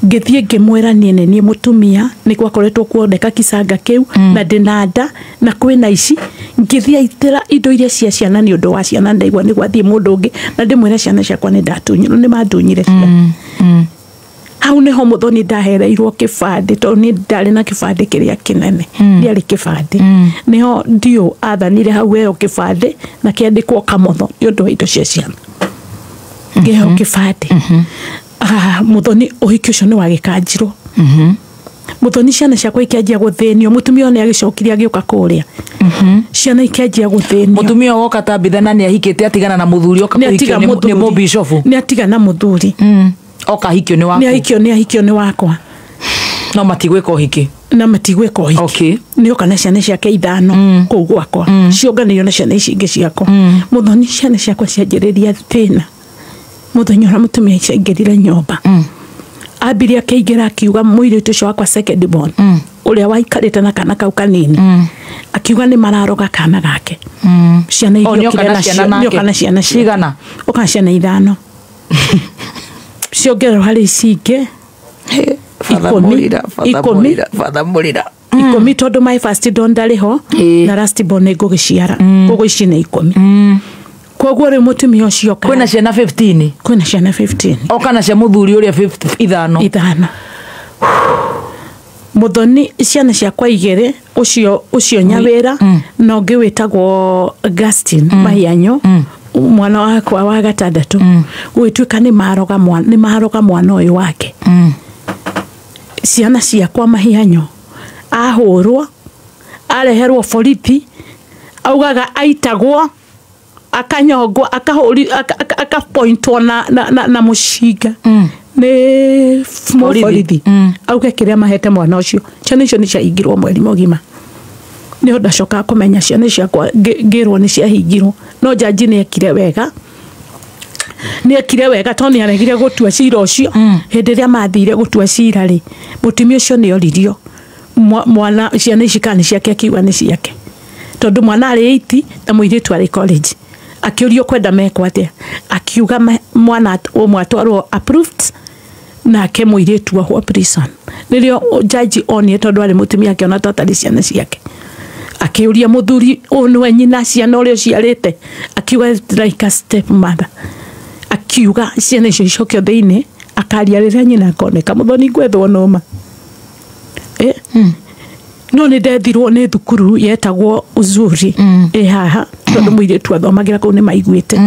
Ngĩthiĩ ngĩmwĩra niĩ nĩ niĩ mũtumia nĩ gwakoretwo kuoneka kicanga kĩu na ndĩna nda na kwĩna ici. Ngĩthiĩ aitĩra indo iria cia ciana nĩ ũndũ wa ciana ndaigua nĩ gwathiĩ mũndũ ũngĩ na ndĩmwĩre ciana ciakwa nĩ ndatunyirwo nĩ mandunyire ciana. Hau nĩho mũthoni ndahereirwo kĩbandĩ tondũ niĩ ndarĩ na kĩbandĩ kĩrĩa kĩnene. Ndiarĩ kĩbandĩ. Nĩho Dio athanire hau heo kĩbandĩ na kĩandĩkwo Kamotho nĩ ũndũ wa indo cia ciana. Ngĩheo kĩbandĩ. Mũthoni ũhiki ũcio nĩ wagĩkanjirwo. Mũthoni ciana ciakwa ikĩanjia gũthĩnio. Mũtumia nĩ agĩcokire agĩũka kũrĩa. Ciana ikĩanjia gũthĩnio. Mũtumia woka Tabitha na nĩ ahikĩte atigana na mũthuri oka kũhikio nĩ mũbishofu. Nĩ atigana mũthuri. Oka ahikio nĩ waku. Nĩ ahikio nĩ wakwa. No matigwĩka ũhiki. Na matigwĩka ũhiki. Okay. Nĩ oka na ciana ciake ithano kũu gwakwa. Ciũnganĩirio na ciana ici ingĩ ciakwa. Mũthoni ciana ciakwa cianjĩrĩria thĩna. Mũthenya ũrĩa mũtumia aingĩrire nyũmba. Ambirie akĩingĩra akiuga mũirĩtu ũcio wakwa second born. Ũrĩa waikarĩte na kana kau kanini akiuga nĩ mararoga kana gake. Ciana iria okire nacio nĩoka na ciana cigana oka na ciana 5 ciongererwo harĩ ici ingĩ 10 tondũ my first born ndarĩ ho na last born nĩ ngũgĩciara koguo ici nĩ 10. Koguo rĩu mũtumia ũcio kwĩna ciana 15 kwĩna ciana 15 oka na cia mũthuri ũrĩa 5 Muthoni ciana ciakwa 2 ucio Nyawira na ũngĩ wĩtagwo Gastin Mahianyo mwana wakwa wa gatandatũ gũgĩtuĩka nĩ maroga mwana ũyũ wake. Ciana ciakwa Mahianyo ahũrwo areherwo borithi augaga aitagwo akanyongwo akahũri akapointwo na mũcinga nĩ borithi auge kĩrĩa mahete mwana ũcio. Ciana icio nĩ ciahingirwo mweri mũgima nĩho ndacokaga kũmenya ciana ciakwa ngĩrwo nĩ ciahingirwo no jaji nĩ ekire wega tondũ nĩ aregire gũtua cira ũcio. Hĩndĩ ĩrĩa mathire gũtua cira rĩ mũtumia ũcio nĩ oririo mwana ciana ici kana nĩ ciake akiuga nĩ ciake tondũ mwana arĩ 8 na mũirĩtu arĩ college. Akĩũrio kwenda mekwo atĩa akiuga mwana ũmwe atwarwo approved nake mũirĩtu ohwo prison. Nĩrĩo jaji onire tondũ arĩ mũtumia akĩona ta atarĩ ciana ciake akĩũria mũthuri ũyũ nĩwe nyina ciana ũrĩa ũciarĩte akiuga like a step mother akiuga ciana icio icokio thĩinĩ akaria rĩrĩa nyina akoneka. Mũthoni ngwethwo nũma no nĩ ndethirwo nĩ thukuru yetagwo Uzuri ĩ haha tondũ mũirĩtu athomagĩra kũu nĩ maiguĩte.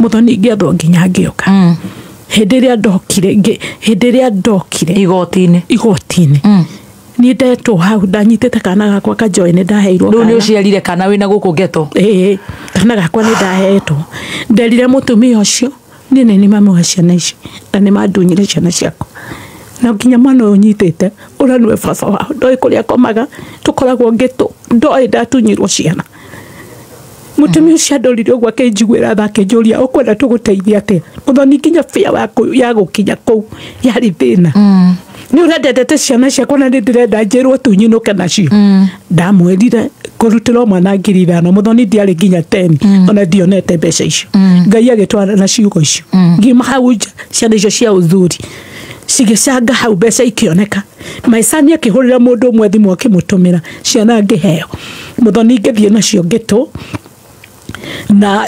Mũthoni ngĩethwo nginya ngĩũka. Hĩndĩ ĩrĩa ndokire igoti-inĩ niĩ ndetwo hau ndanyitĩte kana gakwa ka Joy nĩ ndaheirwo. Rĩu nĩ ũciarire kana wĩna gũkũ ghetto? Ĩĩ kana gakwa nĩ ndahetwo. Nderire mũtumia ũcio niĩ nĩ nĩ mami wa ciana ici na nĩ mandunyire ciana ciakwa na nginya mwana ũyũ ũnyitĩte ũrĩa nĩwe baba wao ndoĩ kũrĩa akomaga tũkoragwo ngĩtũ ndoĩ ndatunyirwo ciana. Mũtumia ũcio andorire ũguo akĩnjiguĩra tha akĩnjũria ũkwenda tũgũteithia atĩa. Mũthoni nginya bĩa ya gũkinya kũu yarĩ thĩna. Nĩ ũrĩa ndendete ciana ciakwa na nĩ ndĩrenda njĩrwo tu nyinũke nacio. Ndamwĩrire kũrutĩrwo mwana 5,000 mũthoni ndiarĩ nginya 10 ona ndionete mbeca icio. Ngai agĩtwara na ciugo icio ngiuma hau nja ciana icio cia Uzuri cigĩcanga hau mbeca ikĩoneka. Maicani akĩhũrĩra mũndũ ũmwe thimũ akĩmũtũmĩra ciana ngĩheo. Mũthoni ngĩthiĩ nacio ngĩtũ na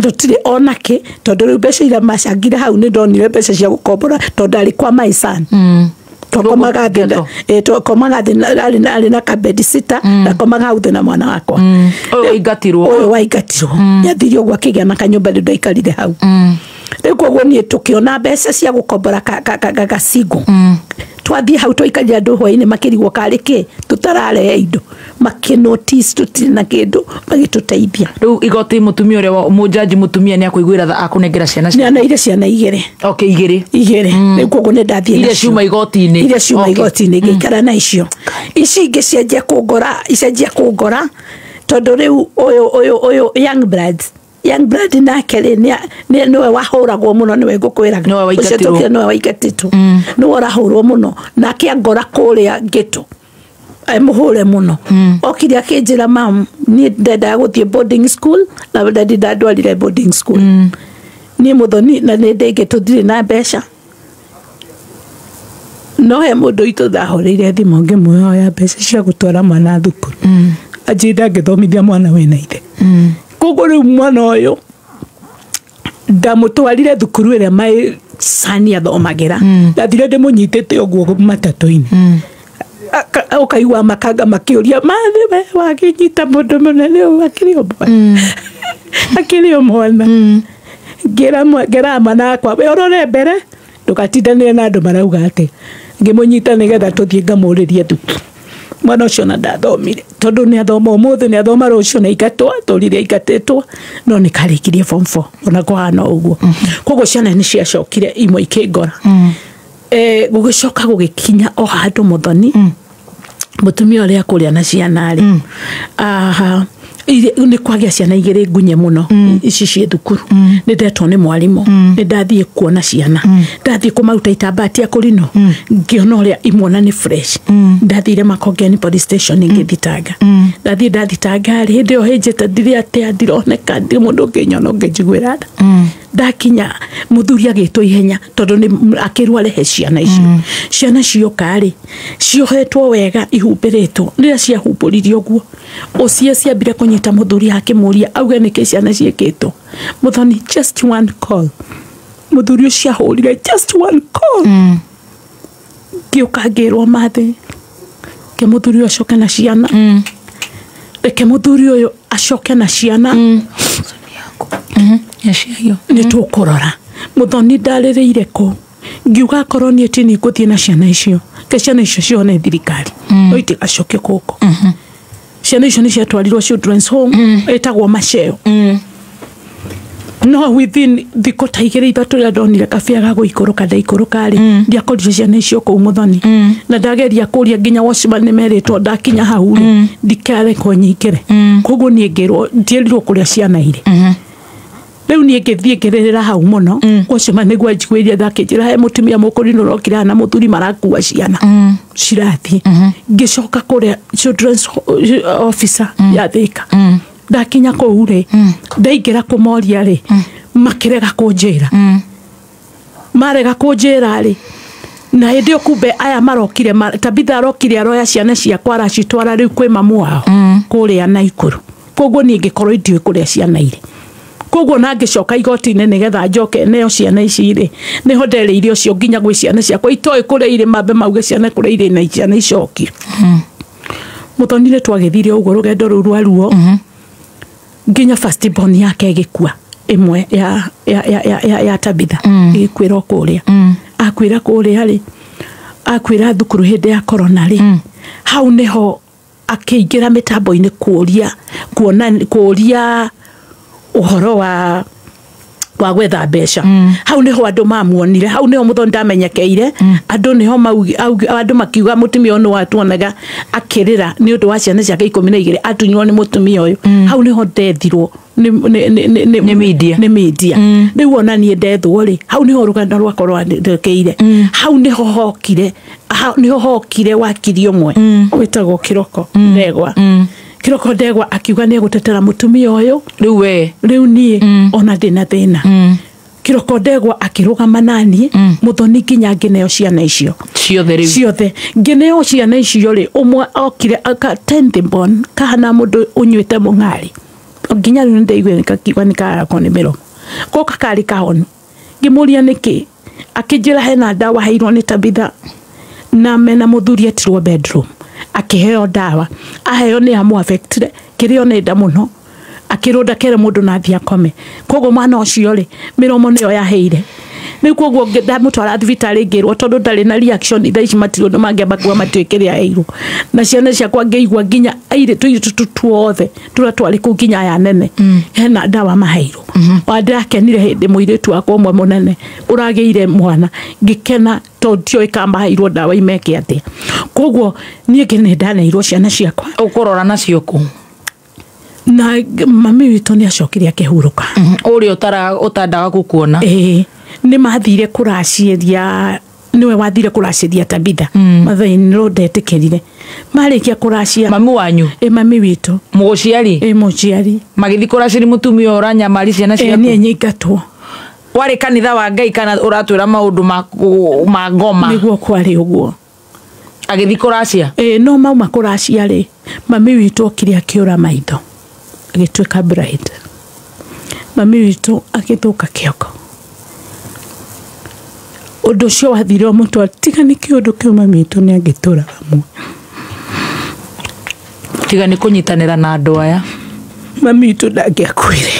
tũtirĩ onake tondũ rĩu mbeca iria macangire hau nĩ ndonire mbeca cia gũkombora tondũ ndarĩ kwa maicani twakomaga thĩ arĩ na kabedi sita ndakomaga hau thĩ na mwana wakwa ũyũ waingatirwo nĩathire ũguo akĩgĩa na kanyũmba rĩu ndaikarire hau. Rĩu koguo niĩ tũkĩona mbeca cia gũkombora gacingo twathiĩ hau twaikarire andũ hwainĩ makĩrigwo karĩ kĩ tũtararehe indo makĩnotice tũtirĩ na kĩndũ magĩtũteithia. Rĩu igoti mũtumia ũrĩa mũjaji mũtumia nĩ akũiguĩra tha akũnengera ciana ciake? Nĩ aneire ciana 2. Okay, 2 Rĩu koguo nĩ ndathiĩ iria ciuma igoti-inĩ iria ciuma igoti-inĩ ngĩikara na icio ici ingĩ cianjia kũngora tondũ rĩu ũyũ young blood Young blood nake rĩ nĩwe wahũragwo mũno nĩwe ngũkwĩraga ũcio tũkire nĩwe waingatĩtwo nĩwe ũrahũrwo mũno nake angora kũrĩa ngĩtũ mũhũre mũno. Okire akĩnjĩra mam niĩ ndendaga gũthiĩ boarding school na dadi ndandwarire boarding school. Niĩ mũthoni na nĩ ndĩ ngĩtũ ndirĩ na mbeca no he mũndũ witũ ndahũrĩire thimũ ngĩmũhoya mbeca cia gũtwara mwana thukuru anjĩra ngĩthomithia mwana wĩna ithe. Koguo rĩu mwana ũyũ ndamũtwarire thukuru ĩrĩa maicani athomagĩra ndathire ndĩmũnyitĩte ũguo matatũ-inĩ ũkaigua makanga makĩũria mathĩ we wakĩnyita mũndũ mũnene ũũ akĩrĩ o mwana akĩrĩ o mwana. Ngĩra mwana wakwa we ũrore mbere ndũgatindanĩre na andũ marauga atĩ ngĩmũnyita nĩgetha tũthiĩ ngamũrĩrie thukuru. Mwana ũcio ona ndathomire tondũ nĩ athoma ũmũthĩ nĩ athoma rũciũ nĩ aingatwo atũrire aingatĩtwo no nĩ karĩkirie form 4 ona kũhana ũguo. Koguo ciana nĩ ciacokire imwe ikĩngora. Gũgĩcoka gũgĩkinya o handũ mũthoni mũtumia ũrĩa kũrĩa na ciana rĩ Nĩ kwagĩa ciana igĩrĩ ngunye mũno ici ciĩ thukuru. Nĩ ndetwo nĩ mwarimũ. Nĩ ndathiĩ kuona ciana. Ndathiĩ kũmaruta itambaya tia kũrinũ. Ngĩona ũrĩa imwona nĩ fresh. Ndathire Makongeni police station ngĩthitanga. Ndathiĩ ndathitanga rĩ, hĩndĩ ĩyo hĩnjĩte ndirĩ atĩa, ndironeka, ndirĩ mũndũ ũngĩnyona ũngĩnjiguĩra tha. Ndakinya mũthuri agĩtwo ihenya tondũ nĩ akĩrwo arehe ciana icio. Ciana cioka rĩ, ciohetwo wega ihumbĩrĩtwo. Rĩrĩa ciahumbũririe ũguo, ũcio ciambire kũnyita mũthuri akĩmũria auge nĩkĩ ciana ciĩkĩtwo. Mũthoni, just one call. Mũthuri ũcio ahũrire just one call. Ngĩũka ngĩrwo mathĩ, reke mũthuri ũyũ acoke na ciana. Reke mũthuri ũyũ acoke na ciana. Nĩ tũkũrora. Mũthoni ndarĩrĩire kũu. Ngiuga akorwo niĩ ti niĩ ngũthiĩ na ciana icio, ke ciana icio cione thirikari. No itigacoke gũkũ. Ciana icio nĩ ciatwarirwo children's home ĩtagwo Maceo. No within thikũ ta igĩrĩ ithatũ rĩrĩa ndonire kabĩa ga gũikũrũka ndaikũrũka rĩ, ndiakorire ciana icio kũu Mũthoni. Na ndageria kũria nginya watchman nĩ merĩtwo ndakinya hau rĩ, ndikarekwo nyingĩre. Koguo niĩ ngĩrwo ndierirwo kũrĩa ciana irĩ. Rĩu niĩ ngĩthiĩ ngĩrĩrĩra hau mũno. Watchman nĩguo anjiguĩrire tha akĩnjĩra he mũtumia mũkũrinũ ũrokire haha na mũthuri marakua ciana. Cirathiĩ. Ngĩcoka kũrĩa children's officer ya Thika. Ndakinya kũu rĩ, ndaingĩra kũmoria rĩ, makĩrega kũnjĩra. Marega kũnjĩra rĩ, na hĩndĩ ĩyo kumbe aya marokire, Tabitha arokire aroya ciana ciakwa aracitwara rĩu kwĩ mamu wao kũrĩa Naikuru. Koguo niĩ ngĩkorwo ndiũĩ kũrĩa ciana irĩ. Koguo na ngĩcoka igoti-inĩ nĩgetha njoke neo ciana ici rĩ, nĩho nderĩire ũcio nginya gwĩ ciana ciakwa itoĩ kũrĩa irĩ, mambe mauge ciana kũrĩa irĩ na ciana icokio. Mũthoni nĩ twagĩthire ũguo rũgendo rũu rwa ruo. Nginya first born yake ĩgĩkua ĩmwe ya Tabitha. Ĩgĩkuĩra kũrĩa. Akuĩra kũrĩa rĩ, akuĩra thukuru hĩndĩ ya corona rĩ, hau nĩho akĩingĩra mĩtambo-inĩ kũria, kuona, kũria ũhoro wa gwetha mbeca. Hau nĩho andũ mamuonire, hau nĩho Mũthoni ndamenyekeire. Andũ nĩho andũ makiuga mũtumia ũyũ nĩ watuonaga akĩrĩra nĩ ũndũ wa ciana ciake 12 atunywo nĩ mũtumia ũyũ. Hau nĩho ndethirwo nĩ media. Nĩ media. Rĩu ona niĩ ndethwo rĩ, hau nĩho rũgano rwakwa rwandĩkĩire. Hau nĩho hokire, hau nĩho hokire wakiri ũmwe wĩtagwo Kĩroko Ndegwa. Kĩroko Ndegwa akiuga nĩ egũtetera mũtumia ũyũ. Rĩu we. Rĩu niĩ ona ndĩna thĩna. Kĩroko Ndegwa akĩrũgama naniĩ, Mũthoni nginya ngĩneo ciana icio. Ciothe rĩu. Ciothe. Ngĩneo ciana icio rĩ, ũmwe okire aka tenth born, kahana mũndũ ũnyuĩte mũng'ari. Nginya rĩu nĩndaiguire kakiuga nĩ karakwo nĩ mĩromo. Goka karĩ kahonu. Ngĩmũria nĩkĩ, akĩnjĩra hena ndawa heirwo nĩ Tabitha na mena mũthuri etirwo bedroom. Akĩheo ndawa. Aheo nĩ amũ-affectire, kĩrĩa nĩ nda mũno. Akĩrwo ndakere mũndũ na athiĩ akome. Koguo mwana ũcio rĩ, mĩromo nĩyo yaheire. Rĩu koguo ndamũtwara thibitarĩ ngĩrwo tondũ ndarĩ na reaction thaa ici matirĩ ũndũ mangĩamba kuga matiũĩ kĩrĩa aheirwo. Na ciana ciakwa ngĩigua nginya airĩtu aitũ tuothe tũrĩa twarĩ kũu nginya aya nene, hena ndawa maheirwo. Wa ndĩrakenire hĩndĩ mũirĩtu wakwa ũmwe mũnene ũragĩire mwana, ngĩkena tondũ ndiũĩ kana maheirwo ndawa imeke atĩa. Koguo niĩ nĩ ndaneirwo ciana ciakwa. Ũkũrora nacio kũ? Na mami witũ nĩ acokire akĩhurũka. Ũrĩa ũtandaga gũkuona. Ĩĩ, nĩ mathire kũraciria, nĩwe wathire kũraciria Tabitha. Mother-in law ndetĩkĩrire. Marĩkia kũracia. Mami wanyu? Ĩ, mami witũ. Mũgũciari? Ĩ, mũciari. Magĩthiĩ kũraciria mũtumia ũyũ ũranyamari ciana Ĩ, ciaku? niĩ nyingatwo. Warĩ kanitha wa Ngai kana ũratwĩra maũndũ ma ngoma? Nĩguo kwarĩ ũguo. Agĩthiĩ kũracia? Ĩ, no mauma kũracia rĩ, mami witũ okire akĩũra maitho. Agĩtuĩka blind. Mami witũ agĩthũka kĩongo. Ũndũ ũcio wathire o mũtwe, tiga nĩ kĩũndũ kĩu mami witũ nĩ angĩtũraga muoyo. Tiga nĩ kũnyitanĩra na andũ aya. Mami witũ ndangĩakuire.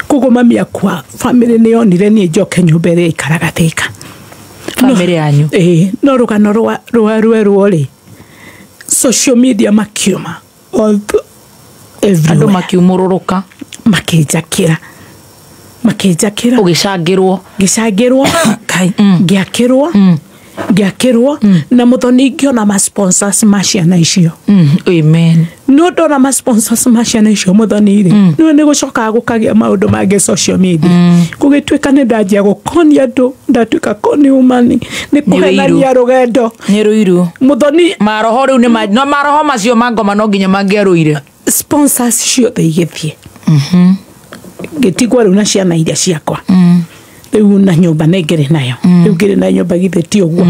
Koguo mami akua, family nĩ yonire niĩ njoke nyũmba ĩrĩa ĩikaraga Thika. Family yanyu? Ĩĩ, no rũgano rwa rwerwo rĩ, social media makiuma all everywhere. Andũ makiumũrũrũka. Makĩnjakĩra. Makĩnjakĩra. Ũgĩcangĩrwo. Ngĩcangĩrwo. Kai. Ngĩakĩrwo. Ngĩakĩrwo na Muthoni ngĩona ma sponsors ma ciana icio. Amen. No ndona ma sponsors ma ciana icio Muthoni rĩ, nĩwe nĩ gũcokaga gũkagĩa maũndũ mangĩ social media. Gũgĩtuĩka nĩ ndanjia gũkonia andũ, ndatuĩka koni umani, nĩ kũhenania rũgendo. Nĩ rũiru. Muthoni maroho rĩu nĩ no maroho macio ma ngoma no nginya mangĩarũire. Sponsors ciothe igĩthiĩ. Ngĩtigwo rĩu na ciana iria ciakwa. Rĩu na nyũmba nĩ ngĩrĩ nayo. Rĩu ngĩrĩ na nyũmba githĩ ti ũguo.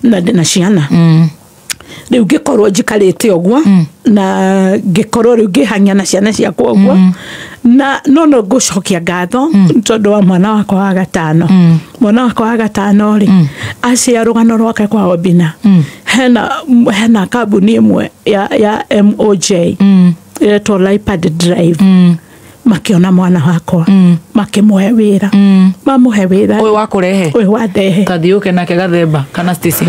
Na ndĩ na ciana. Rĩu ngĩkorwo njikarĩte ũguo na ngĩkorwo rĩu ngĩhang'ia na ciana ciakwa ũguo. Na no ngũcokia ngatho tondũ wa mwana wakwa wa gatano. Mwana wakwa wa gatano rĩ, acia rũgano rwake kwa Obina. Hena kambuni ĩmwe ya MOJ ĩretwo Leopard Drive. Makiona mwana wakwa, makĩmũhe wĩra. Mamũhe wĩra. Ũyũ wa kũrehe? Ũyũ wa ndehe. Ta thiĩ ũke nake Gathemba kana Stacy.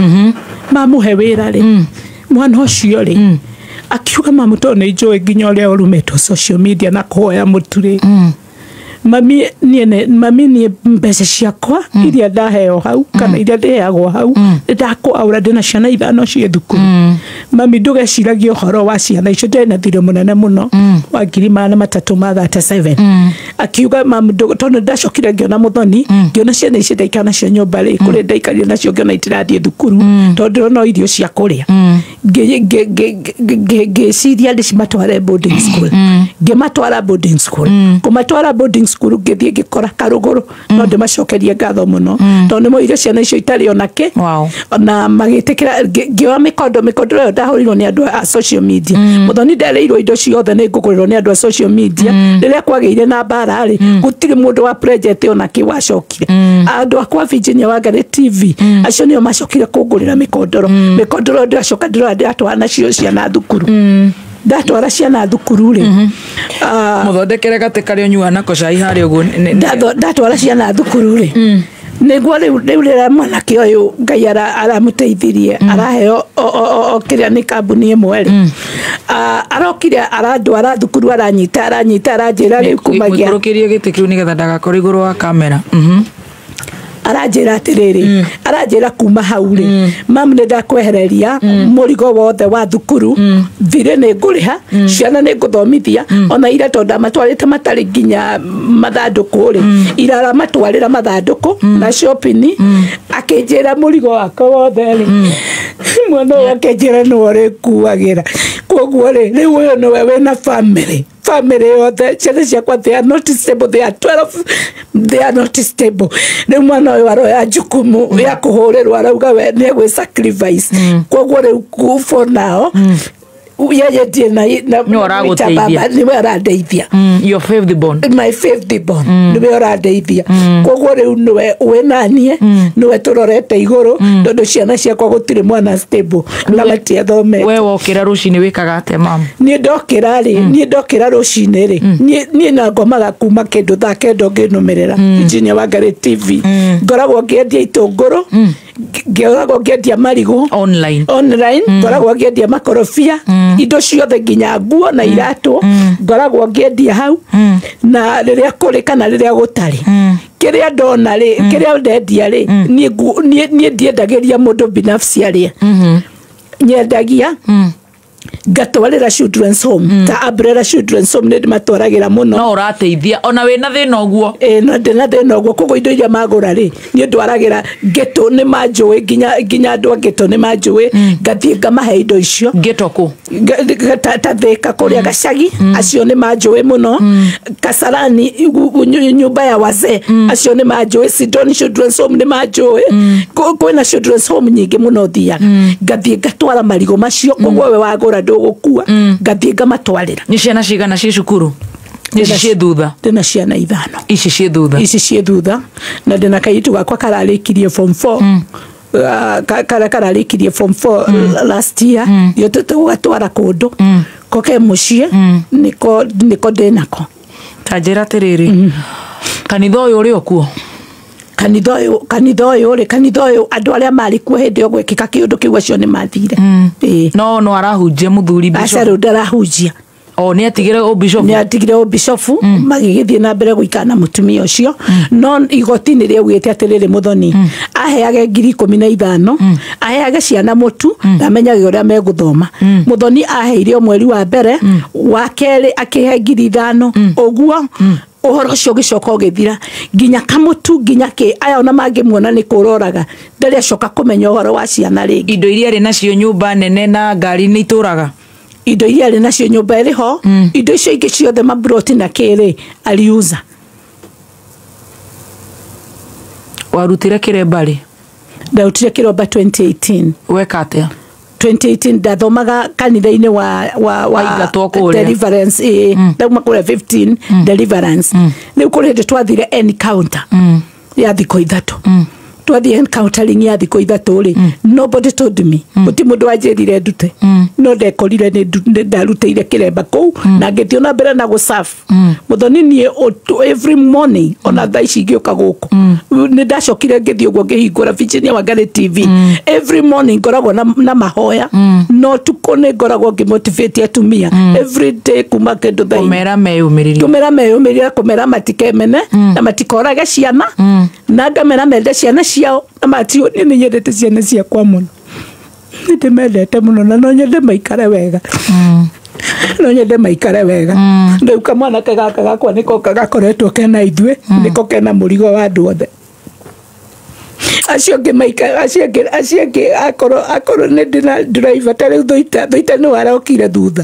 Mamũhe wĩra rĩ, mwana ũcio rĩ, akiuga mamu tondũ nĩ njũĩ nginya ũrĩa ũrumĩtwo social media na kũhoya mũtu rĩ. Mami niĩ mbeca ciakwa iria ndaheo hau kana iria ndĩheagwo hau nĩ ndakwaũra ndĩna ciana ithano ciĩ thukuru. Mami ndũgeciragie ũhoro wa ciana icio, ndĩrĩ na thirĩ mũnene mũno wa 337. Akiuga mamu tondũ ndacokire ngĩona Muthoni, ngĩona ciana icio ndaikara nacio nyũmba rĩ, kũrĩa ndaikarire nacio ngĩona itirathiĩ thukuru tondũ ndĩrona irio cia kũrĩa. Ngĩciria ndĩcimatware boarding school. Ngĩmatwara boarding school. Kũmatwara boarding school ngĩthiĩ ngĩkora karũgũrũ no ndĩmacokerie ngatho mũno tondũ nĩmoire ciana icio itarĩ ona kĩ. Na magĩtĩkĩra ngĩoya mĩkondo ĩyo ndahũrirwo nĩ andũ a social media. Muthoni nderĩirwo indo ciothe nĩ ngũgũrĩrwo nĩ andũ a social media. Rĩrĩa kwagĩire na mbara rĩ, gũtirĩ mũndũ wa project ona kĩ wacokire. Andũ akwa Virginia Wangari TV acio nĩo macokire kũngũrĩra mĩkondoro. Mĩkondoro ndĩracoka ndĩrora ndĩratwara nacio ciana thukuru. Ndatwara ciana thukuru rĩ, mũthondekere gatĩ karĩa ũnyuaga nako cai harĩa ũguo. Ndatwara ciana thukuru rĩ, nĩguo rĩu rĩrĩa mwanake ũyũ Ngai aramũteithirie araheo o kĩrĩa nĩ kambuni ĩmwe rĩ, arokire arandwara thukuru, aranyita aranjĩra rĩu kumagia. Mũikũrũkĩrie gĩtĩ kĩu nĩgetha ndagakorwo igũrũ wa kamera. Aranjĩra atĩrĩrĩ, aranjĩra kuma hau rĩ, mamu nĩ ndakwehereria mũrigo wothe wa thukuru, thirĩ nĩ ngũrĩha, ciana nĩ ngũthomithia, ona ira tondũ ndamatwarĩte matarĩ nginya mathandũkũ rĩ, ira aramatwarĩra mathandũkũ na shopping, akĩnjĩra mũrigo wakwa wothe rĩ, mwana ũyũ akĩnjĩra nĩwe ũrĩkuagĩra. Koguo rĩ, rĩu ũyũ nĩwe wĩna family. Family yothe, ciana ciakwa they are not stable, they are 12, they are not stable. Rĩu mwana ũyũ aroya jukumu ya kũhũrĩrwo arauga we nĩ egwĩ sacrifice. Koguo rĩu for now, yeye ndiĩ na baba nĩwe ũrandeithia. Your fifth born. My fifth born nĩwe ũrandeithia. Koguo rĩu nĩwe wĩna niĩ, nĩwe tũrorete igũrũ tondũ ciana ciakwa gũtirĩ mwana stable na matiathomete. We wokĩra rũcinĩ wĩkaga atĩa mama? Niĩ ndokĩra rĩ, niĩ ndokĩra rũcinĩ rĩ, niĩ na ngomaga kuma kĩndũ thaa kenda ngĩnũmĩrĩra Virginia Wangari TV. Ngoragwo ngĩendia itũngũrũ, ngoragwo ngĩendia marigũ online, ngoragwo ngĩendia makorobia, indo ciothe nginya nguo na iratũ, ngoragwo ngĩendia hau. Na rĩrĩa kũrĩ kana rĩrĩa gũtarĩ, kĩrĩa ndona rĩ, kĩrĩa ndendia rĩ, niĩ ndiendagĩria mũndũ binafsi arĩe. Nyendagia ngatwarĩra children's home, ta Umbrella Children's Home nĩ ndĩmatwaragĩra mũno. No ũrateithia ona wĩna thĩna ũguo? Ĩĩ, no ndĩna thĩna ũguo. Koguo indo iria magũra rĩ, niĩ ndwaragĩra ghetto, nĩ manjũĩ, nginya andũ a ghetto nĩ manjũĩ, ngathiĩ ngamahe indo icio. Ghetto kũ? Ta Thĩka kũrĩa Gacagi, acio nĩ manjũĩ mũno. Kasarani, nyũmba ya wazee, acio nĩ manjũĩ. Sidon Children's Home nĩ manjũĩ. Kwĩna children's home nyingĩ mũno thiaga. Ngathiĩ ngatwara marigũ macio, koguo we wagũra ndũgũkua, ngathiĩ ngamatwarĩra. Nĩ ciana cigana ciĩ cukuru? Nĩ ici ciĩ thutha? Ndĩna ciana ithano. Ici ciĩ thutha? Ici ciĩ thutha. Na ndĩna kairĩtu gakwa kararĩkirie form 4. Kararĩkirie form 4 last year. Yotete gũgatwara kũndũ. Ko ke mũciĩ, nĩko ndĩnako. Ta njĩra atĩrĩrĩ, kanitha ũyũ ũrĩ o kuo? Kanitha ũyũ andũ arĩa marĩ kuo hĩndĩ ĩyo gwĩkĩka kĩũndũ kĩu acio nĩ mathire. No arahunjia mũthuri bishop? Aca rĩu ndarahunjia. O nĩ atigire ũbishofu. Nĩ atigire ũbishofu magĩgĩthiĩ na mbere gũikara na mũtumia ũcio no igoti nĩ rĩaugĩte atĩrĩrĩ Muthoni aheage 15,000 aheage ciana mũtu na amenyage ũrĩa megũthoma. Muthoni aheire mweri wa mbere wa kerĩ akĩhe 5,000 ũguo ũhoro ũcio ũgĩcoka ũgĩthira nginya kamũtu nginya kĩ aya ona mangĩmuona nĩ kũroraga ndarĩ acoka kũmenya ũhoro wa ciana rĩngĩ. Indo iria arĩ nacio nyũmba nene na ngari nĩ itũraga. Indo iria arĩ nacio nyũmba ĩrĩ ho indo icio ingĩ ciothe mabroti na kĩrĩ aliuza. Warutire kĩremba rĩ? Ndarutire kĩremba 2018. Weka atĩa? 2018 ndathomaga kanitha-inĩ wa deliverance ndauma kũrĩa 15 deliverance. Rĩu kũrĩ hĩndĩ twathire encounter ya thikũ ithatũ. Twathiĩ encountering ya thikũ ithatũ rĩ nobody told me gũtirĩ mũndũ wanjĩrire ndute no ndekorire nĩ ndarutĩire kĩremba kũu na ngĩthiĩ na mbere na gũsurf. Muthoni niĩ every morning ona thaa ici ingĩũka gũkũ nĩ ndacokire ngĩthiĩ ũguo ngĩhingũra Virginia Wangari TV every morning ngoragwo na mahoya no tukũ nĩ ngoragwo ngĩmotivate atumia every day kuma kĩndũ thaa kũmera meyũmĩrĩrie kũmera meyũmĩrĩrie kũmera matikemene na matikorage ciana na ngamera mende ciana ciao na matio niĩ nĩ nyendete ciana ciakwa mũno nĩ ndĩmendete mũno na no nyende maikare wega no nyende maikare wega. Rĩu kamwanake gaka gakwa nĩko gakoretwo kena ithuĩ nĩko kena mũrigo wa andũ othe acio angĩ maikara acio angĩ akorwo nĩ ndĩna driver ta rĩu Thuita nĩwe arokire thutha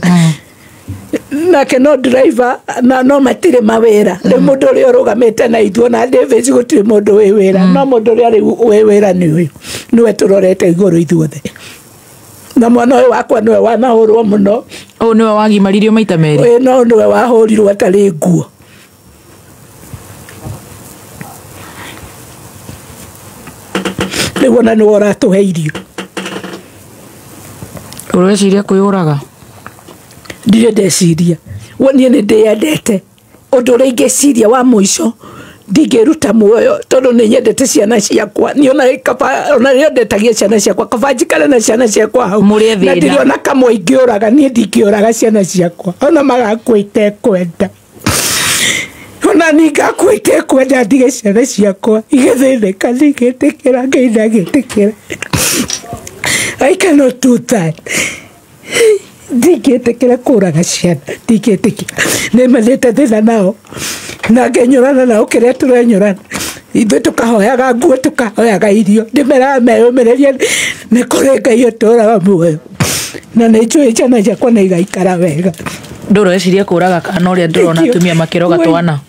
nake no driver na no matirĩ mawĩra. Rĩu mũndũ ũrĩa ũrũgamĩte na ithuĩ ona Davis gũtirĩ mũndũ wĩ wĩra no mũndũ ũrĩa rĩu wĩ wĩra nĩ ũyũ nĩwe tũrorete igũrũ ithuothe na mwana ũyũ wakwa nĩwe wanahũrwo mũno. Ũyũ nĩwe wagimaririo maita merĩ? Ĩĩ no nĩwe wahũrirwo atarĩ nguo. Rĩu ona nĩwe ũratũhe irio. Ũreciria kwĩyũraga? Ndirĩ ndeciria niĩ nĩ ndĩyendete ũndũ ũrĩa ingĩciria wa mũico ndingĩruta muoyo tondũ nĩ nyendete ciana ciakwa niĩ ona rĩrĩa ndetagia ciana ciakwa kaba njikare na ciana ciakwa hau na ndirĩ ona kamwe ingĩũraga niĩ ndingĩũraga ciana ciakwa ona magakua itekwenda ona niĩ ngakua itekwenda ndige ciana ciakwa igĩthĩnĩka ndingĩtĩkĩra Ngai ndangĩtĩkĩra. I cannot do that. Ndingĩtĩkĩra kũraga ciana ndingĩtĩkĩra nĩ manĩte thĩna nao na ngenyũrana nao kĩrĩa tũrenyũrana ithuĩ tũkahoyaga nguo tũkahoyaga irio ndĩmeraga meyũmĩrĩrie nĩ kũrĩ Ngai ũtũraga muoyo na nĩ njũĩ ciana ciakwa nĩ igaikara wega. Ndũreciria kũraga kana ũrĩa ndĩrona atumia makĩroga twana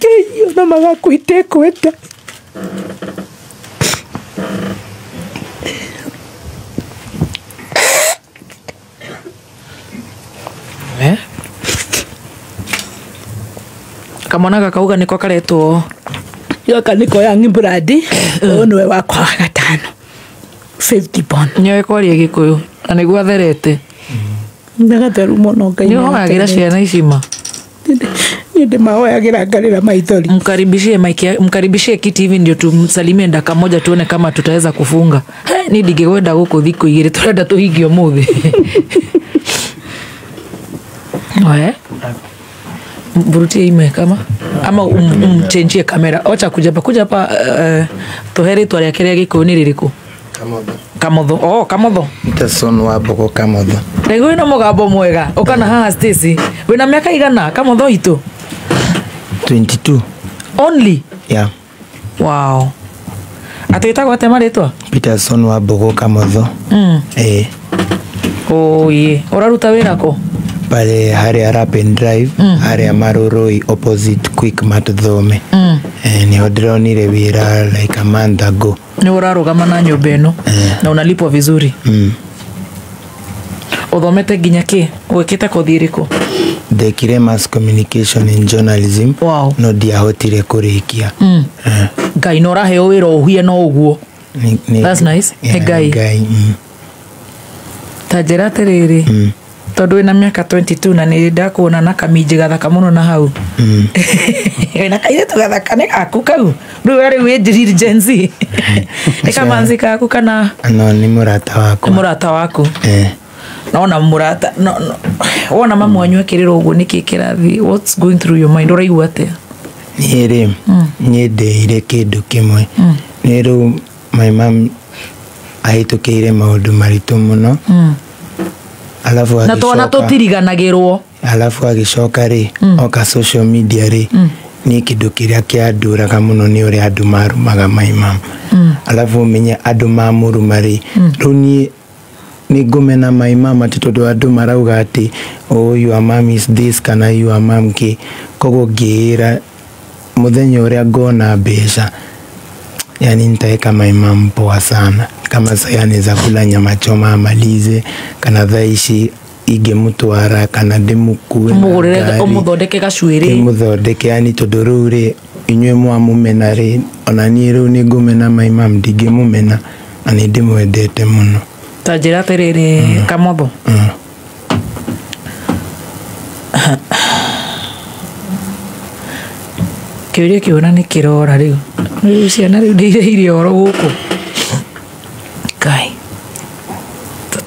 na magakua itekwenda. Kamwana gakauga nĩko karetwo gaka nĩko Young Blood ũyũ nĩwe wakwa wa gatano 50 bond nĩoĩ kwaria Gĩkũyũ na nĩguo atherete nĩgatheru mũno Ngai nĩũhoyagĩra ciana ici ma? Niĩ ndĩmahoyagĩra ngarĩra maithori. Mkaribishie mike, mkaribishie kiti hivi ndio tumsalimie dakika moja tuone kama tutaweza kufunga. Ni ndingĩkwenda gũkũ thikũ igĩrĩ tũrenda tũhingie ũmũthĩ. Oe mvurutie ime kama ama umchenjie kamera ocha kuja hapa kuja hapa tuhe rĩtwa rĩake rĩa Gĩkũyũ nĩ rĩrĩkũ? Kamotho. Kamotho. Oh, Kamotho. Peterson wa Mbogo Kamotho. Ndaigua wĩna mũgambo mwega ũkana haha Stacy wĩna mĩaka igana Kamotho itũ? 22. Only? Yeah. Wow. Atĩ wĩtagwo atĩa marĩtwa? Peterson wa Mbogo Kamotho. Eh. Oh, ye. Ũraruta wĩra kũ? Pale harĩa Rap and Drive harĩa Marurui opposite Quickmart Thome. Niho ndĩronire wĩra like a month ago. Nĩ ũrarũgama na nyũmba ĩno na unalipwa vizuri. Ũthomete nginya kĩ? Wĩkĩte kothi ĩrĩkũ? Ndekire mass communication and journalism. Wow. No ndiahotire kũrĩkia. Ngai no ũraheo wĩra ũhuie no ũguo. That's nice. Nĩ Ngai. Ngai. Ta njĩra atĩrĩrĩ tondu wina miaka 22 na ni ndakuona na kaminji gathaka muno na hau na kairitu gathaka ni gaku kau riu we riu wi Gen Z ni kamanzi gaku kana no ni murata wakwa ni murata waku Naona murata no, no. Wona mamu wanyu akĩrĩra ũguo nĩkĩ kĩrathiĩ, what's going through your mind, ũraigua atĩa? Niĩ rĩ, niĩ ndĩire kĩndũ kĩmwe. Nĩ rĩu my mom ahĩtũkĩire maũndũ maritũ mũno. Alafu na twana tũtiriganagĩrwo. Alafu agĩcoka rĩ, oka social media rĩ, niĩ kĩndũ kĩrĩa kĩandũraga mũno nĩ ũrĩa andũ marumaga my mom. Alafu ũmenye andũ mamũruma rĩ, rĩu niĩ nĩngũmena my mom atĩ tondũ andũ marauga atĩ oh your mom is this kana your mom kĩ. Koguo ngĩĩra mũthenya ũrĩa ngona mbeca, yani nitaweka my mom poa sana. Kama sasa anaweza kula nyama choma amalize, kana thaa ici ingĩmũtwara kana ndĩmũkue na ũmũgũrĩre ngari, ũmũthondeke gacuĩrĩ, ndĩmũthondeke, yani tondũ rĩu rĩ inyuĩ mwamũmena rĩ, ona niĩ rĩu nĩngũmena my mom, ndingĩmũmena na nĩ ndĩmwendete mũno. Ta njĩra atĩrĩrĩ Kamotho, kĩũria kĩona nĩ kĩrora rĩu, rĩu ciana rĩu ndĩireire oro gũkũ Ngai,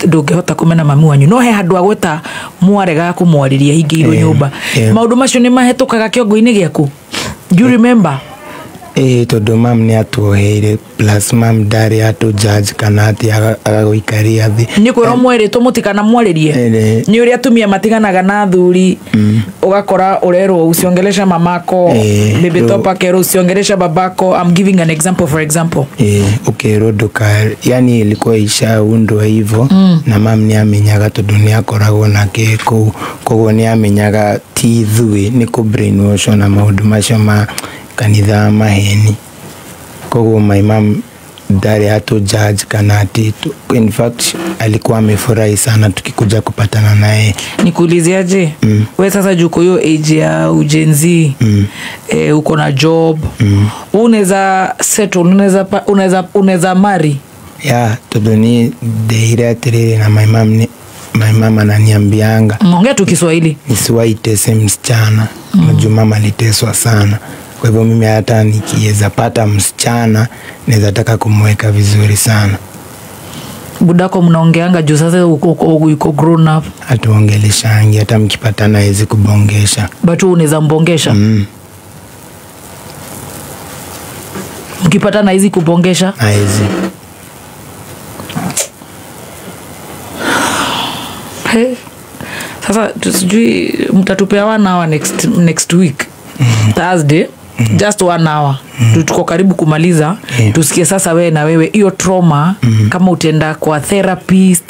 ndũngĩhota kũmena mami wanyu, no he handũ agweta mwaregaga kũmwarĩria hingĩirwo nyũmba. Maũndũ macio nĩ mahĩtũkaga kĩongo-inĩ gĩaku? Do you remember? Ĩĩ, tondũ mam nĩ atuoheire, plus mam ndarĩ atũ judge kana atĩ agagũikaria thĩ. Nĩ kwĩrwo mwerĩtwo mũtikanamwarĩrie. Nĩ ũrĩa atumia matiganaga na athuri, ũgakora ũrerwo usiongelesha mamako, baby top akerwo usiongelesha babako. I'm giving an example, for example. Ũkerwo ndũka, yani ilikuwa ishaundwa hivyo. Na mam nĩ amenyaga tondũ nĩ akoragwo nake kũu, koguo nĩ amenyaga ti ithuĩ nĩ kũ brainwash na maũndũ macio ma kanitha maheni. Koguo my mom ndarĩ atu judge kana ati, in fact alikuwa amefurahi sana tukikuja kupatana naye. Nikuuliziaje? We sasa juu uko hiyo age ya ujenzi, uko na job, unaweza settle, unaweza unaweza marry? Ya, tondũ niĩ ndeire atĩrĩrĩ, na my mom ni my mama ananiambianga Ongea tu Kiswahili. Nisiwahi tese msichana. Unajua mama aliteswa sana. Kwa hivyo mimi hata nikiweza pata msichana naweza taka kumweka vizuri sana. Budako mnaongeanga juu sasa uko grown up? Hatuongeleshangi, hata mkipatana hawezi kubongesha. But wewe unaweza mbongesha? Mkipatana hawezi kubongesha? Hawezi. Hey. Sasa sijui mtatupea 1 hour next week. Thursday. Just 1 hour. Tuko karibu kumaliza. Tusikie sasa wewe na wewe hiyo trauma, kama utenda kwa therapist.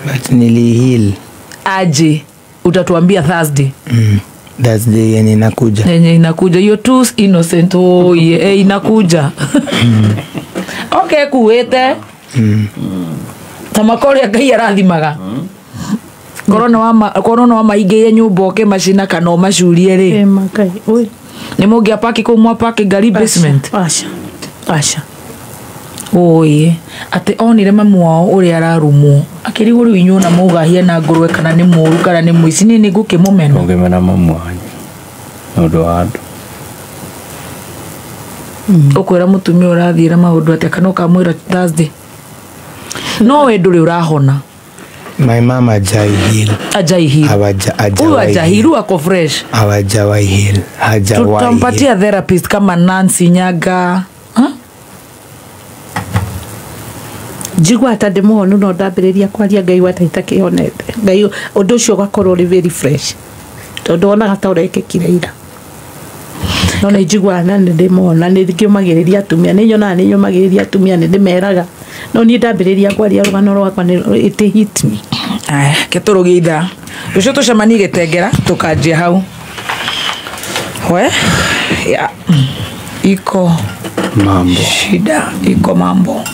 But nili heal. Aje utatuambia Thursday. Thursday yenye inakuja. Yenye inakuja. You're too innocent. Oh yeah, inakuja. Okay, kuwete. Tamakori Ngai arathimaga. Korona wa maingĩire nyũmba oke macina kana ũmacurie rĩ. Nĩ mũngĩapaki kũu mwapaki ngari basement? Aca. Aca. Oi, atĩ onire mamu wao ũrĩa ararumwo akĩrigwo rĩu inyuĩ ona mũgahia na ngũrwe kana nĩ mũũru kana nĩ mũici, niĩ nĩ ngũkĩmũmena. Ũngĩmena mamu wanyu nĩ ũndũ wa andũ. Ũkwĩra mũtumia ũrathiĩra maũndũ atĩa kana ũkamwĩra Thursday? No we ndũrĩ ũrahona. My mama hajai heal. Hajai heal. Huyu hajaheal, ako fresh. Hawajawahi heal. Hajawahi. Tutampatia therapist kama Nancy Nyaga. Njigua ta ndĩ mũhonu no ndambĩrĩria kwaria Ngai wa itakĩhonete. Ngai ũndũ ũcio ũgakorwo ũrĩ very fresh. Tondũ wonaga ta ũrekĩkire ira. No nĩ njiguaga na nĩ ndĩ mũhonu na nĩ ngĩũmagĩrĩria atumia, nĩ nyonaga nĩ nyũmagĩrĩria atumia, nĩ ndĩmeraga. No niĩ ndambĩrĩria kwaria rũgano rwakwa nĩ it hit me. Aya, ke tũrũgie ithaa. Rũciũ tũcemanie Gĩtengera tũkanjia hau. We? Ya. Iko mambo. Shida, iko mambo.